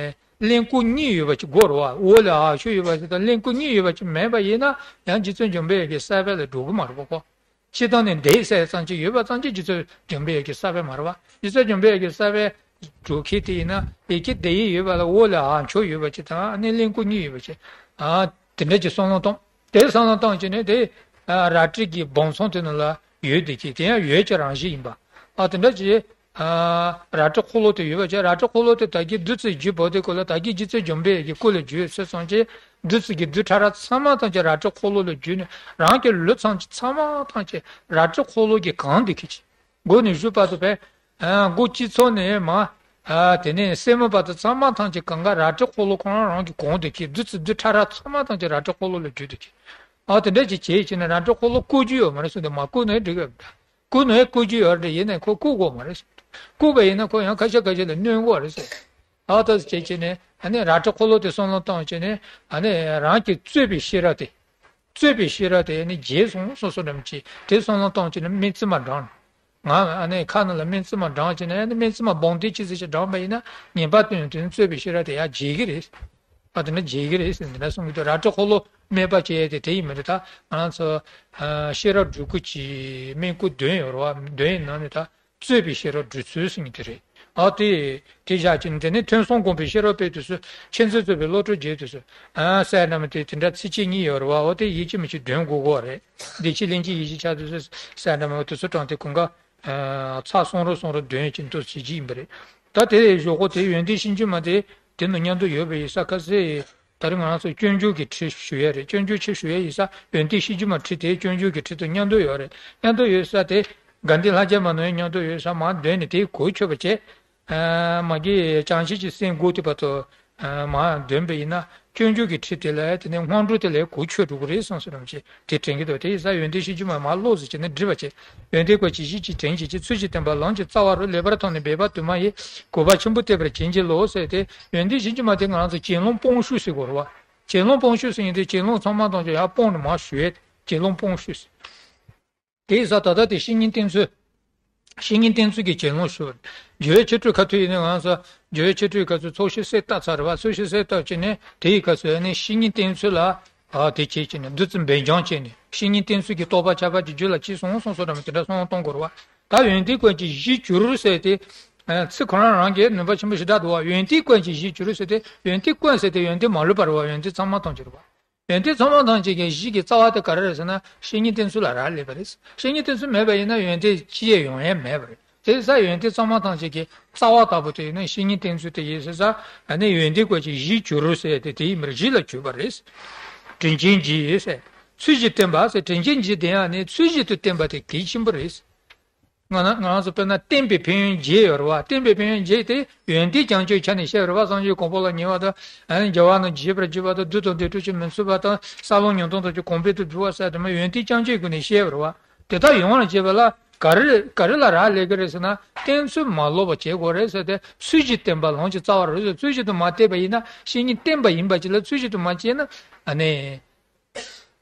གླིང་སྐོར་གཉིས་ཡོད་པ་ཅིག་དགོས་རེད་བ། འོག་ལ་ཨ་ཤོ་ཡོད་པ་ཅིག་དང་གླིང་སྐོར་གཉིས་ཡོད་པ་ཅིག་མེད་པ་ཡིན་ན་ཡང་རྗེ་བཙུན་འཇམ་དཔལ་གྱི་ས་པཎ་ལ་འགྲོ་གི་མ་རེད་པ་ཁོ། སྤྱིར་བཏང་ནས་དེ་ཟེར་ཙམ་ཅིག་ཡོད་པ་ཙམ་ཅིག་རྗེ་བཙུན་འཇམ་དཔལ་གྱི་ས་པཎ་མ་རེད་བ། རྗེ་བཙུན་འཇམ་དཔལ་གྱི་ས་པཎ་འགྲོ་མཁན་དེ་ཡིན་ན་ཡི་གེ་དེ་ཡིག་ཡོད་པ་ལ་འོག་ལ་ཨ་ཤོ་ཡོད་པ་ཅིག་དང་ཨ་ནི་གླིང་སྐོར་གཉིས་ཡོད་པ་ཅིག་ཨ་དེ་འདྲ་ཅིག་བསམ་བློ་གཏོང་། དེ་བསམ་བློ་བཏང་བྱས་ནས་དེ་ཨ་རལ་གྲི་གི་སྦང་ཚང་དེ་ནང་ལ་ཡོད་དེ་ཅིག་དེ་ཡང་ཡོད་ཀྱི་རང་བཞིན་ཡིན་པ། ཨ་དེ་འདྲ་ཅིག་ཨ་རལ་གྲི་འཁོར་ལོ་དེ་ཡོད་པ་ཅིག་རལ་གྲི་འཁོར་ལོ་དེ་ད་གིན་བདུད་རྩི་བརྒྱུད་པ་དེ་སྐོར་ལ་ད་གིན་རྗེ་བཙུན་འཇམ་དཔལ་གྱི་སྐུ་ལ་བརྒྱུད་ཚུལ་ཙམ་ཅིག་བདུད་རྩི་གི་རྡུལ་ཕྲ་རབ་ཚང་མ་ཐམས་ཅད་རལ་གྲི་འཁོར་ལོ་ལ་བརྒྱུད་ནས་རང་གི་ལུས་ཐམས་ཅད་ཚང་མ་ཐམས་ཅད་རལ་གྲི་འཁོར་ལོ་གིས་གང་བསྡད་ཁྱེར་ཅིག་མགོ་ནས་མཇུག་བར་དུ་བས། ཨ་མགོ་སྤྱི་ཚོགས་ནས་མ། ཨ་དེ་ནས་སེན་མོ་བར་དུ་ཚང་མ་ཐམས་ཅད་གང་ག་རལ་གྲི་འཁོར་ལོ་ཁོ་རང་རང་གིས་གང་བསྡད་ཁྱེར། བདུད་རྩི་རྡུལ་ཕྲ་རབ་ཚང་མ་ཐམས་ཅད་རལ་གྲི་འཁོར་ལོ་ལ་བརྒྱུད་བསྡད་ཁྱེར། ཨ་དེ་འདྲ་ཅིག་བྱས་བྱས་ནས་རལ་གྲི་འཁོར་ལོ་བརྐུ་རྒྱུ་ཡོད་མ་རེད་གསུངས་ཏེ། མ་བརྐུས་ན་འགྲིག་གི་རེད། བརྐུས་ན་བརྐུ་རྒྱུ་ཡོད་རེད། ཡིན་ནའི་ཁོ་བརྐུ་དགོས་མ་རེད་གསུངས་ཏེ། བརྐུས་པ་ཡིན་ན་ཁོ་ཡང་ཁ་ཤས་ཁ་ཤས་ལ་གནོད་དགོས་རེད་ཟེར། ཨ་ད་བྱས་བྱས་ནས་ཨ་ནི་རལ་གྲི་འཁོར་ལོ་དེ་བསམ་བློ་བཏང་བྱས་ནས་ཨ་ནི་རང་གི་རྩོད་པའི་ཤེས་རབ་དེ། རྩོད་པའི་ཤེས་རབ་དེ་ནི་རྒྱས་སོང་སོང་སོང་འདྲ་མི་བྱེད་དེ་བསམ་བློ་བཏང་བྱས་ནས་སྨན་རྩིས་མ་འགྲངས། ང་ཨ་ནི་ཁ་ནང་ལ་སྨན་རྩིས་མ་འགྲངས་བྱས་ནས་ཨ་ནི་སྨན་རྩིས་མ་སྦང་སྟེ་ཅི་ཟེར་ཞིག་འགྲངས་པ་ཡིན་ན་ངེས་པར་དུ་དེ་ནི་རྩོད་པའི་ཤེས་རབ་དེ་ཡར་རྒྱས་ཀྱི་རེད། ཨ་དེ་འདྲ་རྒྱས་ཀྱི་རེད་ཟེར་འདི་འདྲ་གསུང་གི་འདུག་རལ་གྲི་འཁོར་ལོ་སྨད་པ་བྱས་ཏེ་དེ་ཡིན་མི་རེད། ད་ང་རང་ཚོ་ཨ་ཤེས་རབ་སྒྲོས་སྐུ་གི་སྨན་སྐུ་བདུན་ཡོད་རེད་བ། བདུན་ཡི་ནང་ནས་ད། རྩོད་པའི་ཤེས་རབ་སྒྲུབ་ཚུལ་ཟེར་མཁན་དེ་རེད། ཨ་དེ་དེ་བཞག་ཅིང་དེ་ནས་ཐོས་བསམ་སྒོམ་པའི་ཤེས་རབ་སྤེལ་དུས་སུ་མཁྱེན་བརྩེ་རྩོད་པའི་བློ་གྲོས་རྒྱས་དུས་སུ་ཨ་སྲས་རྣམས་དེ་དེ་འདྲ་ཚིགས་བཅད་གཉིས་ཡོད་རེད་བ། འོ་དེ་ཡིད་ཆེས་མི་ཆེས་འདོན་དགོས་གོ་རེད། བདེ་ཆེན་གླིང་རྗེའི་ཡིད་ཆེས་ཆགས་དུས་སུ་སྲས་རྣམས་འོ་དེ་ཚོ་དྲངས་ཏེ་གོང་ཁ་ཚར་གསུམ་རེ་གསུམ་རེ་འདོན་ཅིང་དུ་བྱེད་ཀྱི་ཡིན་པ་རེད། ད་དེ་ཞོག་གོ་དེ་ཡོན་ཏན་ཤེས་འཇུག་མ་དེ་དེ་ནང་མཉམ་དུ་ཡོད་པ་ཡིན་ས་ཁ་སེ། ད་རེས་ང་རང་ཚོ་སྤྱོད་འཇུག་གི་ཁྲིད་ཞུ་ཡས་རེད། སྤྱོད་འཇུག་ཁྲིད་ཞུ་ཡས་ཡིན་ས་ཡོན་ཏན་ཤེས་འཇུག་མ་ཁྲིད་དེ་སྤྱོད་འཇུག་གི་ཁྲིད་དུ་མཉམ་དུ་ཡོད་རེད། མཉམ་དུ་ཡོད་ས་དེ་དགའ་ལྡན་ལྷ་བརྒྱ་མ་ནང་མཉམ་དུ་ཡོད་ས་མར་འདོན་ནས་དེའི་གོ་ཆོད་པ་བྱས། ཨ་མ་གི་བྱང་ཆུབ་ཀྱི་སེམས་དགུ་དེ་བར་དུ་ཨ་མར་འདོན་པ་ཡིན་ན་སྤྱོད་འཇུག་གི་ཁྲིད་དེ་ལ་དེ་ནས་སྔོན་འགྲོ་དེ་ལས་གོ་ཆོད་འགྲོ་གི་རེད་བསམ་སོང་རམ་བྱས་དེ་དྲན་གྱི་འདུག་དེ་ཡིན་ས་ཡོན་ཏན་ཤེས་འཇུག་མ་མར་ཀློག་ཟེར་བྱས་ནས་འབྲི་བ་བྱས། ཡོན་ཏན་བཀོད་ཅིང་གཞི་གཅིག་དྲན་བྱེད་ཀྱི་ཚུལ་གྱིས་བསྟན་པ་ལམ་གྱི་རྩ་བ་རུ་ལེགས་པར་མཐོང་ནས་འབད་པ་དུ་མ་ཡིས་གོ་བ་ཆེན་པོ་བསྟན་པར་བྱིན་གྱིས་རློབས་ཟེར་ཏེ། ཡོན་ཏན་ཤེས་འཇུག་མ་དེ་ང་རང་ཚོ་གྱེན་ལོག་སྤོང་ཤུགས་ཟེར་དགོས་རེད་བ། གྱེན་ལོག་སྤོང་ཤུགས་ཟེར་མཁན་དེ་གྱེན་ལོག་ཚང་མ་གཏོང་ཆོག་ཡར་སྤོང་ནས་མར་ཞུ་ཡས་གྱེན་ལོག་སྤོང་ཤུགས་ཟེར། དེ་ཡིན་ས་ད་ལྟ་དེ་བཤེས་གཉེན་བསྟེན་ཚུལ། བཤེས་གཉེན་བསྟེན་ཚུལ་གྱི་གྱེན་ལོག་ཞུ་བ་རེད། འཇུ་བའི་ཆོ་འཕྲུལ་ཁ་ཐུག་ཡིན་ན་ང་ཚོ་འཇུ་བའི་ཆོ་འཕྲུལ་ཁ་ཐུག་ཚོགས་ཞིང་གསལ་བཏབ་ཚར་རེད་བ། ཚོགས་ཞིང་གསལ་བཏབ་བྱས་ནས་དེ་ཡི་སྐབས་སུ་ནི་བཤེས་གཉེན་བསྟེན་ཚུལ་ལ་ཨ་དེ་བྱས་བྱས་ནས་བདུད་རྩི་འབེན་སྦྱང་བྱས་ནས་བཤེས་གཉེན་བསྟེན་ཚུལ་གྱི་རྟོགས་པ་ཁྱབ་པ་གྱི་རྒྱུད་ལ་སྐྱེས་སོང་སོང་སོང་ར་མ་དེ་འདྲ་སོང་གཏོང་དགོས་རེད་བ། ད་ཡོན་ཏན་ཀུན་གྱི་གཞི་གྱུར་ཟེར་ཏེ། ཚིག་ཁོ་རང་རང་གི་ནུས་པ་ཆེན་པོ་ཞེ་དྲག་འདུག་བ། ཡོན་ཏན་ཀུན་གྱི་གཞི་གྱུར་ཟེར་ཏེ་ཡོན་ཏན་ཀུན་ཟེར་ཏེ་ཡོན་ཏན་མ་ལུས་པ་རེད་བ། ཡོན་ཏན་ཚང་མ་ཐམས་ཅད་རེད་བ། ཡོན་ཏན་ཚང་མ་ཐམས་ཅད་ཀྱི་གཞི་གི་རྩ་བ་དེ་ག་རེ་རེད་ཟེར་ན་བཤེས་གཉེན་བསྟེན་ཚུལ་ལ་རག་ལས་པ་རེད། བཤེས་གཉེན་བསྟེན་ཚུལ་མེད་པ་ཡིན་ན་ཡོན་ཏན་ཅི་ཡང་ཡོང་ཡས་མེད་པ་རེད། དེ་ས་ཡོན་ཏན་ཚང་མ་ཐམས་ཅད་ཀྱི་རྩ་བ་ལྟ་བུ་དེ་ཡིན་ན་བཤེས་གཉེན་བསྟེན་ཚུལ་དེ་ཡིན་ཟེར་ས། ཨ་ནི་ཡོན་ཏན་ཀུན་གྱི་གཞི་གྱུར་ཟེར་ཏེ་དེ་ཡིན་པར་གཞི་ལ་གྱུར་པ་རེད། དྲིན་ཅན་རྗེ་ཟེར། ཚུལ་བཞིན་བསྟེན་པ་ཟེར། དྲིན་ཅན་རྗེ་དེ་ཡང་ནི་ཚུལ་བཞིན་དུ་བསྟེན་པ་དེ་གལ་ཆེན་པོ་རེད། ང་ང་རང་ཚོ་དཔེར་ན་བསྟན་པའི་ཕན་ཡོན་བརྒྱད་ཡོད་རེད་བ། བསྟན་པའི་ཕན་ཡོན་བརྒྱད་དེ་ཡོན་ཏན་རྐྱང་གཅོད་ཆ་ནས་བཤད་པ་རེད་བ། སངས་རྒྱས་གོ་འཕང་ལ་ཉེ་བ་དང་། ཨ་ནི་རྒྱལ་བ་རྣམས་བརྗེད་པར་གྱུར་པ་དང་། བདུད་དང་འདོད་ཕྲུག་ཆོས་མི་འཚོལ་བ་དང་། རྩ་རླུང་ཉུང་མཐོང་དང་། གོང་འཕེལ་དུ་འགྲོ་བ་ཟེར་དེ་མོ་ཡོན་ཏན་རྐྱང་གཅོད་སྒོ་ནས་བཤད་པ་རེད་བ། དེ་དག་ཡོངས་ལ་བྱེད་པ་ལ་ ག་རེ་ག་རེ་ལ་རག་ལས་ཀྱི་རེད་ཟེར་ན། བསྟེན་ཚུལ་མ་ལོག་པ་བྱེད་དགོས་རེད་ཟེར་ཏེ། ཚུལ་གྱིས་བསྟེན་པ་ལམ་གྱི་རྩ་བ་རེད་ཟེར། ཚུལ་བཞིན་དུ་མ་བསྟེན་པ་ཡིན་ན། བཤེས་གཉེན་བསྟེན་པ་ཡིན་པ་ཅིག་ལ་ཚུལ་བཞིན་དུ་མ་བྱས་ན། ཨ་ནི།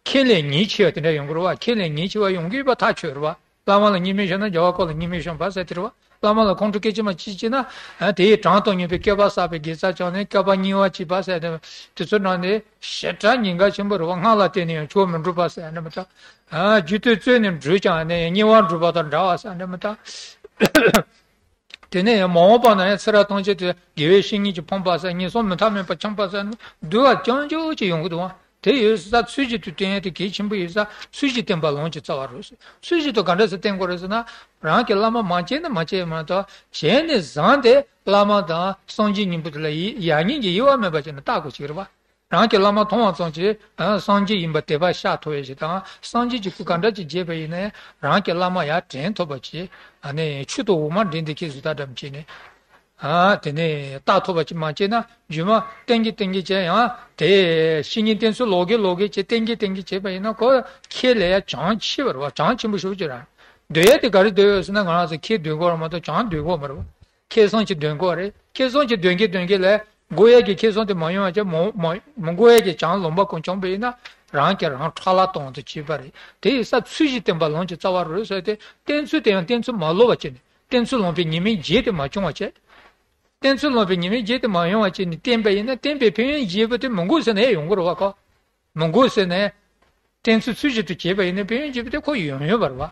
ཁེ་ལས་ཉེས་ཆེ་བ་དེ་འདྲ་ཡོང་གི་རེད་བ། ཁེ་ལས་ཉེས་ཆེ་བ་ཡོང་གི་ཡོད་པ་ཐག་ཆོད་རེད་བ། བླ་མ་ལ་བརྙས་སྨོད་བྱུང་ན་རྒྱལ་བ་ཁོ་ལ་བརྙས་སྨོད་བྱུང་བ་ཟེར་དེ་རེད་བ། བླ་མ་ལ་ཁོང་ཁྲོ་སྐད་ཅིག་མ་ཅིག་བྱས་ན། ཨ། དེ་ཡི་དྲང་དུ་སྙོམས་པའི་བསྐལ་པ་བསགས་པའི་དགེ་རྩ་ཀྱང་ནི། བསྐལ་པ་བསྙིལ་བར་བྱེད་པ་ཟེར་ནས། དེ་ཚོ་ནང་ནས་ཞེ་དྲག་ཉེན་ཁ་ཆེན་པོ་རེད་བ། སྔགས་ལ་བརྟེན་ནས་ཡང་ཆོས་མི་འགྲུབ་པ་ཟེར་ནས་མི་ཚོ། ཨ། རྒྱུད་སྟོད་རྩོད་ནས་འགྲོས་ཀྱང་ནི་བསྙིལ་བར་འགྲོ་བ་དང་འདྲ་བ་ཟེར་ནས་མི་ཚོ། དེ་ནས་ཡང་མ་འོངས་པ་ན་ཡང་ཚེ་རབས་ཐམས་ཅད་དུ་དགེ་བའི་བཤེས་གཉེན་གྱིས་ཕོངས་པ་ཟེར། ངན་སོང་མི་མཐའ་མེད་པར་འཁྱམས་པ་ཟེར་ནས་འདུལ་བ་རྐྱང་རྐྱང་ཅིག་ཡོང་གི་འདུག་བ། དེ་ཡོད་ས་ཚུལ་བཞིན་དུ་བསྟེན་ཡ་དེ་གལ་ཆེན་པོ་ཡོད་ས། ཚུལ་བཞིན་བསྟེན་པ་ལམ་གྱི་རྩ་བ་རེད་ཟེར། ཚུལ་བཞིན་དུ་ག་འདྲ་སེ་བསྟེན་དགོས་རེད་ཟེར་ན། རང་གི་བླ་མ་མ་བྱས་ན་མ་བྱས་མ་གཏོགས། བྱས་ནས་བཟང་སྟེ་བླ་མ་དང་སངས་རྒྱས་མཉམ་པོ་དེ་ལ་ཡི་ཡ་ཉེས་ཀྱི་དབྱེ་བ་མེད་པ་བྱས་ནས་བལྟ་དགོས་ཀྱི་རེད་བ། རང་གི་བླ་མ་མཐོང་བ་ཙམ་གྱིས། ཨ། སངས་རྒྱས་ཡིན་པ་དད་པ་ཤར་ཐུབ་ཡ་ཞིག་དང་། སངས་རྒྱས་ཀྱི་སྐུ་ག་འདྲ་ཅིག་མཇལ་བ་ཡིན་ན་ཡང་རང་གི་བླ་མ་ཡར་དྲན་ཐུབ་པ་ཅིག་ཨ་ནི་ཆུ་དང་འོ་མ་འདྲེས་ཏེ་ཁྱེད་བཟོ་ལྟ་འདྲ་མ་བྱས་ནས། ཨ། དེ་ནས་བལྟ་ཐུབ་པ་ཅིག་མ་བྱས་ན། རྗེས་མ་བསྟེན་གྱི་བསྟེན་གྱི་བྱས་ཡང་དེ་བཤེས་གཉེན་བསྟེན་ཚུལ་ལོག་གི་ལོག་གི་བྱས། བསྟེན་གྱི་བསྟེན་གྱི་བྱས་པ་ཡིན་ན། ཁོ་ཁེ་ལས་ཡ་གྱང་ཆེ་བ་རེད་བ། གྱང་ཆེན་པོ་ཞེ་པོ་ཅིག་རེད། འདོད་ཡ་དེ་ག་རེ་འདོད་ཡོད་ཟེར་ན། ང་རང་ཚོ་ཁེ་འདོད་དགོས་རེད་མ་གཏོགས་གྱང་འདོད་དགོས་མ་རེད་བ། ཁེ་བཟང་ཅིག་འདོན་དགོས་རེད། ཁེ་བཟང་ཅིག་འདོན་གྱི་འདོན་གྱི་ལས། དགོས་ཡས་ཀྱི་ཁེ་བཟང་དེ་མ་ཡོང་བ་བྱས། མ་མ་མི་དགོས་ཡས་ཀྱི་གྱང་ལོངས་པ་ཀུན་བྱུང་བ་ཡིན་ན། རང་གིས་རང་ཁྲག་ལ་གཏོང་དུ་བྱེད་པ་རེད། དེ་ཡིན་ཙང་ཚུལ་བཞིན་བསྟེན་པ་ལམ་གྱི་རྩ་བ་རེད་ཟེར་ཏེ། བསྟེན་ཚུལ་དེ་ཡང་བསྟེན་ཚུལ་མ་ལོག་པ་བྱས་ནས། བསྟེན་ཚུལ་ལོངས་པའི་ཉེས་དམིགས་བརྗེད་དེ་མ་བྱུང་བ་བྱས། བསྟེན་ཚུལ་ལོངས་པའི་ཉེས་དམིགས་བརྗེད་དེ་མ་ཡོང་བ་བྱས་ནས་བསྟེན་པ་ཡིན་ན། བསྟེན་པའི་ཕན་ཡོན་རྒྱས་པ་དེ་མི་དགོས་ཟེར་ན་ཡང་ཡོང་གི་རེད་བ་ཁོ། མི་དགོས་ཟེར་ནས། བསྟེན་ཚུལ་ཚུལ་བཞིན་དུ་བྱས་པ་ཡིན་ན་ཕན་ཡོན་རྒྱས་པ་དེ་ཁོ་ཡོང་ཡོད་པ་རེད་བ།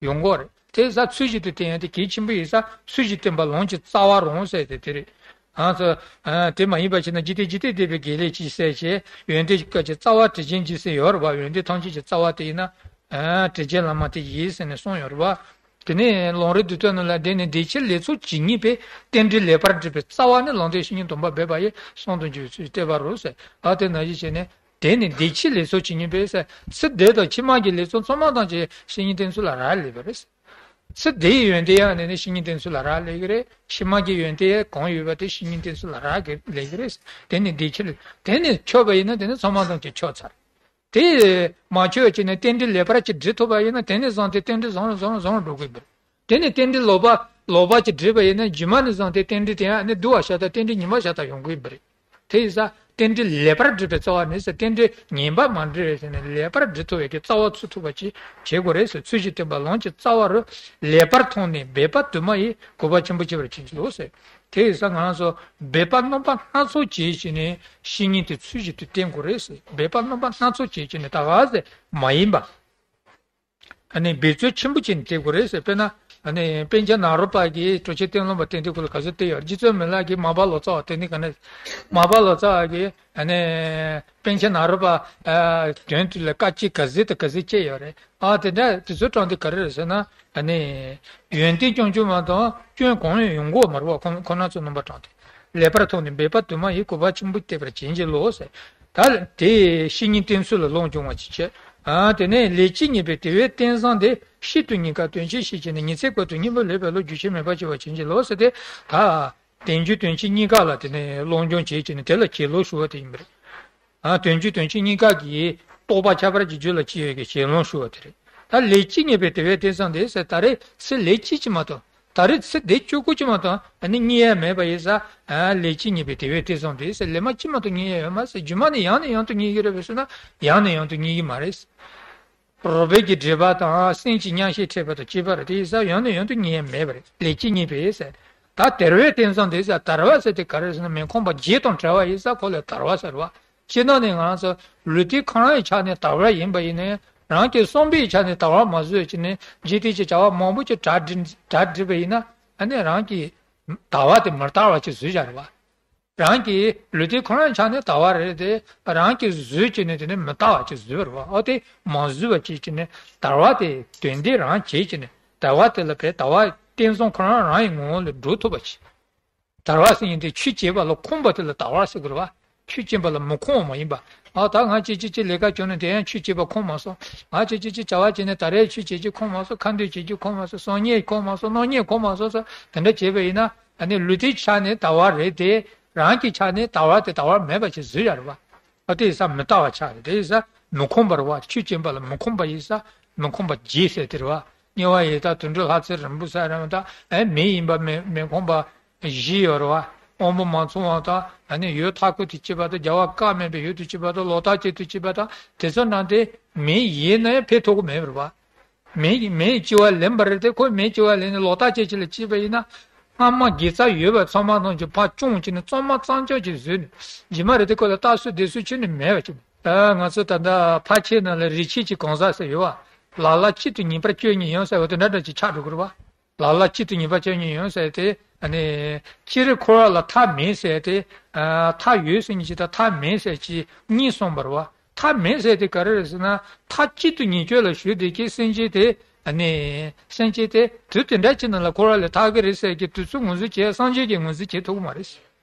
ཡོང་གི་རེད། དེ་ཡིན་ཙང་ཚུལ་བཞིན་དུ་བསྟེན་ཡ་དེ་གལ་ཆེན་པོ་ཡིན་ཙང་། ཚུལ་བཞིན་བསྟེན་པ་ལམ་གྱི་རྩ་བ་རུ་ཟེར་ཏེ་དེ་རེད། ང་ཚོ། ཨ། དེ་མ་ཡིན་པ་བྱས་ན། འཇིག་རྟེན་འཇིག་རྟེན་བདེ་བའི་དགེ་ལེགས་ཀྱི་ཟེར་བྱས། ཡོན་ཏན་སྐད་ཅིག་རྩ་བ་དྲིན་ཅན་གྱི་ཟེར་ཡོད་རེད་བ། ཡོན་ཏན་ཐམས་ཅད་ཀྱི་རྩ་བ་དེ་ཡིན་ན། ཨ། དྲིན་ཅན་བླ་མ་དེ་ཡིན་ཟེར་ནས་གསུངས་ཡོད་རེད་བ། དེ་ནས་ལམ་རིམ་བསྡུས་དོན་ནང་ལ། དེ་ནི་འདི་ཕྱིར་ལས་ཚོགས་ཇི་སྙེད་པའི། རྟེན་འབྲེལ་ལེགས་པར་འགྲིག་པའི་རྩ་བ་ནི། ལམ་སྟོན་བཤེས་གཉེན་སྡོམ་པ་འབད་པ་ཡི། གསུང་དང་འགྱུར་བའི་ཚུལ་བསྟན་པ་རུ་ཟེར། ཨ། དེ་ནང་བཞིན་བྱས་ནས། དེ་ནི་འདི་ཕྱི་ལས་ཚོགས་ཇི་སྙེད་པའི་ཟེར། ཚེ་འདི་དང་ཕྱི་མ་གི་ལས་ཚོགས་ཚང་མ་ཐམས་ཅད་བཤེས་གཉེན་བསྟེན་ཚུལ་ལ་རག་ལས་པ་རེད། ཚེ་འདིའི་ཡོན་ཏན་ཡང་ནི་ནི་བཤེས་གཉེན་བསྟེན་ཚུལ་ལ་རག་ལས་ཀྱི་རེད། ཕྱི་མ་གི་ཡོན་ཏན་གང་ཡོད་པ་དེ་བཤེས་གཉེན་བསྟེན་ཚུལ་ལ་རག་གི་ལས་ཀྱི་རེད། དེ་ནི་འདི་ཕྱི་ལས། དེ་ནི་ཆོད་པ་ཡིན་ན་དེ་ནི་ཚང་མ་ཐམས་ཅད་ཆོད་ཚར། དེ་མ་ཆོད་ཅིག་ནས་རྟེན་འབྲེལ་ལེགས་པར་ཅིག་འགྲིག་ཐུབ་པ་ཡིན་ན། དེ་ནས་བཟུང་སྟེ་རྟེན་འབྲེལ་བཟང་རུ་བཟང་རུ་བཟང་རུ་འགྲོ་གི་ཡོད་པ་རེད། དེ་ནས་རྟེན་འབྲེལ་ལོག་པ་ལོག་པ་ཅིག་འགྲིག་པ་ཡིན་ན། རྗེས་མ་ནས་བཟུང་སྟེ་རྟེན་འབྲེལ་དེ་ཡང་ནི་བསྡུ་བ་ཤ་སྟག་རྟེན་འབྲེལ་ངན་པ་ཤ་སྟག་ཡོང་གི་ཡོད་པ་རེད། དེ་ཡིན་ཙང་རྟེན་འབྲེལ་ལེགས་པར་འགྲིག་པའི་རྩ་བ་ནི་ཟེར། རྟེན་འབྲེལ་ངན་པ་མ་འགྲིག་པའི་ཟེར་ནས། ལེགས་པར་འགྲིག་ཐུབ་པའི་གི་རྩ་བ་ཚུགས་ཐུབ་པ་ཅིག་བྱེད་དགོས་རེད་ཟེར། ཚུལ་བཞིན་བསྟེན་པ་ལམ་གྱི་རྩ་བ་རུ། ལེགས་པར་མཐོང་ནས་འབད་པ་དུ་མ་ཡིས། གུས་པ་ཆེན་པོ་བྱེད་པར་བྱིན་གྱིས་རློབས་ཟེར། དེ་ཡིན་ཙང་ང་རང་ཚོ་འབད་པ་རྣམ་པ་སྣ་ཚོགས་བྱས་བྱས་ནས་བཤེས་གཉེན་དེ་ཚུལ་བཞིན་དུ་བསྟེན་དགོས་རེད་ཟེར། འབད་པ་རྣམ་པ་སྣ་ཚོགས་བྱས་བྱས་ནས་ད་ག་ཟེ་མ་ཡིན་པ། ཨ་ནི་འབད་རྩོལ་ཆེན་པོ་བྱས་ནས་བསྟེན་དགོས་རེད་ཟེར། དཔེར་ན། ཨ་ནི་པཎ་ཆེན་ནཱ་རོ་པ་གིས་གྲུབ་ཆེན་སྟོན་ལོན་པ་བསྟེན་དུས་སྐོར་ལ་ག་ཚོད་བསྟེན་ཡོད། རྗེ་བཙུན་མི་ལ་གིས་མར་པ་ལོ་ཙཱ་བ་བསྟེན་དུས་ག་ནས། མར་པ་ལོ་ཙཱ་བ་གིས། ཨ་ནི་པཎ་ཆེན་ནཱ་རོ་པ། ཨ། དོན་དུ་ལ་བཀའ་ཅི་ག་ཟིག་དང་ག་ཟིག་བཅས་ཡོད་རེད། ཨ། དེ་འདྲ་དེ་ཚོ་དྲངས་དུས་ག་རེ་རེད་ཟེར་ན། ཨ་ནི་ཡོན་ཏན་རྐྱང་རྐྱང་མ་གཏོགས་སྐྱོན་གང་ཡང་ཡོང་གི་མ་རེད་བ། ཁོང་ཁོང་རྣམ་ཚོ་རྣམ་པ་དྲངས་ཏེ། ལེགས་པར་མཐོང་ནས་འབད་པ་དུ་མ་ཡིས། གུས་པ་ཆེན་པོས་བསྟེན་པར་བྱིན་གྱིས་རློབས་ཟེར། ད་དེ་བཤེས་གཉེན་བསྟེན་ཚུལ་ལ་ལོངས་སྦྱོང་བ་ཅིག་བྱས། ཨ། དེ་ནས་ལས་ཅི་སྙེད་པའི་དེ་བས་རྟེན་བཟང་དེ། ཕྱིར་དུ་གཉིས་ཀ་དོན་ཕྱིར་བཤད་ཀྱིས་ནི། ཉི་ཚེ་བཀོད་དུ་སྙིང་པོ་ལེགས་པའི་བློ། རྒྱུན་ཆད་མེད་པར་སྐྱེ་བར་བྱིན་གྱིས་རློབས་ཟེར་ཏེ། ད། དལ་འབྱོར་དོན་སྤྱི་གཉིས་ཀ་ལ་དེ་ནས་ལོངས་སྦྱོང་བྱེད་ཀྱི་ནི་དེ་ལ་གྱེན་ལོག་ཞུ་བ་དེ་ཡིན་པ་རེད། ཨ། དལ་འབྱོར་དོན་སྤྱི་གཉིས་ཀ་གི་རྟོགས་པ་ཁྱད་པར་གྱི་རྒྱུད་ལ་སྐྱེ་ཡོད་ཀྱི་གྱེན་ལོག་ཞུ་བ་དེ་རེད། ད་ལས་ཅི་སྙེད་པའི་དེ་བས་རྟེན་བཟང་དེ་ཟེར། ད་རེས་ཚེ་ལས་གཅིག་ཅིག་མ་གཏོགས། ད་རེས་ཚེ་འདི་གཅིག་པོ་ཅིག་མ་གཏོགས་ཨ་ནི་རྙེད་ཡ་མེད་པ་ཡིན་ཙང་། ཨ། ལས་ཅི་སྙེད་པའི་དེ་བས་རྟེན་བཟང་དེ་ཟེར། ལས་མ་གཅིག་མ་གཏོགས་རྙེད་ཡ་ཡོད་མ་རེད་ཟེར། རྒྱུ་མ་ནི་ཡང་ནས་ཡང་དུ་རྙེད་ཀྱི་རེད་པས་ཟེར་ན། ཡང་ནས་ཡང་དུ་རྙེད་ཀྱི་མ་རེད། རོགས་པའི་གི་འབྲེལ་བ་དང་སེམས་ཀྱི་མཉམ་བཞག་འཕྲད་པ་དང་བཅས་པ་རེད། དེ་ཡིན་ཙང་ཡང་ནས་ཡང་དུ་རྙེད་ཡ་མེད་པ་རེད། ལས་ཅི་སྙེད་པའི་ཟེར། ད་དལ་བའི་རྟེན་བཟང་དེ་ཟེར། དལ་བ་ཟེར་དེ་ག་རེ་ཟེར་ན། མི་ཁོམ་པ་བརྒྱད་དང་བྲལ་བ་ཡིན་ཙང་ཁོ་ལ་དལ་བ་ཟེར་བ། སྤྱིར་བཏང་ནས་ང་རང་ཚོ་ལུས་རྟེན་ཁོ་རང་གི་ཆ་ནས་དལ་བ་ཡིན་པ་ཡིན་ནའི། རང་གི་བསམ་པའི་ཆ་ནས་དལ་བ་མ་བཟོས་ཀྱི་ནས། འཇིག་རྟེན་གྱི་བྱ་བ་མང་པོ་ཅིག་གྲ་སྒྲིག་གྲ་སྒྲིག་པ་ཡིན་ན། ཨ་ནི་རང་གི་དལ་བ་དེ་མི་དལ་བ་ཅིག་བཟོས་བཞག་རེད་བ། རང་གི་ལུས་རྟེན་ཁོ་རང་ཆ་ནས་དལ་བ་རེད་དེ། རང་གིས་བཟོས་བྱས་ནས་དེ་ནས་མི་དལ་བ་ཅིག་བཟོས་པ་རེད་བ། ཨོ། དེ་མ་བཟོས་པ་ཅིག་བྱས་ནས་དལ་བ་དེ་དོན་ལྡན་རང་བྱས་བྱས་ནས། དལ་བ་དེ་ལ་བས་དལ་བ་རྟེན་བཟང་ཁོ་རང་རང་གི་ངོ་བོ་ལ་འགྲོ་ཐུབ་པ་ཅིག་དལ་བ་ཟེར་མཁན་དེ་ཆོས་བྱེད་པ་ལ་ཁོམ་པ་དེ་ལ་དལ་བ་ཟེར་དགོས་རེད་བ། ཆོས་བྱེད་པ་ལ་མི་ཁོམ་པ་མ་ཡིན་པ། ཨ། ད་ང་ཅིག་ཅིག་ཅིག་ལས་ཀ་བྱུང་ནས་དེ་ཡང་ཆོས་བྱེད་པ་ཁོམ་མ་སོང་། ང་ཅིག་ཅིག་ཅིག་བྱ་བ་བྱས་ནས་ད་རེས་ཆོས་བྱེད་རྒྱུ་ཁོམ་མ་སོང་། ཁ་འདོན་བྱེད་རྒྱུ་ཁོམ་མ་སོང་། གསང་ཉན་ཁོམ་མ་སོང་། གནང་ཉན་ཁོམ་མ་སོང་ཟེར། དེ་འདྲ་བྱས་པ་ཡིན་ན། ཨ་ནི་ལུས་རྟེན་ཆ་ནས་དལ་བ་རེད་དེ། རང་གི་ཆ་ནས་དལ་བ་དེ་དལ་བ་མེད་པ་ཞིག་བཟོས་ཡ་རེད་བ། ཨ། དེ་ཡིན་ཙང་མི་དལ་བ་ཆགས་རེད། དེ་ཡིན་ཙང་མི་ཁོམ་པ་རེད་བ། ཆོས་བྱེད་པ་ལ་མི་ཁོམ་པ་ཡིན་ཙང་མི་ཁོམ་པ་བརྒྱད་ཟེར་དེ་རེད་བ། དམྱལ་བ་ཡི་དྭགས་དུད་འགྲོ་ལྷ་ཚེ་རིང་པོ་ཟེར་ར་མ་ད་ཨེ་མི་ཡིན་པ་མི་མི་ཁོམ་པ་བཞི་ཡོད་རེད་བ། དབང་པོ་མ་ཚང་བ་དང་ཨ་ནི་ཡུལ་མཐའ་འཁོབ་ཏུ་སྐྱེས་པ་དང་རྒྱལ་བ་བཀའ་མེད་པའི་ཡུལ་དུ་སྐྱེས་པ་དང་ལོ་ལྟར་གཅིག་ཏུ་སྐྱེས་པ་དང་དེ་ཚོ་ནང་དེ་མི་ཡིན་ན་ཡང་ཕན་ཐོགས་ཀྱི་མེད་པ་རེད་བ། མི་མིའི་སྐྱེ་བ་ལེན་པ་རེད་དེ་ཁོ་མིའི་སྐྱེ་བ་ལེན་ནས་ལོ་ལྟར་གཅིག་གཅིག་ལ་སྐྱེས་པ་ཡིན་ན། སྔ་མ་དགེ་རྩ་ཡོད་པ་ཚང་མ་ཐམས་ཅད་ཕར་བཅོམ་བྱས་ནས་གཙང་མ་གཙང་རྐྱང་ཅིག་བཟོས་ནས་རྗེས་མ་རེད་དེ་ཁོ་ལ་རྟགས་གསལ་བདེ་གསལ་ཁྱོན་ནས་མེད་པ་ཅིག་ཨ། ང་ཚོ་ད་ལྟ་ཕལ་ཆེར་ནང་ལ་རིགས་ཆད་ཀྱི་གང་ཟག་ཟེར་ཡོད་བ། ལ་ལ་གཅིག་ཏུ་ངེས་པར་སྤྱོད་ངེས་ཡོང་ཟེར་བ་དེ་འདྲ་འདྲ་ཅིག་ཆགས་འགྲོ་གི་རེད་བ། ལ་ལ་གཅིག་ཏུ་ངེས་པར་སྤྱོད་ངེས་ཡོང་ཟེར་ཏེ་ཨ་ནི། སྤྱིར་འཁོར་བ་ལ་མཐའ་མེད་ཟེར་ཏེ། ཨ། མཐའ་ཡོད་ཟེར་མཁན་ཅིག་དང་མཐའ་མེད་ཟེར་ཅིག་གཉིས་གསུངས་པ་རེད་བ། མཐའ་མེད་ཟེར་དེ་ག་རེ་རེད་ཟེར་ན་མཐའ་གཅིག་ཏུ་ཉེས་སྤྱོད་ལ་ཞུགས་བསྡད་མཁན་སེམས་ཅན་དེ་ཨ་ནི། སེམས་ཅན་དེ་དུས་དེ་འདྲ་ཅིག་ནང་ལ་འཁོར་བ་ལས་ཐར་གི་རེད་ཟེར་གྱི་དུས་ཚོད་ངོས་འཛིན་བྱས་སངས་རྒྱས་ཀྱིས་ངོས་འཛིན་བྱེད་ཐུབ་ཀྱི་མ་རེད།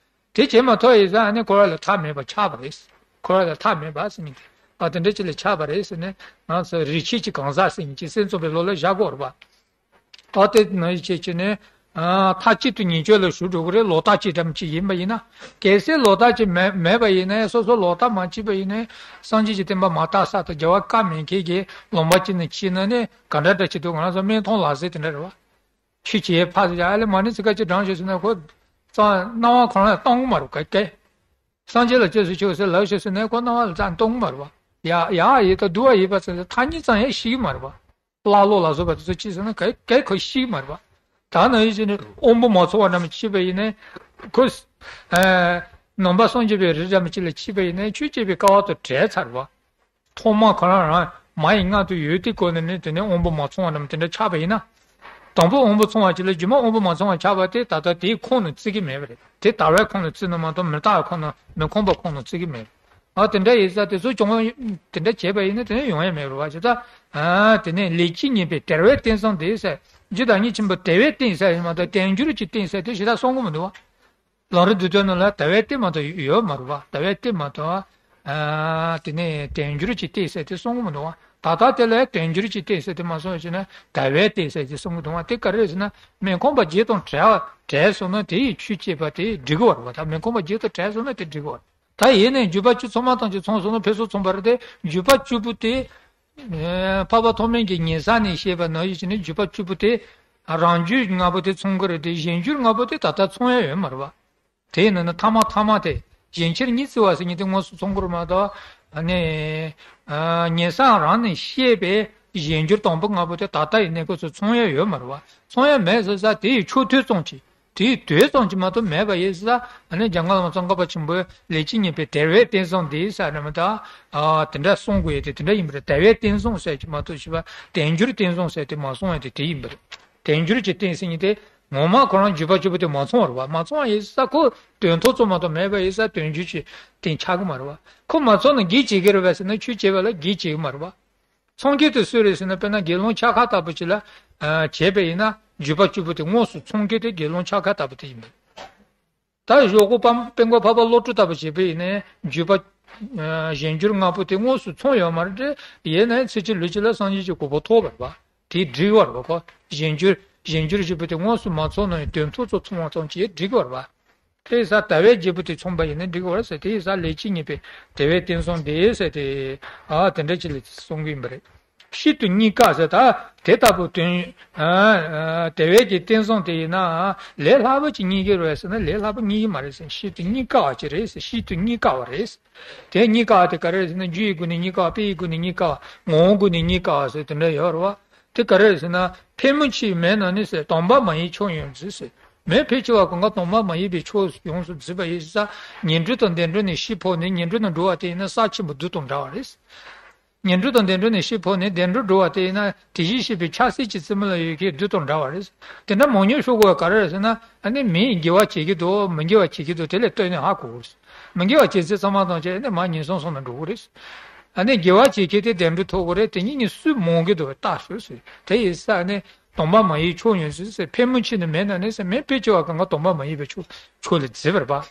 དེ་བྱེད་མ་ཐུབ་ཡིན་ཙང་ཨ་ནི་འཁོར་བ་ལས་ཐར་མེད་པ་ཆགས་པ་རེད། འཁོར་བ་ལས་ཐར་མེད་པ་ཟེར་མཁན་དེ་ཨ་དེ་འདྲ་ཅིག་ལ་ཆགས་པ་རེད་ཟེར་ནས་ང་ཚོ་རིགས་ཆད་ཀྱི་གང་ཟག་ཟེར་མཁན་ཅིག་སེམས་ཙམ་པའི་བློ་ལ་བཞག་དགོས་རེད་པ། ད་དེ་ནང་བཞིན་བྱས་བྱས་ནས། ཨ། མཐའ་གཅིག་ཏུ་ཉེས་སྤྱོད་ལ་ཞུགས་འགྲོ་གི་རེད། ལོ་ལྟར་གཅིག་ཙམ་ཅིག་ཡིན་པ་ཡིན་ན། གལ་སྲིད་ལོ་ལྟར་གཅིག་མེད་མེད་པ་ཡིན་ན་ཡང་སོ་སོ་ལོ་ལྟར་མ་གཅིག་པ་ཡིན་ན་ཡང་སངས་རྒྱས་ཀྱི་བསྟན་པ་མ་དར་ས་དང་རྒྱལ་བ་བཀའ་མེད་མཁན་གྱི་ལུང་པ་གཅིག་ནས་ཕྱིན་ན་ནི་ག་འདྲ་འདྲ་ཅིག་འདུག་ང་རང་ཚོ་སྨན་ཐང་ལག་ཟས་དེ་འདྲ་རེད་བ། ཆུ་བྱས་ཕར་ཟ་ཨ་ལེ་མ་ཎི་ཚིག་ཁ་ཅིག་བགྲངས་ཞོག་ཟེར་ན་ཁོ་རྩ་སྣང་བ་ཁོ་རང་ལ་གཏོང་གི་མ་རེད་ག་གས། སངས་རྒྱས་ལ་སྐྱབས་སུ་མཆིའོ་ཟེར་ལབ་ཞོག་ཟེར་ན་ཁོ་སྣང་བ་ལ་རྩ་གཏོང་གི་མ་རེད་བ། ཡ་ཡ་ཡིན་ད་འདུལ་བ་ཡིན་པ་ཚོ་ཐ་སྙད་ཙམ་ཡང་ཤེས་ཀྱི་མ་རེད་བ། ཀླ་ཀློ་ལ་སོགས་པ་དེ་ཚོ་ཅི་ཟེར་ན་ག་ག་ཁོ་ཤེས་ཀྱི་མ་རེད་བ། ད་ནང་བཞིན་ནི་དབང་པོ་མ་ཚང་བ་རྣམས་ཤེས་པ་ཡིན་ནའི་ཁོ། ཨ། ནང་པ་སངས་རྒྱས་པའི་རིགས་རྣམས་ཅིག་ལ་ཤེས་པ་ཡིན་ནའི་ཆོས་བྱེད་པའི་སྐལ་བ་དང་བྲལ་ཚར་བ། ཐོག་མ་ཁོ་རང་རང་མ་ཡི་མངལ་དུ་ཡོད་དུས་སྐབས་ནས་ནི་དེ་ནས་དབང་པོ་མ་ཚང་བ་རྣམས་དེ་འདྲ་ཆགས་པ་ཡིན་ན། དང་པོ་དབང་པོ་ཚང་བ་ཅིག་ལ་རྗེས་མ་དབང་པོ་མ་ཚང་བ་ཆགས་པ་དེ་ད་ལྟ་དེའི་ཁོངས་ནས་བརྩི་གི་མེད་པ་རེད། དེ་དལ་བའི་ཁོངས་ནས་བརྩི་ནི་མ་གཏོགས་མི་དལ་བའི་ཁོངས་ནས་མི་ཁོམ་པའི་ཁོངས་ནས་བརྩི་གི་མེད། ཨ་དེ་འདྲ་ཡིན་ཙང་དེ་ཚོ་བྱུང་བ་དེ་འདྲ་བྱས་པ་ཡིན་ན་དེ་ནས་ཡོང་ཡ་མེད་རེད་བ་ཞེ་ད། ཨ་དེ་ནས་ལས་ཀྱིས་ཉེས་པའི་དལ་བའི་རྟེན་བཟང་དེ་ཟེར། རྒྱུ་དང་ཉིད་ཆེན་པོ་དལ་བའི་རྟེན་ཟེར་ཡིན་མ་གཏོགས་དལ་འབྱོར་གྱི་རྟེན་ཟེར་དེ་ཞེ་ད་གསུང་གི་མི་འདུག་བ། ལམ་རིམ་བསྡུས་དོན་ནང་ལ་དལ་བའི་རྟེན་མ་གཏོགས་ཡོད་མ་རེད་བ། དལ་བའི་རྟེན་མ་གཏོགས། ཨ་དེ་ནས་དལ་འབྱོར་གྱི་རྟེན་ཟེར་དེ་གསུང་གི་མི་འདུག་བ། ད་ལྟ་དེ་ལ་དལ་འབྱོར་གྱི་རྟེན་ཟེར་དེ་མ་གསུངས་ཞེ་ན་དལ་བའི་རྟེན་ཟེར་དེ་གསུང་གི་འདུག་བ། དེ་ག་རེ་རེད་ཟེར་ན་མི་ཁོམ་པ་བརྒྱད་དང་བྲལ་བ་བྲལ་སོང་ན་དེ་ཡི་ཆོས་བྱེད་པ་དེ་འགྲིག་གི་བ་རེད་བ། ད་མི་ཁོམ་པ་བརྒྱད་དང་བྲལ་སོང་ན་དེ་འགྲིག་གི་བ་རེད། ད་ཡིན་ནའི་བརྒྱུད་པ་བཅུ་ཚང་མ་ཐམས་ཅད་ཚང་སོང་ན་ཕུན་སུམ་ཚོགས་པ་རེད་དེ། བརྒྱུད་པ་བཅུ་པོ་དེ། ཨེ། འཕགས་པ་ཐོགས་མེད་ཀྱིས་ཉེ་ས་ནས་བཤད་པ་ནང་བཞིན་བྱས་ནས་བརྒྱུད་པ་བཅུ་པོ་དེ། རང་རྒྱུད་ལྔ་པོ་དེ་ཚང་གི་རེད་དེ་གཞན་རྒྱུད་ལྔ་པོ་དེ་ད་ལྟ་ཚང་ཡ་ཡོད་མ་རེད་བ། དེ་ཡིན་ན་ཐ་མ་ཐ་མ་དེ་གཞན་ཕྱིར་གཉིས་བརྩི་བ་ཟེར་མཁན་དེ་དངོས་སུ་ཚང་གི་རེད་མ་གཏོགས། ཨ་ནི། ཨ། ཉེ་སར་རང་ནས་བཤད་པའི་གཞན་འགྱུར་དང་པོ་ལྔ་པོ་དེ་ད་ལྟ་ཡི་གནས་སྐབས་སུ་ཚང་ཡ་ཡོད་མ་རེད་བ། ཚང་ཡ་མེད་ཟེར་ས་དེ་ཡི་ཆོས་ཐོས་ཙམ་གྱིས། དེའི་དོན་ཙམ་གྱིས་མ་གཏོགས་མེད་པ་ཡིན་ས། ཨ་ནི་འཇམ་མགོན་བླ་མ་ཙོང་ཁ་པ་ཆེན་པོས་ལས་ཀྱིས་ཉེས་པའི་དལ་བའི་རྟེན་བཟང་འདི་ཟེར་ནས་མ་ད། ཨ། དེ་འདྲ་གསུང་དགོས་ཡས་དེ་དེ་འདྲ་ཡིན་པ་རེད། དལ་བའི་རྟེན་བཟང་ཟེར་གྱི་མ་གཏོགས་ཞེས་པ་དལ་འབྱོར་རྟེན་བཟང་ཟེར་དེ་མ་གསུང་ཡས་དེ་དེ་ཡིན་པ་རེད། དལ་འབྱོར་གྱི་རྟེན་ཟེར་མཁན་དེ་ངོ་མ་ཁོ་རང་བརྒྱུད་པ་བཅུ་པོ་དེ་མ་ཚང་བ་རེད་བ། མ་ཚང་བ་ཡིན་ས་ཁོ་དོན་ཐོག་ཙམ་མ་གཏོགས་མེད་པ་ཡིན་ས་དལ་འབྱོར་གྱི་རྟེན་ཆགས་ཀྱི་མ་རེད་བ། ཁོ་མ་ཚང་ན་གེགས་བྱེད་ཀྱི་རེད་བ་ཟེར་ན་ཆོས་བྱེད་པ་ལ་གེགས་བྱེད་ཀྱི་མ་རེད་བ། ཚོང་སྐྱེལ་དེ་སུ་རེད་ཟེར་ན་དཔེར་ན་དགེ་སློང་འཆར་ཁ་ལྟ་བུ་ཅིག་ལ། ཨ། བྱས་པ་ཡིན་ན་བརྒྱུད་པ་བཅུ་པོ་དེ་དངོས་སུ་ཚོང་སྐྱེལ་དེ་དགེ་སློང་འཆར་ཁ་ལྟ་བུ་དེ་ཡིན་པས། ད་གཞོགས་པོ་དཔལ་མགོན་འཕགས་པ་བློ་གྲོས་ལྟ་བུ་བྱས་པ་ཡིན་ན་བརྒྱུད་པ། ཨ། གཞན་འགྱུར་ལྔ་པོ་དེ་དངོས་སུ་ཚང་ཡོད་མ་རེད་དེ། ཡིན་ནའི་ཚེ་གཅིག་ལུས་གཅིག་ལ་སངས་རྒྱས་ཀྱི་གོ་འཕང་ཐོབ་པ་རེད་བ། དེ་འགྲིག་པ་རེད་བ་ཁོ། གཞན་འགྱུར་གཞན་འགྱུར་བརྒྱུད་པ་དེ་དངོས་སུ་མ་ཚང་ན་ཡང་དོན་ཐོག་ཙམ་ཚང་བ་ཙམ་གྱིས་འགྲིག་པ་རེད་བ། དེ་ཡིན་ཙང་དལ་བའི་རྒྱལ་པོ་དེ་མཚོན་པ་ཡིན་ན་འགྲིག་གི་རེད་ཟེར། དེ་ཡིན་ཙང་ལས་ཀྱིས་ཉེས་པའི་དལ་བའི་རྟེན་བཟང་དེ་ཟེར་ཏེ། ཨ། དེ་འདྲ་ཅིག་ལ་གསུང་གི་ཡིན་པ་རེད། གཤིས་དང་གཉིས་ཀ་ཟེར་ད་དེ་ལྟ་བུ་དོན། ཨ། དལ་བའི་གི་རྟེན་བཟང་དེ་ཡིན་ན་ལས་སླ་པོ་ཅིག་རྙེད་ཀྱི་རེད་ཟེར་ན་ལས་སླ་པོ་རྙེད་ཀྱི་མ་རེད་ཟེར། གཤིས་དང་གཉིས་ཀ་བ་ཅིག་རེད་ཟེར། གཤིས་དང་གཉིས་ཀ་བ་རེད་ཟེར། དེ་གཉིས་ཀ་བ་དེ་ག་རེ་རེད་ཟེར་ན་རྒྱུ་ཡི་སྒོ་ནས་གཉིས་ཀ་བ། དཔེ་ཡི་སྒོ་ནས་གཉིས་ཀ་བ། ངོ་བོའི་སྒོ་ནས་གཉིས་ཀ་བ་ཟེར་དེ་འདྲ་ཡོད་རེད་བ། དེ་ག་རེ་རེད་ཟེར་ན། ཕལ་མོ་ཆེའི་མི་རྣམས་ནི་ཟེར། དང་པ་མ་ཡིན་ཕྱོགས་ཡོངས་འཛིན་ཟེར། མི་ཕལ་ཆེ་བ་གང་ག་དང་པ་མ་ཡིན་པའི་ཕྱོགས་ཡོངས་སུ་འཛིན་པ་ཡིན་ས། ངན་འགྲོ་དང་བདེ་འགྲོ་ནས་ཤི་འཕོས་ནས་ངན་འགྲོ་ནང་འགྲོ་བ་དེ་ཡིན་ན་ས་ཆེན་པོ་བདུད་དང་འདྲ་བ་རེད། ངན་འགྲོ་དང་བདེ་འགྲོ་ནས་ཤི་འཕོས་ནས་བདེ་འགྲོ་འགྲོ་བ་དེ་ཡིན་ན་དེ་བཞིན་གཤེགས་པའི་ཆབ་སྲིད་ཀྱི་རྩེ་མོ་ལ་ཡོད་མཁན་བདུད་དང་འདྲ་བ་རེད། དེ་འདྲ་མང་ཉུང་ཤོར་དགོས་པ་ག་རེ་རེད་ཟེར་ན། ཨ་ནི་མིས་དགེ་བ་བྱེད་ཀྱི་འདུག་མི་དགེ་བ་བྱེད་ཀྱི་འདུག་དེ་ལ་ལྟོས་ནས་ཧ་གོ་དགོས་རེད། མི་དགེ་བ་བྱེད་ཚེ་ཚང་མ་དང་བཅས་ནས་མར་ངན་སོང་གསུམ་ལ་འགྲོ་གི་རེད། ཨ་ནི་དགེ་བ་བྱེད་མཁན་དེ་བདེ་འགྲོ་ཐོབ་ཀྱི་རེད། དེ་གཉིས་ནི་སུས་མང་གི་འདུག་བལྟ་ཤོག་ཟེར། དེ་ཡིན་ས་ནི་དང་པ་མ་ཡིན་ཕྱོགས་ཡོངས་འཛིན་ཟེར། ཕལ་མོ་ཆེ་ནི་མི་རྣམས་ནི་ཟེར། མི་ཕལ་ཆེ་བ་གང་ག་དང་པ་མ་ཡིན་པའི་ཕྱོགས་ཕྱོགས་ལ་འཛིན་པ་རེད་པ།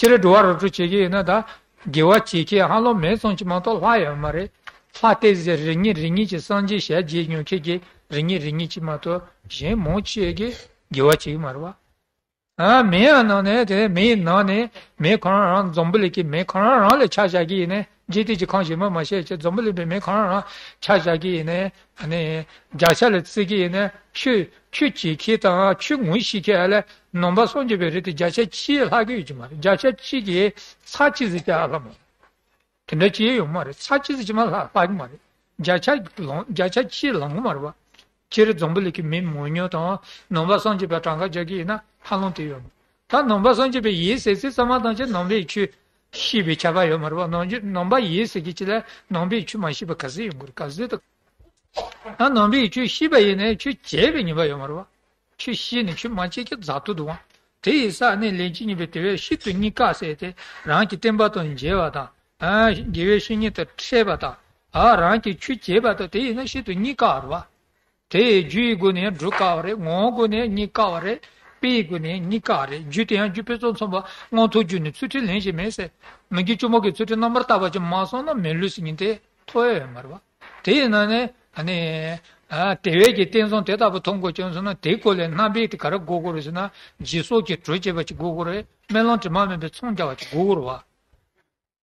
སྤྱིར་འགྲོ་བ་རིགས་དྲུག་བྱེད་ཀྱི་ཡིན་ན་ད། དགེ་བ་བྱེད་མཁན་ཧ་ལམ་མེད་ཙམ་གྱིས་མ་གཏོགས་ལྷག་ཡོད་མ་རེད། ལྷག་བལྟས་ཟེར་རེ་གཉིས་རེ་གཉིས་ཀྱིས་སངས་རྒྱས་ཞལ་མཇལ་མྱོང་མཁན་གྱི་རེ་གཉིས་རེ་གཉིས་ཀྱིས་མ་གཏོགས་གཞན་མང་ཆེ་གིས་དགེ་བ་བྱེད་ཀྱི་མ་རེད་པ། ཨ། མེ་ཡང་ནང་ནས་དེ་མེ་ཡི་ནང་ནས་མེ་ཁོ་རང་རང་འཛམ་བུ་གླིང་གི་མེ་ཁོ་རང་རང་ལ་ཆ་བཞག་གི་ཡིན་ནའི་འཇིག་རྟེན་གྱི་ཁམས་གཞན་པ་མ་བཤད་ཀྱི་འཛམ་བུ་གླིང་པའི་མེ་ཁོ་རང་རང་ཆ་བཞག་གི་ཡིན་ནའི་ཨ་ནི་བརྒྱ་ཆ་ལ་བརྩི་གི་ཡིན་ནའི་ཆོས་ཆོས་བྱེད་མཁན་དང་ཆོས་ངོ་ཤེས་མཁན་ཨ་ལས་ནང་པ་སངས་རྒྱས་པའི་རིགས་དེ་བརྒྱ་ཆ་གཅིག་ལྷག་གི་ཡོད་ཀྱི་མ་རེད། བརྒྱ་ཆ་གཅིག་གིས་ཚར་གཅིག་ཟིག་ཀྱང་ལྷག་མ་རེད། དེ་འདྲ་ཅི་ཡང་ཡོང་མ་རེད། ཚར་གཅིག་ཙམ་ཅིག་མ་ལྷག་ལྷག་གི་མ་རེད། བརྒྱ་ཆ་ལོང་བརྒྱ་ཆ་གཅིག་ལོང་གི་མ་རེད་བ། སྤྱིར་འཛམ་བུ་གླིང་གི་མི་མང་ཉུང་དང་ནང་པ་སངས་རྒྱས་པའི་གྲངས་ཀ་རྒྱག་གི་ཡིན་ན་ཧ་ལམ་དེ་ཡོད་མ་རེད། ད་ནང་པ་སངས་རྒྱས་པའི་ཡིན་ཟེར་ཚད་ཚང་མ་དང་ཅི་ནང་པའི་ཆོས་ཤེས་པའི་ཁྱད་པར་ཡོད་མ་རེད་བ། ནང་ཆོས་ནང་པ་ཡིན་ཟེར་གི་ཅི་ལ་ནང་པའི་ཆོས་མ་ཤེས་པ་ག་ཚོད་ཡོང་གི་རེད། ག་ཚོད་དང་། ད་ནང་པའི་ཆོས་ཤེས་པ་ཡིན་ནའི་ཆོས་བྱས་པའི་ངེས་པ་ཡོད་མ་རེད་བ། ཆོས་ཤེས་ནས་ཆོས་མ་བྱེད་ཀྱི་རྫ་ཐོ་འདུག་ཨང་། དེ་ཡི་ས་ནས་ལན་གཅིག་གཉིས་པའི་དེ་བས་ཤིན་ཏུ་རྙེད་དཀའ་ཟེར་ཏེ་རང་གི་བསྟན་པ་དང་འབྱེལ་བ་དང་། ཨ། དགེ་བའི་བཤེས་གཉེན་དང་འཕྲད་པ་དང་། ཨ། རང་གི་ཆོས་བྱེད་པ་དང་དེ་ཡིན་ན་ཤིན་ཏུ་རྙེད་དཀའ་བ་རེད་བ། དེ་རྒྱུ་ཡི་སྒོ་ནས་སྒྲུབ་དཀའ་བ་རེད། ངག་གི་སྒོ་ནས་རྙེད་དཀའ་བ་རེད། དཔེ་ཡི་སྒོ་ནས་རྙེད་དཀའ་བ་རེད། རྒྱུ་དེ་ཡང་རྒྱུ་དཔེ་ཚོགས་མཚུངས་པ་མངོན་རྟོགས་རྒྱུ་ནི་ཚུལ་ཁྲིམས་ལེན་ཞིང་མེད་ཟེར། མི་དགེ་བཅུ་སྤོང་གི་ཚུལ་ཁྲིམས་རྣམ་པར་དག་པ་ཅིག་མ་བསྲུངས་ན་མི་ལུས་སུ་ཉིན་དེ་ཐོབ་ཡ་ཡོད་མ་རེད་བ། དེ་ཡིན་ན་ནི་ཨ་ནི་ཨ་དེ་བས་ཀྱི་བསྟན་བཟང་དེ་ལྟ་བུ་ཐོབ་དགོས་བྱུང་སོང་ན་དེའི་སྐོར་ལས་རྣམ་པའི་དེ་ག་རེ་དགོས་དགོས་རེད་ཟེར་ན་སྦྱིན་སོགས་ཀྱི་གྲོས་བྱེད་པ་ཅིག་དགོས་དགོས་རེད། སྨོན་ལམ་དྲི་མ་མེད་པའི་ཚོམས་རྒྱག་པ་ཅིག་དགོས་དགོས་རེད་བ།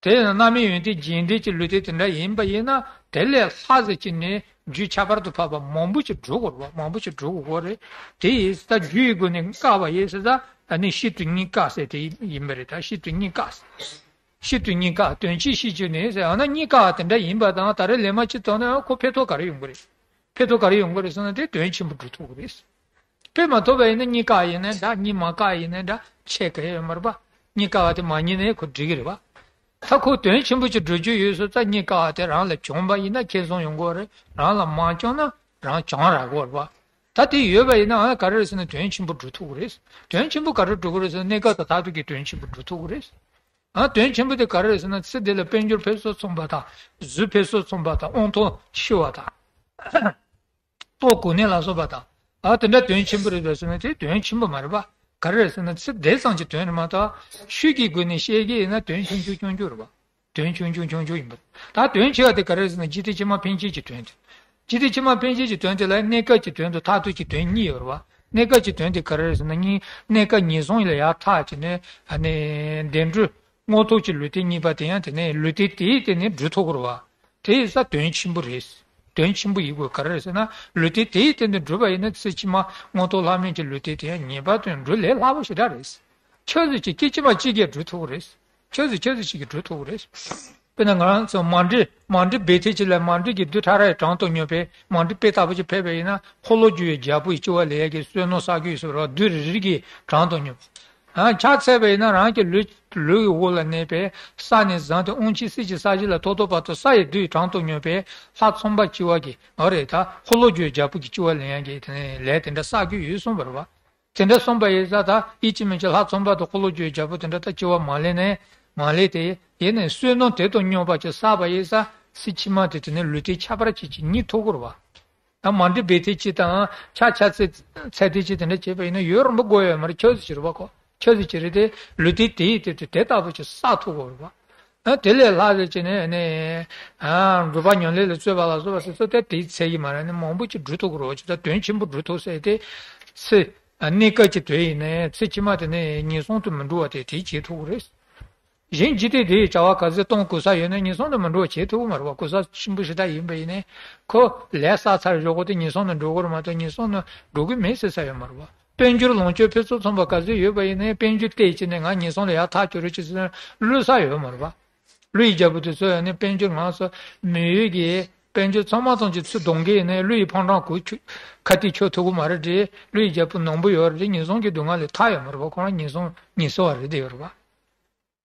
དེ་ཡིན་ན་རྣམ་སྨིན་ཡོན་ཏན་རྒྱས་འབྲིང་གི་ལུས་རྟེན་དེ་འདྲ་ཡིན་པ་ཡིན་ན་དེ་ལས་ལྷག་ཟེར་གྱི་ནི་རྒྱུ་ཁྱད་པར་དུ་འཕགས་པ་མང་པོ་ཅིག་སྒྲུབ་དགོས་རེད་བ། མང་པོ་ཅིག་སྒྲུབ་དགོས་རེད། དེ་ཡིན་ད་རྒྱུ་ཡི་སྒོ་ནས་དཀའ་བ་ཡིན་ཟེར་ད་ཨ་ནི་ཤིན་ཏུ་རྙེད་དཀའ་ཟེར་དེ་ཡིན་པ་རེད། ད་ཤིན་ཏུ་རྙེད་དཀའ་ཟེར། ཤིན་ཏུ་རྙེད་དཀའ། དོན་ཆེན་ཤེས་རྒྱུ་ནི་ཟེར་ཡང་ན་རྙེད་དཀའ་བ་དེ་འདྲ་ཡིན་པ་དང་ད་རེས་ལན་མ་གཅིག་བཏང་ན་ཁོ་ཕན་ཐོགས་ག་རེ་ཡོང་གི་རེད། ཕན་ཐོགས་ག་རེ་ཡོང་གི་རེད་ཟེར་ན་དེ་དོན་ཆེན་པོ་སྒྲུབ་ཐུབ་ཀྱི་རེད། དཔེ་མ་ཐོབ་པ་ཡིན་ན་རྙེད་དཀའ་ཡིན་ནའི་འདྲ། རྙེད་མ་དཀའ་ཡིན་ནའི་འདྲ། ཆེ་ག་ཡོད་མ་རེད་པ། རྙེད་དཀའ་བ་དེ་མ་རྙེད་ནའི་ཁོ་འགྲིག་གི་རེད་པ། ད་ཁོ་དོན་ཆེན་པོ་ཅིག་སྒྲུབ་རྒྱུ་ཡོད་སོང་ཙང་རྙེད་དཀའ་བ་དེ་རང་ལ་བྱུང་བ་ཡིན་ན་ཁེ་བཟང་ཡོང་གི་རེད། རང་ལ་མ་བྱུང་ན་རང་བྱང་རག་གི་རེད་པ། ད་དེ་ཡོད་པ་ཡིན་ན་ཨ་ག་རེ་རེད་ཟེར་ན་དོན་ཆེན་པོ་སྒྲུབ་ཐུབ་ཀྱི་རེད། དོན་ཆེན་པོ་ག་རེ་སྒྲུབ་ཀྱི་རེད་ཟེར་ན་གནས་སྐབས་དང་མཐར་ཐུག་གི་དོན་ཆེན་པོ་སྒྲུབ་ཐུབ་ཀྱི་རེད། ཨ་དོན་ཆེན་པོ་དེ་ག་རེ་རེད་ཟེར་ན་ཚེ་འདི་ལ་དཔལ་འབྱོར་ཕུན་སུམ་ཚོགས་པ་དང་། གཟུགས་ཕུན་སུམ་ཚོགས་པ་དང་། དབང་ཐང་ཆེ་བ་དང་། ལྟོ་གོས་གནས་ལ་སོགས་པ་དང་། ཨ་དེ་འདྲ་དོན་ཆེན་པོ་རེད་པས་ཟེར་ན་དེ་དོན་ཆེན་པོ་མ་རེད་པ། ག་རེ་རེད་ཟེར་ན་ཚེ་འདི་ཙམ་གྱི་དོན་རེད་མ་གཏོགས་ཆོས་ཀྱི་སྒོ་ནས་བཤད་ཀྱི་ཡིན་ན་དོན་ཆུང་ཆུང་ཆུང་ཆུང་རེད་པ། དོན་ཆུང་ཆུང་ཆུང་ཆུང་ཡིན་པ། ད་དོན་ཆེ་བ་དེ་ག་རེ་རེད་ཟེར་ན་འཇིག་རྟེན་ཕྱི་མ་འཕེན་བྱེད་ཀྱི་དོན་དེ། འཇིག་རྟེན་ཕྱི་མ་འཕེན་བྱེད་ཀྱི་དོན་དེ་ལ་གནས་སྐབས་ཀྱི་དོན་དང་མཐར་ཐུག་གི་དོན་གཉིས་ཡོད་རེད་པ། གནས་སྐབས་ཀྱི་དོན་དེ་ག་རེ་རེད་ཟེར་ན་གནས་གནས་སྐབས་ངན་སོང་ལས་ཡར་ཐར་བྱས་ནས་ཨ་ནི་བདེ་འགྲོ་མངོན་རྟོགས་ཀྱི་ལུས་རྟེན་རྙེད་པ་དེ་ཡང་དེ་ནས་ལུས་རྟེན་དེའི་སྟེང་ནས་སྒྲུབ་ཐུབ་ཀྱི་རེད་པ། དེ་ཡིན་ཙང་དོན་ཆེན་པོ་རེད། དོན་ཆེན་པོ་ཡིན་དགོས་ག་རེ་རེད་ཟེར་ན་ལུས་རྟེན་དེའི་སྟེང་དུ་སྒྲུབ་པ་ཡིན་ན་ཚེ་ཕྱི་མ་མངོན་མཐོ་ལྷ་མིན་གྱི་ལུས་རྟེན་དེ་ཡང་ངེས་པར་དུ་འགྲུབ་ལས་སླ་པོ་ཞེ་དྲག་རེད། ཆོས་ཟེར་གྱི་སྐད་ཅིག་མ་གཅིག་གིས་སྒྲུབ་ཐུབ་ཀྱི་རེད། ཆོས་ཟེར་ཆོས་ཟེར་གཅིག་གིས་སྒྲུབ་ཐུབ་ཀྱི་རེད། དཔེར་ན་ང་རང་ཚོ་མཎྜལ་མཎྜལ་སྦས་ཐེངས་གཅིག་ལ་མཎྜལ་གྱི་རྡུལ་ཕྲ་རབ་ཀྱི་གྲངས་དང་སྙོམས་པའི་མཎྜལ་དཔེ་ལྟ་བུ་ཅིག་ཕེབས་པ་ཡིན་ན་འཁོར་ལོས་སྒྱུར་བའི་རྒྱལ་པོ་ཡི་སྤྱི་བོ་ལ་ཡ་གི་བསོད་ནམས་བསགས་རྒྱུ་ཡོད་ཟེར་བ་རྡུལ་རེ་རེ་གི་གྲངས་དང་སྙོམས། ཨ་ཕྱག་འཚལ་བ་ཡིན་ན་རང་གི་ལུས་ལུས་ཀྱི་འོག་ལ་གནས་པའི་ས་ནས་བཟུང་སྟེ་དབང་ཆེན་སྲིད་ཀྱི་ས་གཞི་ལ་ཐོག་ཐོག་བར་དུ་ས་ཡི་རྡུལ་གྲངས་དང་སྙོམས་པའི་ལྷ་ཚངས་པ་སྤྱི་བོ་གི་ཨ་རེ་ད་འཁོར་ལོས་སྒྱུར་བའི་རྒྱལ་པོ་གི་སྤྱི་བོ་ལ་ཡ་གི་དེ་ནས་ལས་དེ་འདྲ་བསགས་རྒྱུ་ཡོད་གསུངས་པ་རེད་པ། དེ་འདྲ་གསུངས་པ་ཡིན་ཙང་ད་ཡིད་ཀྱི་མི་ཆེས་ལྷ་ཚངས་པ་དང་འཁོར་ལོས་སྒྱུར་བའི་རྒྱལ་པོ་དེ་འདྲ་ད་སྤྱི་བོ་མ་ལེན་ནས་མ་ལེན་དེ་ཡིན་ནའི་བསོད་ནམས་དེ་དང་སྙོམས་པ་ཅིག་བསགས་པ་ཡིན་ཙང་ཚེ་ཕྱི་མ་དེ་དེ་ནས་ལུས་རྟེན་ཁྱད་པར་ཅན་ཅིག་རྙེད་ཐུབ་ཀྱི་རེད་པ། ད་མཎྜལ་སྦས་ཐེངས་གཅིག་དང་ཕྱག་ཕྱག་འཚལ་འཚལ་ཐེངས་གཅིག་དེ་འདྲ་བྱས་པ་ཡིན་ན་ཡུན་རིང་པོ་འགོར་ཡོད་མ་རེད། ཆུ་ཚོད་གཅིག་རེད་པ་ཁོ། ཆུ་ཚོད་གཅིག་རེད་དེ་ལུས་རྟེན་དེ་ཡི་དེ་དེ་དེ་ལྟ་བུ་ཅིག་བསགས་ཐུབ་ཀྱི་རེད་པ། ཨ་དེ་ལས་ལྷག་ཟེར་བྱས་ནས་ནི་ཨ་འགྲོ་བ་ཉམས་ལེན་ལ་བརྩོན་པ་ལ་སོགས་པ་དེ་ཚོ་དེ་དེའི་ཚད་ཀྱིས་མ་རེད་ནི་མང་པོ་ཅིག་སྒྲུབ་ཐུབ་ཀྱི་རེད་པ། ཅིག་ད་དོན་ཆེན་པོ་སྒྲུབ་ཐུབ་ཟེར་དེ་ཚེ་ཨ་གནས་སྐབས་ཀྱི་དོན་ཡིན་ནའི་ཚེ་ཕྱི་མ་དེ་ནི་ངན་སོང་དུ་མི་འགྲོ་བ་དེ་དེ་བྱེད་ཐུབ་ཀྱི་རེད། གཞན་འཇིག་རྟེན་འདི་ཡི་བྱ་བ་ག་ཚོད་གཏོང་དགོས་ས་ཡོད་ན་ངན་སོང་དུ་མི་འགྲོ་བ་བྱེད་ཐུབ་ཀྱི་མ་རེད་པ། གོ་ས་ཆེན་པོ་ཞེ་དྲག་ཡིན་པ་ཡིན་ནའི་ཁོ་ལས་བསགས་ཚར་བཞག་གོ་དེ་ངན་སོང་དུ་འགྲོ་གི་རེད་མ་གཏོགས་ངན་སོང་དུ་འགྲོ་གི་མེད་ཟེར་ས་ཡོད་མ་རེད་པ། དཔལ་འབྱོར་ལོངས་སྤྱོད་ཕུན་སུམ་ཚོགས་པ་ག་ཚོད་ཡོད་པ་ཡིན་ནའི་དཔལ་འབྱོར་བལྟས་བྱས་ནས་ང་ངན་སོང་ལ་ཡར་ཐར་བཅུག་རོགས་བྱེད་ཟེར་ན་བློས་བསམ་ཡོད་མ་རེད་པ། ཀླུ་ཡི་རྒྱལ་པོ་དེ་ཚོ་ཡང་ནི་དཔལ་འབྱོར་ང་ཚོ་མི་ཡུལ་གྱི་དཔལ་འབྱོར་ཚང་མ་ཚང་གཅིག་ཚུར་གཏོང་གི་ཡིན་ནའི་ཀླུ་ཡི་ཕོ་བྲང་གུ་ཁྱུ་ཁ་ཐིག་ཁྱོད་ཐུབ་ཀྱི་མ་རེད་དེ། ཀླུ་ཡི་རྒྱལ་པོ་ནང་པ་ཡོད་རེད། ངན་སོང་གི་སྡུག་བསྔལ་ལས་ཐར་ཡོད་མ་རེད་པ། ཁོ་རང་ངན་སོང་ངན་སོང་བ་རེད་དེ་ཡོད་རེད་པ།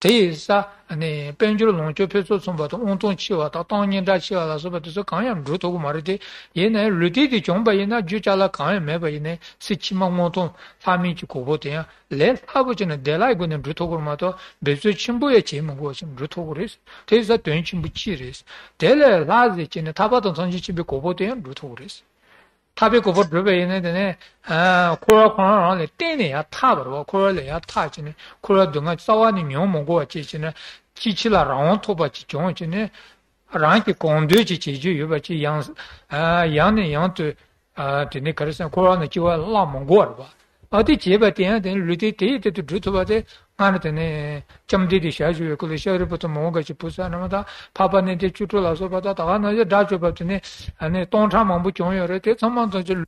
དེ་ཡིན་ཙང་ནི་དཔལ་འབྱོར་ལོངས་སྤྱོད་ཕུན་སུམ་ཚོགས་པ་དང་དབང་ཐང་ཆེ་བ་དང་ཏིང་ངེ་འཛིན་ཆེ་བ་ལ་སོགས་པ་དེ་ཚོ་གང་ཡང་འགྲུབ་ཐུབ་ཀྱི་མ་རེད་དེ། ཡིན་ནའི་ལུས་རྟེན་དེ་བྱུང་པ་ཡིན་ན་རྒྱུ་ཅ་ལག་གང་ཡང་མེད་པ་ཡིན་ནའི་ཚེ་ཕྱི་མ་མངོན་མཐོ་ལྷ་མིན་གྱི་གོ་འཕང་དེ་ཡང་ལས་སླ་པོ་བྱས་ནས་བདེ་བླག་གི་སྒོ་ནས་འགྲུབ་ཐུབ་ཀྱི་རེད་མ་གཏོགས་འབད་བརྩོན་ཆེན་པོ་ཡང་བྱེད་མི་དགོས་པ་ཞིག་འགྲུབ་ཐུབ་ཀྱི་རེད། དེ་ཡིན་ཙང་དོན་ཆེན་པོ་གཅིག་རེད། དེ་ལས་ལྷག་ཟེར་བྱས་ནས་ཐར་པ་དང་ཐམས་ཅད་མཁྱེན་པའི་གོ་འཕང་དེ་ཡང་འགྲུབ་ཐུབ་ཀྱི་རེད། ཐར་པའི་གོ་འཕང་བགྲོད་པ་ཡིན་ན་དེ་ནས་ཨ་འཁོར་བ་ཁོ་རང་རང་ལས་གཏན་ནས་ཡར་ཐར་བ་རེད་བ། འཁོར་བ་ལས་ཡར་ཐར་བྱས་ནས་འཁོར་བ་སྡུག་བསྔལ་རྩ་བ་ནས་མྱོང་མི་དགོས་པ་བྱས་བྱས་ནས་ཅིག་ཕྱི་ལ་རང་དབང་ཐོབ་པ་ཅིག་བྱུང་བྱས་ནས་རང་གི་གང་འདོད་ཅིག་བྱེད་རྒྱུ་ཡོད་པ་ཅིག་ཡང་ཨ་ཡང་ནས་ཡང་དུ་ཨ་དེ་ནས་ག་རེ་ཟེར་འཁོར་བ་ནས་སྐྱེ་བ་བླངས་མི་དགོས་པ་རེད་བ། ཨ་དེ་བྱས་པ་དེ་ཡང་དེ་ནི་ལུས་རྟེན་དེ་ཡི་དེ་དུ་འགྲུབ་ཐུབ་པ་དེ། སྔར་དེ་ནས་ལྕམ་སྡེ་དེ་ཞལ་བཞུགས་པའི་སྐུ་ལ་ཤཱ་རིའི་བུ་དང་མོའུ་འགལ་གྱི་བུ་ཟེར་རྣམ་དག་འཕགས་པ་གནས་བརྟན་བཅུ་དྲུག་ལ་སོགས་པ་དང་། ད་ག་ནང་བཞིན་དགྲ་བཅོམ་པ་དེ་ནས་ཨ་ནི་སྟོང་ཕྲག་མང་པོ་བྱུང་ཡོད་རེད། དེ་ཚང་མ་ཚང་ཆུ་